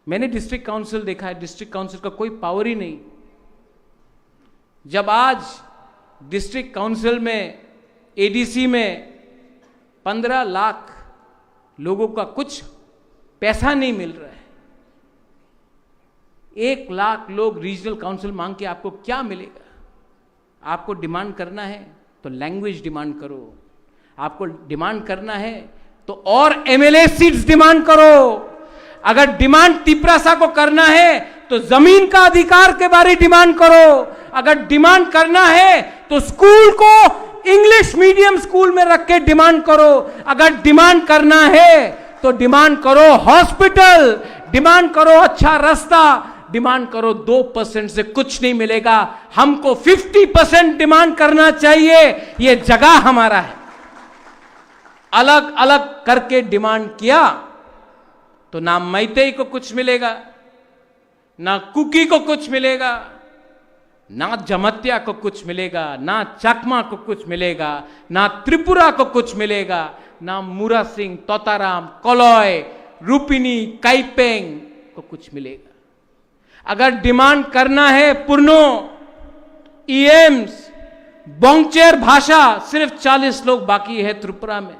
मैंने डिस्ट्रिक्ट काउंसिल देखा है, डिस्ट्रिक्ट काउंसिल का कोई पावर ही नहीं। जब आज डिस्ट्रिक्ट काउंसिल में, एडीसी में पन्द्रह लाख लोगों का कुछ पैसा नहीं मिल रहा है, एक लाख लोग रीजनल काउंसिल मांग के आपको क्या मिलेगा? आपको डिमांड करना है तो लैंग्वेज डिमांड करो, आपको डिमांड करना है तो और एमएलए सीट्स डिमांड करो। अगर डिमांड तिपरासा को करना है तो जमीन का अधिकार के बारे डिमांड करो। अगर डिमांड करना है तो स्कूल को इंग्लिश मीडियम स्कूल में रख के डिमांड करो। अगर डिमांड करना है तो डिमांड करो हॉस्पिटल, डिमांड करो अच्छा रास्ता, डिमांड करो। दो परसेंट से कुछ नहीं मिलेगा। हमको फिफ्टी परसेंट डिमांड करना चाहिए। ये जगह हमारा है। अलग अलग करके डिमांड किया तो ना मैतेई को कुछ मिलेगा, ना कुकी को कुछ मिलेगा, ना जमतिया को कुछ मिलेगा, ना चकमा को कुछ मिलेगा, ना त्रिपुरा को कुछ मिलेगा, ना मुरासिंग, तोताराम, कलय, रूपिनी, काइपेंग को कुछ मिलेगा। अगर डिमांड करना है पुरनो, ईएम्स, बोंगचेर भाषा, सिर्फ चालीस लोग बाकी है त्रिपुरा में।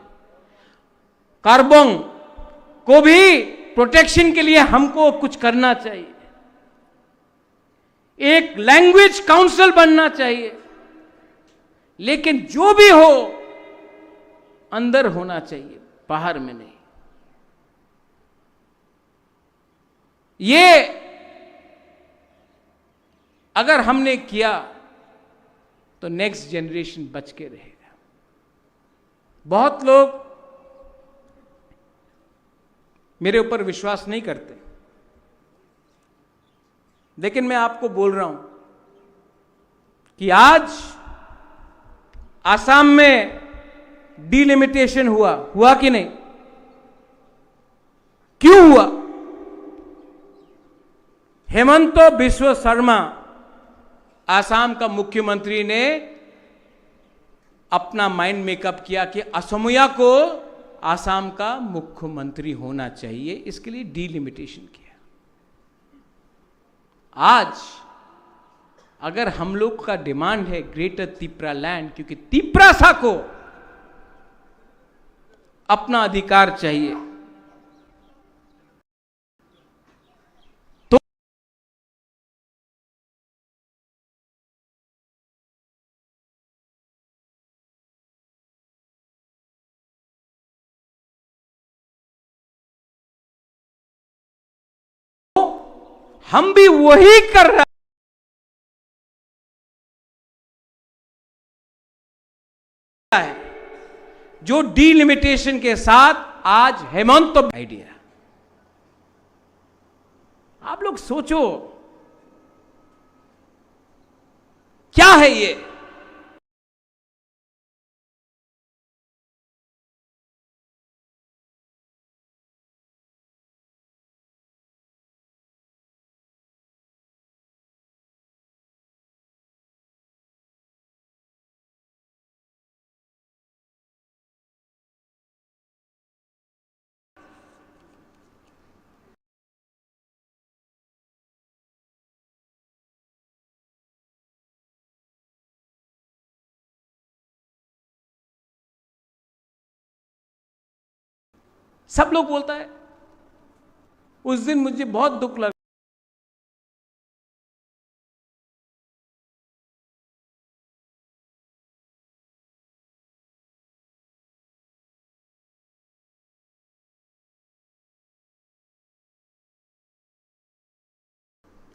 कार्बोंग को भी प्रोटेक्शन के लिए हमको कुछ करना चाहिए। एक लैंग्वेज काउंसिल बनना चाहिए, लेकिन जो भी हो, अंदर होना चाहिए, बाहर में नहीं। ये अगर हमने किया तो नेक्स्ट जनरेशन बच के रहेगा। बहुत लोग मेरे ऊपर विश्वास नहीं करते, लेकिन मैं आपको बोल रहा हूं कि आज आसाम में डिलिमिटेशन हुआ, हुआ कि नहीं? क्यों हुआ? हेमंत बिश्व शर्मा, आसाम का मुख्यमंत्री, ने अपना माइंड मेकअप किया कि असमिया को आसाम का मुख्यमंत्री होना चाहिए, इसके लिए डिलिमिटेशन किया। आज अगर हम लोग का डिमांड है ग्रेटर तिपरा लैंड, क्योंकि तिपरासा को अपना अधिकार चाहिए, तो हम भी वही कर रहे हैं जो डिलिमिटेशन के साथ आज हेमंत आइडिया। आप लोग सोचो, क्या है ये? सब लोग बोलता है। उस दिन मुझे बहुत दुख लगा।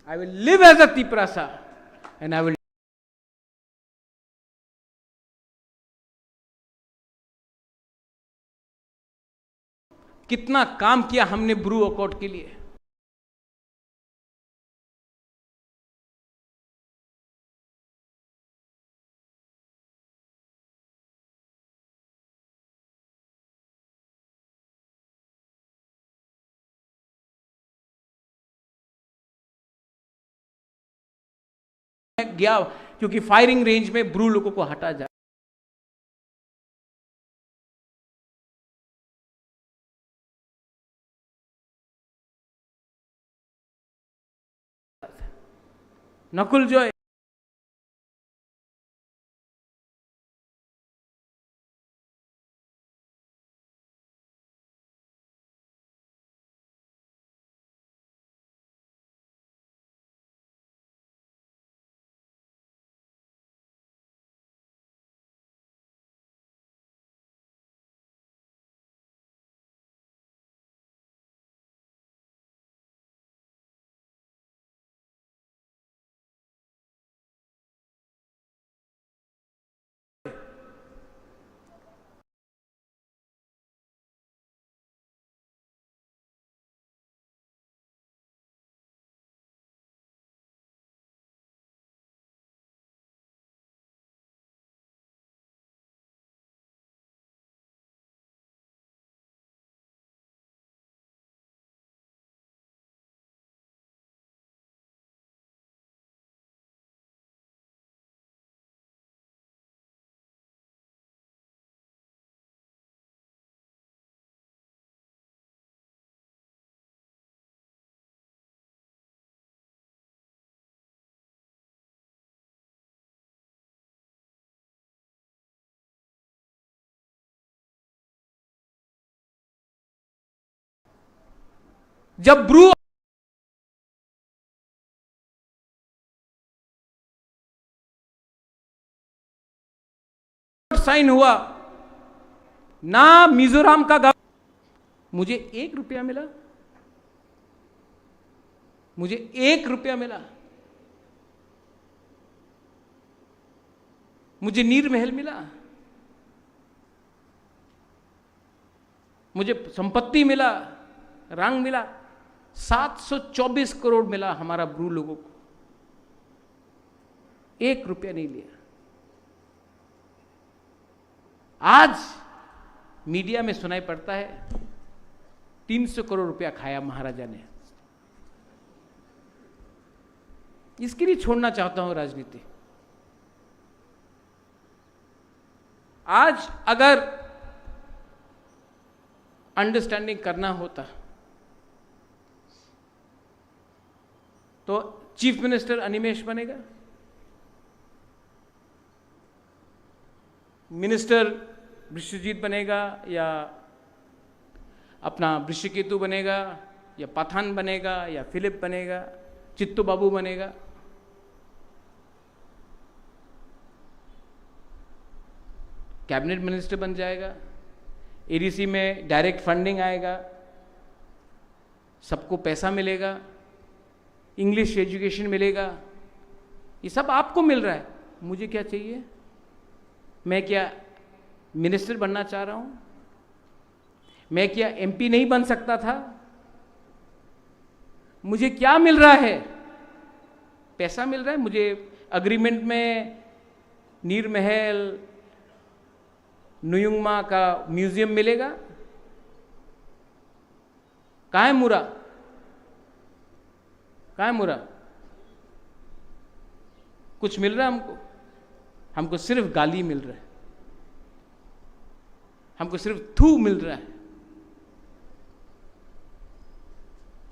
I will live as a Tiprasa and I will कितना काम किया हमने ब्रू अकॉर्ड के लिए। गया, क्योंकि फायरिंग रेंज में ब्रू लोगों को हटा जा नकुल जॉय। जब ब्रू साइन हुआ, ना मिजोरम का गव-, मुझे एक रुपया मिला, मुझे एक रुपया मिला, मुझे नीर महल मिला, मुझे संपत्ति मिला, रंग मिला, सात सौ चौबीस करोड़ मिला हमारा ब्रू लोगों को, एक रुपया नहीं लिया। आज मीडिया में सुनाई पड़ता है, तीन सौ करोड़ रुपया खाया महाराजा ने। इसके लिए छोड़ना चाहता हूं राजनीति। आज अगर अंडरस्टैंडिंग करना होता तो चीफ मिनिस्टर अनिमेश बनेगा, मिनिस्टर विश्वजीत बनेगा, या अपना वृषकेतु बनेगा, या पठान बनेगा, या फिलिप बनेगा, चित्तू बाबू बनेगा, कैबिनेट मिनिस्टर बन जाएगा, एडीसी में डायरेक्ट फंडिंग आएगा, सबको पैसा मिलेगा, इंग्लिश एजुकेशन मिलेगा, ये सब आपको मिल रहा है, मुझे क्या चाहिए? मैं क्या मिनिस्टर बनना चाह रहा हूं? मैं क्या एमपी नहीं बन सकता था? मुझे क्या मिल रहा है? पैसा मिल रहा है मुझे। एग्रीमेंट में नीर महल, नुयुंगमा का म्यूजियम मिलेगा। कहाँ है मुरा? कहाँ है मुरा? कुछ मिल रहा है हमको? हमको सिर्फ गाली मिल रहा है, हमको सिर्फ थू मिल रहा है।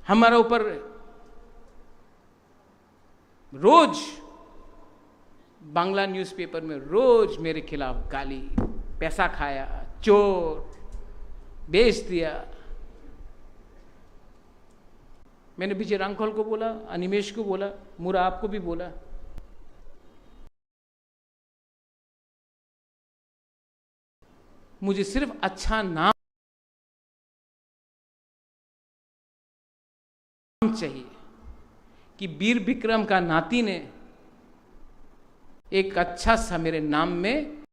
हमारा ऊपर रोज बांग्ला न्यूज़पेपर में रोज मेरे खिलाफ गाली, पैसा खाया, चोर, बेच दिया। मैंने विजय रांखल को बोला, अनिमेश को बोला, मुरा आपको भी बोला। मुझे सिर्फ अच्छा नाम चाहिए कि वीर विक्रम का नाती ने एक अच्छा सा मेरे नाम में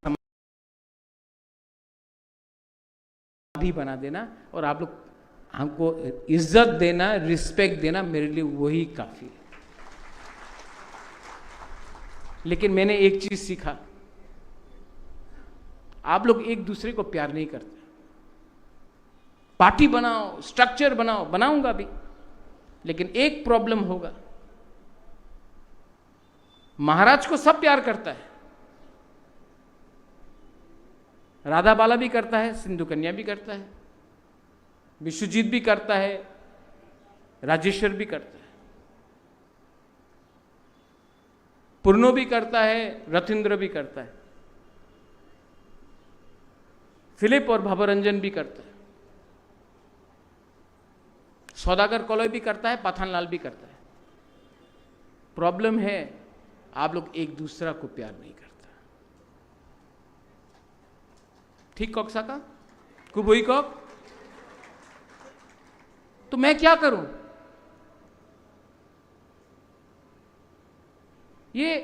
समाधि बना देना और आप लोग हमको इज्जत देना, रिस्पेक्ट देना, मेरे लिए वही काफी है। लेकिन मैंने एक चीज सीखा, आप लोग एक दूसरे को प्यार नहीं करते। पार्टी बनाओ, स्ट्रक्चर बनाओ, बनाऊंगा भी, लेकिन एक प्रॉब्लम होगा, महाराज को सब प्यार करता है, राधा बाला भी करता है, सिंधु कन्या भी करता है, विश्वजीत भी करता है, राजेश्वर भी करता है, पूर्णो भी करता है, रथिंद्र भी करता है, फिलिप और भवरंजन भी करता है, सौदागर कलई भी करता है, पठानलाल भी करता है। प्रॉब्लम है, आप लोग एक दूसरा को प्यार नहीं करता। ठीक कक साका? कुबुई कक? तो मैं क्या करूं? ये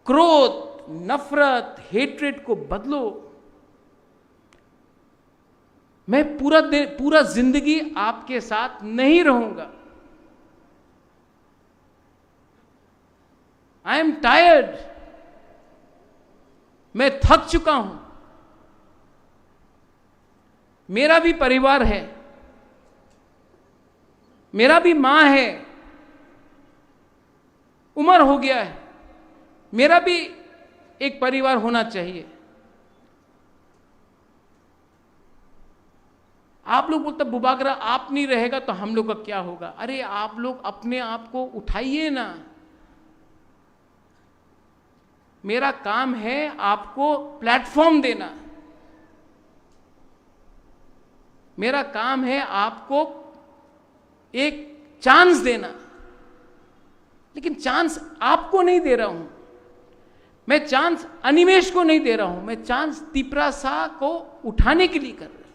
क्रोध, नफरत, हेट्रेड को बदलो। मैं पूरा दिन, पूरा जिंदगी आपके साथ नहीं रहूंगा। आई एम टायर्ड, मैं थक चुका हूं। मेरा भी परिवार है, मेरा भी मां है, उम्र हो गया है, मेरा भी एक परिवार होना चाहिए। आप लोग बोलते, "बुबागरा आप नहीं रहेगा तो हम लोग का क्या होगा?" अरे, आप लोग अपने आप को उठाइए ना। मेरा काम है आपको प्लेटफॉर्म देना, मेरा काम है आपको एक चांस देना, लेकिन चांस आपको नहीं दे रहा हूं, मैं चांस अनिमेश को नहीं दे रहा हूं, मैं चांस तिपरासा को उठाने के लिए कर रहा हूं।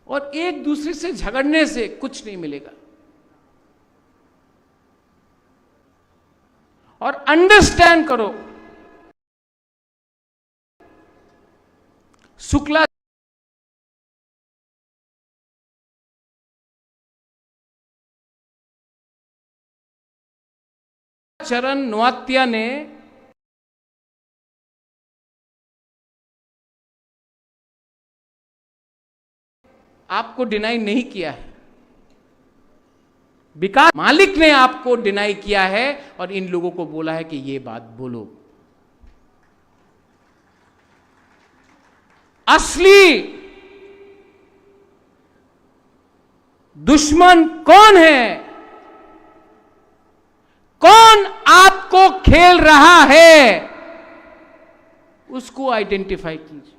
और एक दूसरे से झगड़ने से कुछ नहीं मिलेगा। और अंडरस्टैंड करो, शुक्ला चरण नोआत्या ने आपको डिनाई नहीं किया है, विकास मालिक ने आपको डिनाई किया है और इन लोगों को बोला है कि ये बात बोलो। असली दुश्मन कौन है, कौन आपको खेल रहा है, उसको आइडेंटिफाई कीजिए।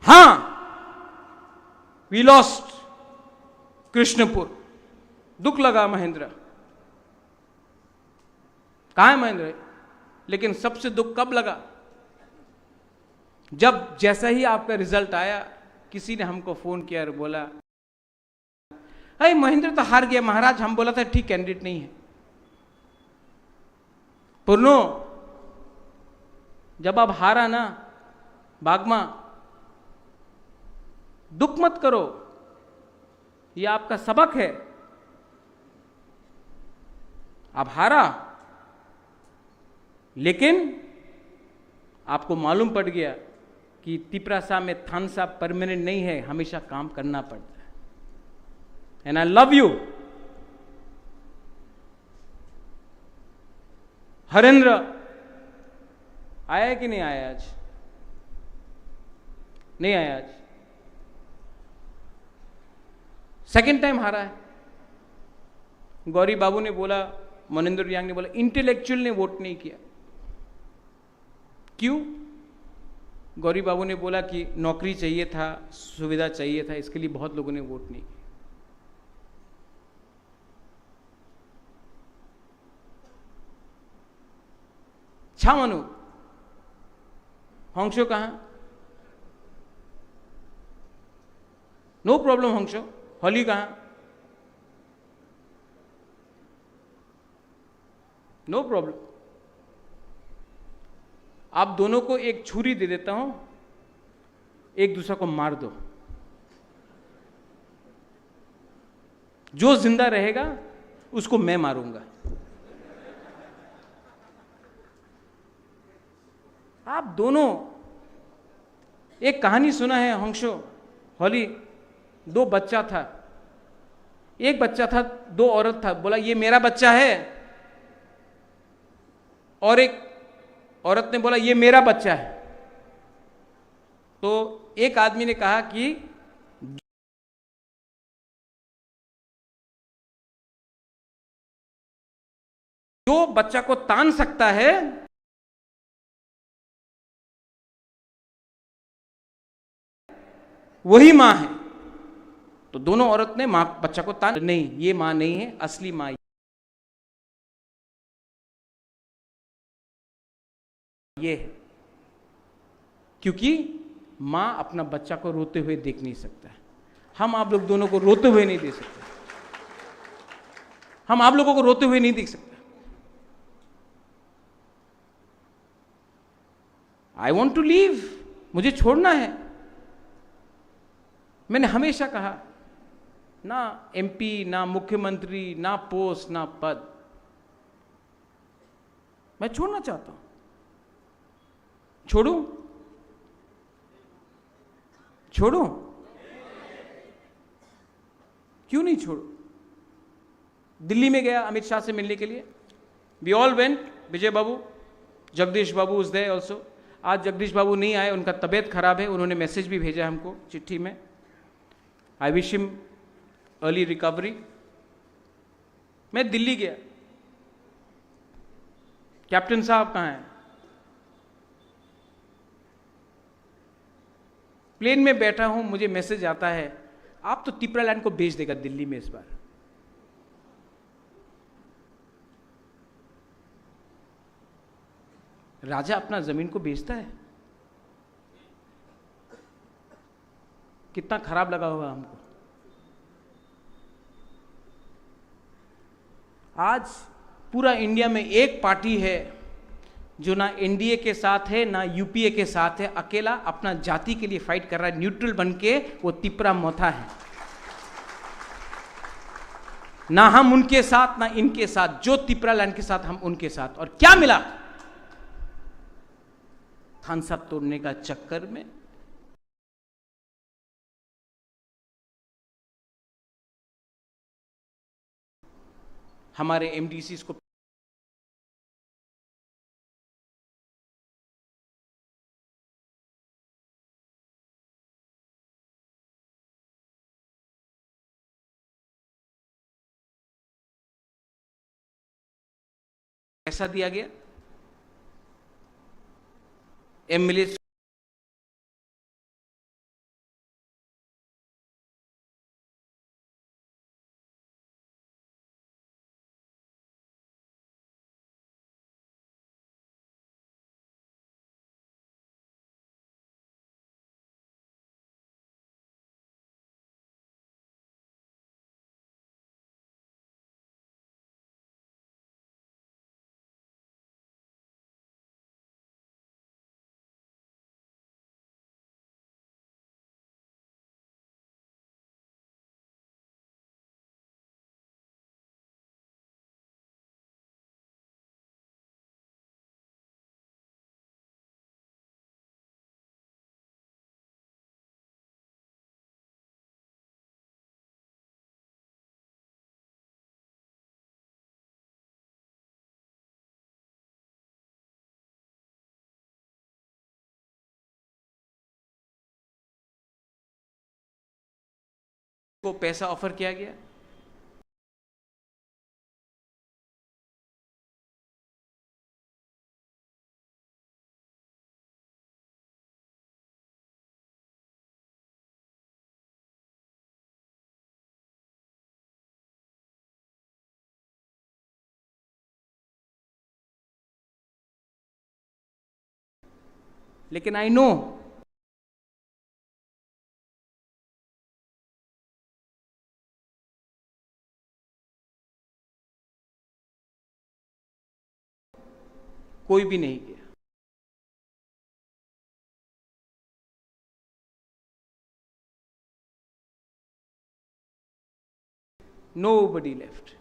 हां, वी लॉस्ट कृष्णपुर, दुख लगा महेंद्र। कहां है महेंद्र? लेकिन सबसे दुख कब लगा? जब जैसा ही आपका रिजल्ट आया, किसी ने हमको फोन किया और बोला, अरे महेंद्र तो हार गया महाराज, हम बोला था ठीक कैंडिडेट नहीं है। पूर्णो, जब आप हारा ना बागमा, दुख मत करो, ये आपका सबक है। आप हारा, लेकिन आपको मालूम पड़ गया कि तिपरासा में थानसा परमानेंट नहीं है, हमेशा काम करना पड़ता है। And I love you. Harendra आया है कि नहीं आया आज? नहीं आया आज। सेकंड टाइम हारा है। गौरी बाबू ने बोला, मनिंदर रियांग ने बोला, इंटेलेक्चुअल ने वोट नहीं किया। क्यों? गौरी बाबू ने बोला कि नौकरी चाहिए था, सुविधा चाहिए था, इसके लिए बहुत लोगों ने वोट नहीं किया। छावनु, हंसो कहाँ? नो प्रॉब्लम हंसो। हली कहाँ? No problem. आप दोनों को एक छुरी दे देता हूं, एक दूसरा को मार दो। जो जिंदा रहेगा, उसको मैं मारूंगा। आप दोनों, एक कहानी सुना है हंसो, होली, दो बच्चा था, एक बच्चा था, दो औरत था, बोला, "ये मेरा बच्चा है," और एक औरत ने बोला, "ये मेरा बच्चा है।" तो एक आदमी ने कहा कि जो बच्चा को तान सकता है, वही माँ है। तो दोनों औरत ने माँ, बच्चा को तान, "नहीं, ये माँ नहीं है, असली माँ ये है।" क्योंकि माँ अपना बच्चा को रोते हुए देख नहीं सकता है। हम आप लोग दोनों को रोते हुए नहीं देख सकते। हम आप लोगों को रोते हुए नहीं देख सकते। आई वॉन्ट टू लीव, मुझे छोड़ना है। मैंने हमेशा कहा, ना एमपी, ना मुख्यमंत्री, ना पोस्ट, ना पद। मैं छोड़ना चाहता हूं। छोड़ूं? छोड़ूं? क्यों नहीं छोड़ूं? दिल्ली में गया अमित शाह से मिलने के लिए। We all went, Vijay Babu, जगदीश बाबू is there also। आज जगदीश बाबू नहीं आए, उनका तबीयत खराब है, उन्होंने मैसेज भी भेजा हमको चिट्ठी में। I wish him early recovery। मैं दिल्ली गया, कैप्टन साहब कहाँ हैं? प्लेन में बैठा हूं, मुझे मैसेज आता है, आप तो तिपरा लैंड को बेच देगा दिल्ली में इस बार। राजा अपना जमीन को बेचता है। कितना खराब लगा होगा हमको। आज पूरा इंडिया में एक पार्टी है जो ना एनडीए के साथ है, ना यूपीए के साथ है, अकेला अपना जाति के लिए फाइट कर रहा है, न्यूट्रल बन के वो तिपरा मोथा है। ना हम उनके साथ, ना इनके साथ, जो तिपरा लैंड के साथ, हम उनके साथ। और क्या मिला? थानसा तोड़ने का चक्कर में हमारे एमडीसीज को पैसा दिया गया। एमएलए को पैसा ऑफर किया गया। लेकिन आई नो कोई भी नहीं गया। Nobody left.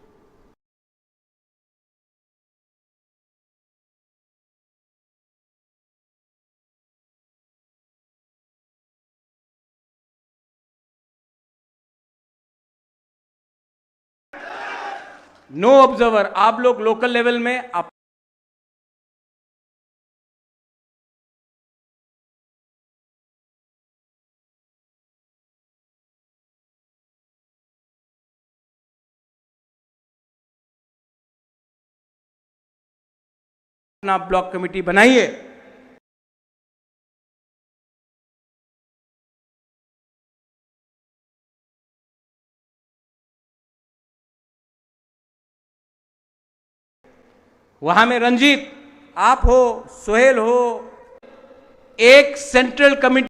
नो ऑब्जर्वर, आप लोग लोकल लेवल में आप अपना ब्लॉक कमेटी बनाइए। वहां में रंजीत आप हो, सोहेल हो, एक सेंट्रल कमेटी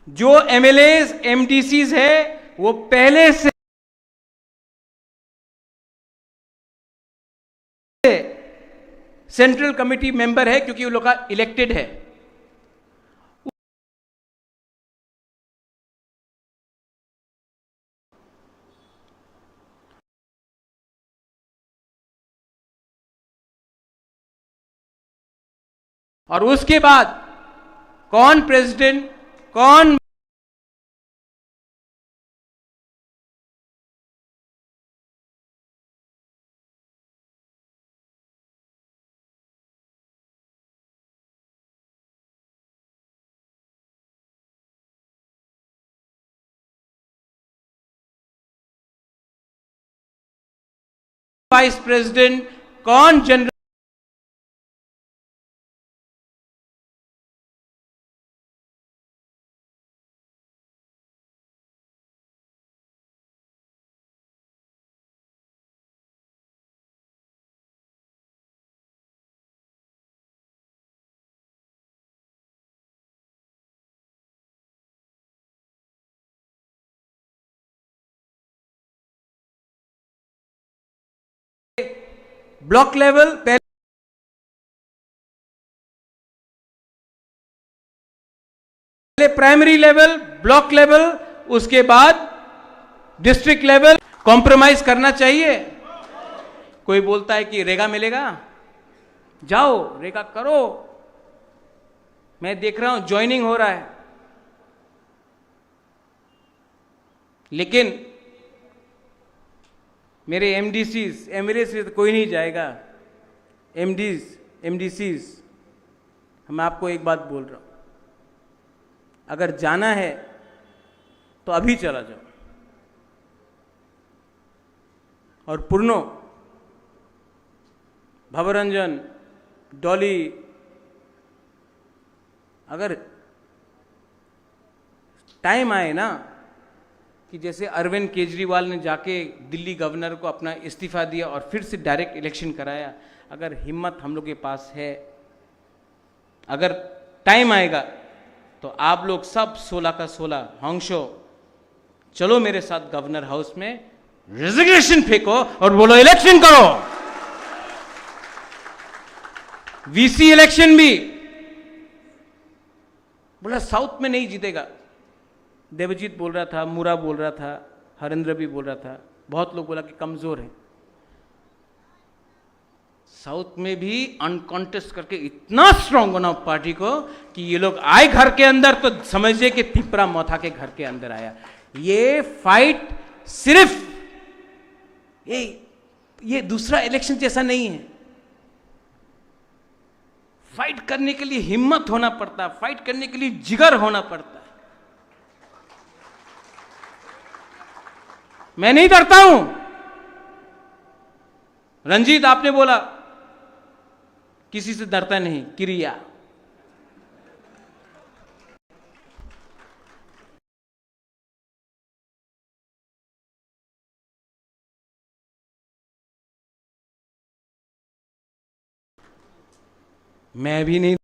जो एमएलएस एमडीसीज है वो पहले से सेंट्रल कमेटी मेंबर है क्योंकि वो लोग का इलेक्टेड है। और उसके बाद कौन प्रेसिडेंट, कौन वाइस प्रेसिडेंट, कौन जनरल ब्लॉक लेवल, पहले प्राइमरी लेवल, ब्लॉक लेवल, उसके बाद डिस्ट्रिक्ट लेवल। कॉम्प्रोमाइज करना चाहिए? कोई बोलता है कि रेगा मिलेगा, जाओ रेगा करो। मैं देख रहा हूं ज्वाइनिंग हो रहा है, लेकिन मेरे एमडीसीज, एमएलए से तो कोई नहीं जाएगा। एमडीज, एमडीसीज, मैं आपको एक बात बोल रहा हूं, अगर जाना है तो अभी चला जाओ। और पूर्णो, भवरंजन, डॉली, अगर टाइम आए ना कि जैसे अरविंद केजरीवाल ने जाके दिल्ली गवर्नर को अपना इस्तीफा दिया और फिर से डायरेक्ट इलेक्शन कराया, अगर हिम्मत हम लोग के पास है, अगर टाइम आएगा तो आप लोग सब सोलह का सोलह हंसो, चलो मेरे साथ गवर्नर हाउस में, रेजिग्नेशन फेंको और बोलो इलेक्शन करो। वीसी इलेक्शन भी बोला साउथ में नहीं जीतेगा। देवजीत बोल रहा था, मुरा बोल रहा था, हरेंद्र भी बोल रहा था, बहुत लोग बोला कि कमजोर है। साउथ में भी अनकॉन्टेस्ट करके इतना स्ट्रांग बनाओ पार्टी को कि ये लोग आए घर के अंदर तो समझिए कि तिपरा मथा के घर के अंदर आया। ये फाइट सिर्फ ये, ये दूसरा इलेक्शन जैसा नहीं है। फाइट करने के लिए हिम्मत होना पड़ता है, फाइट करने के लिए जिगर होना पड़ता है। मैं नहीं डरता हूं। रंजीत, आपने बोला किसी से डरता नहीं, क्रिया। मैं भी नहीं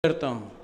करता हूं।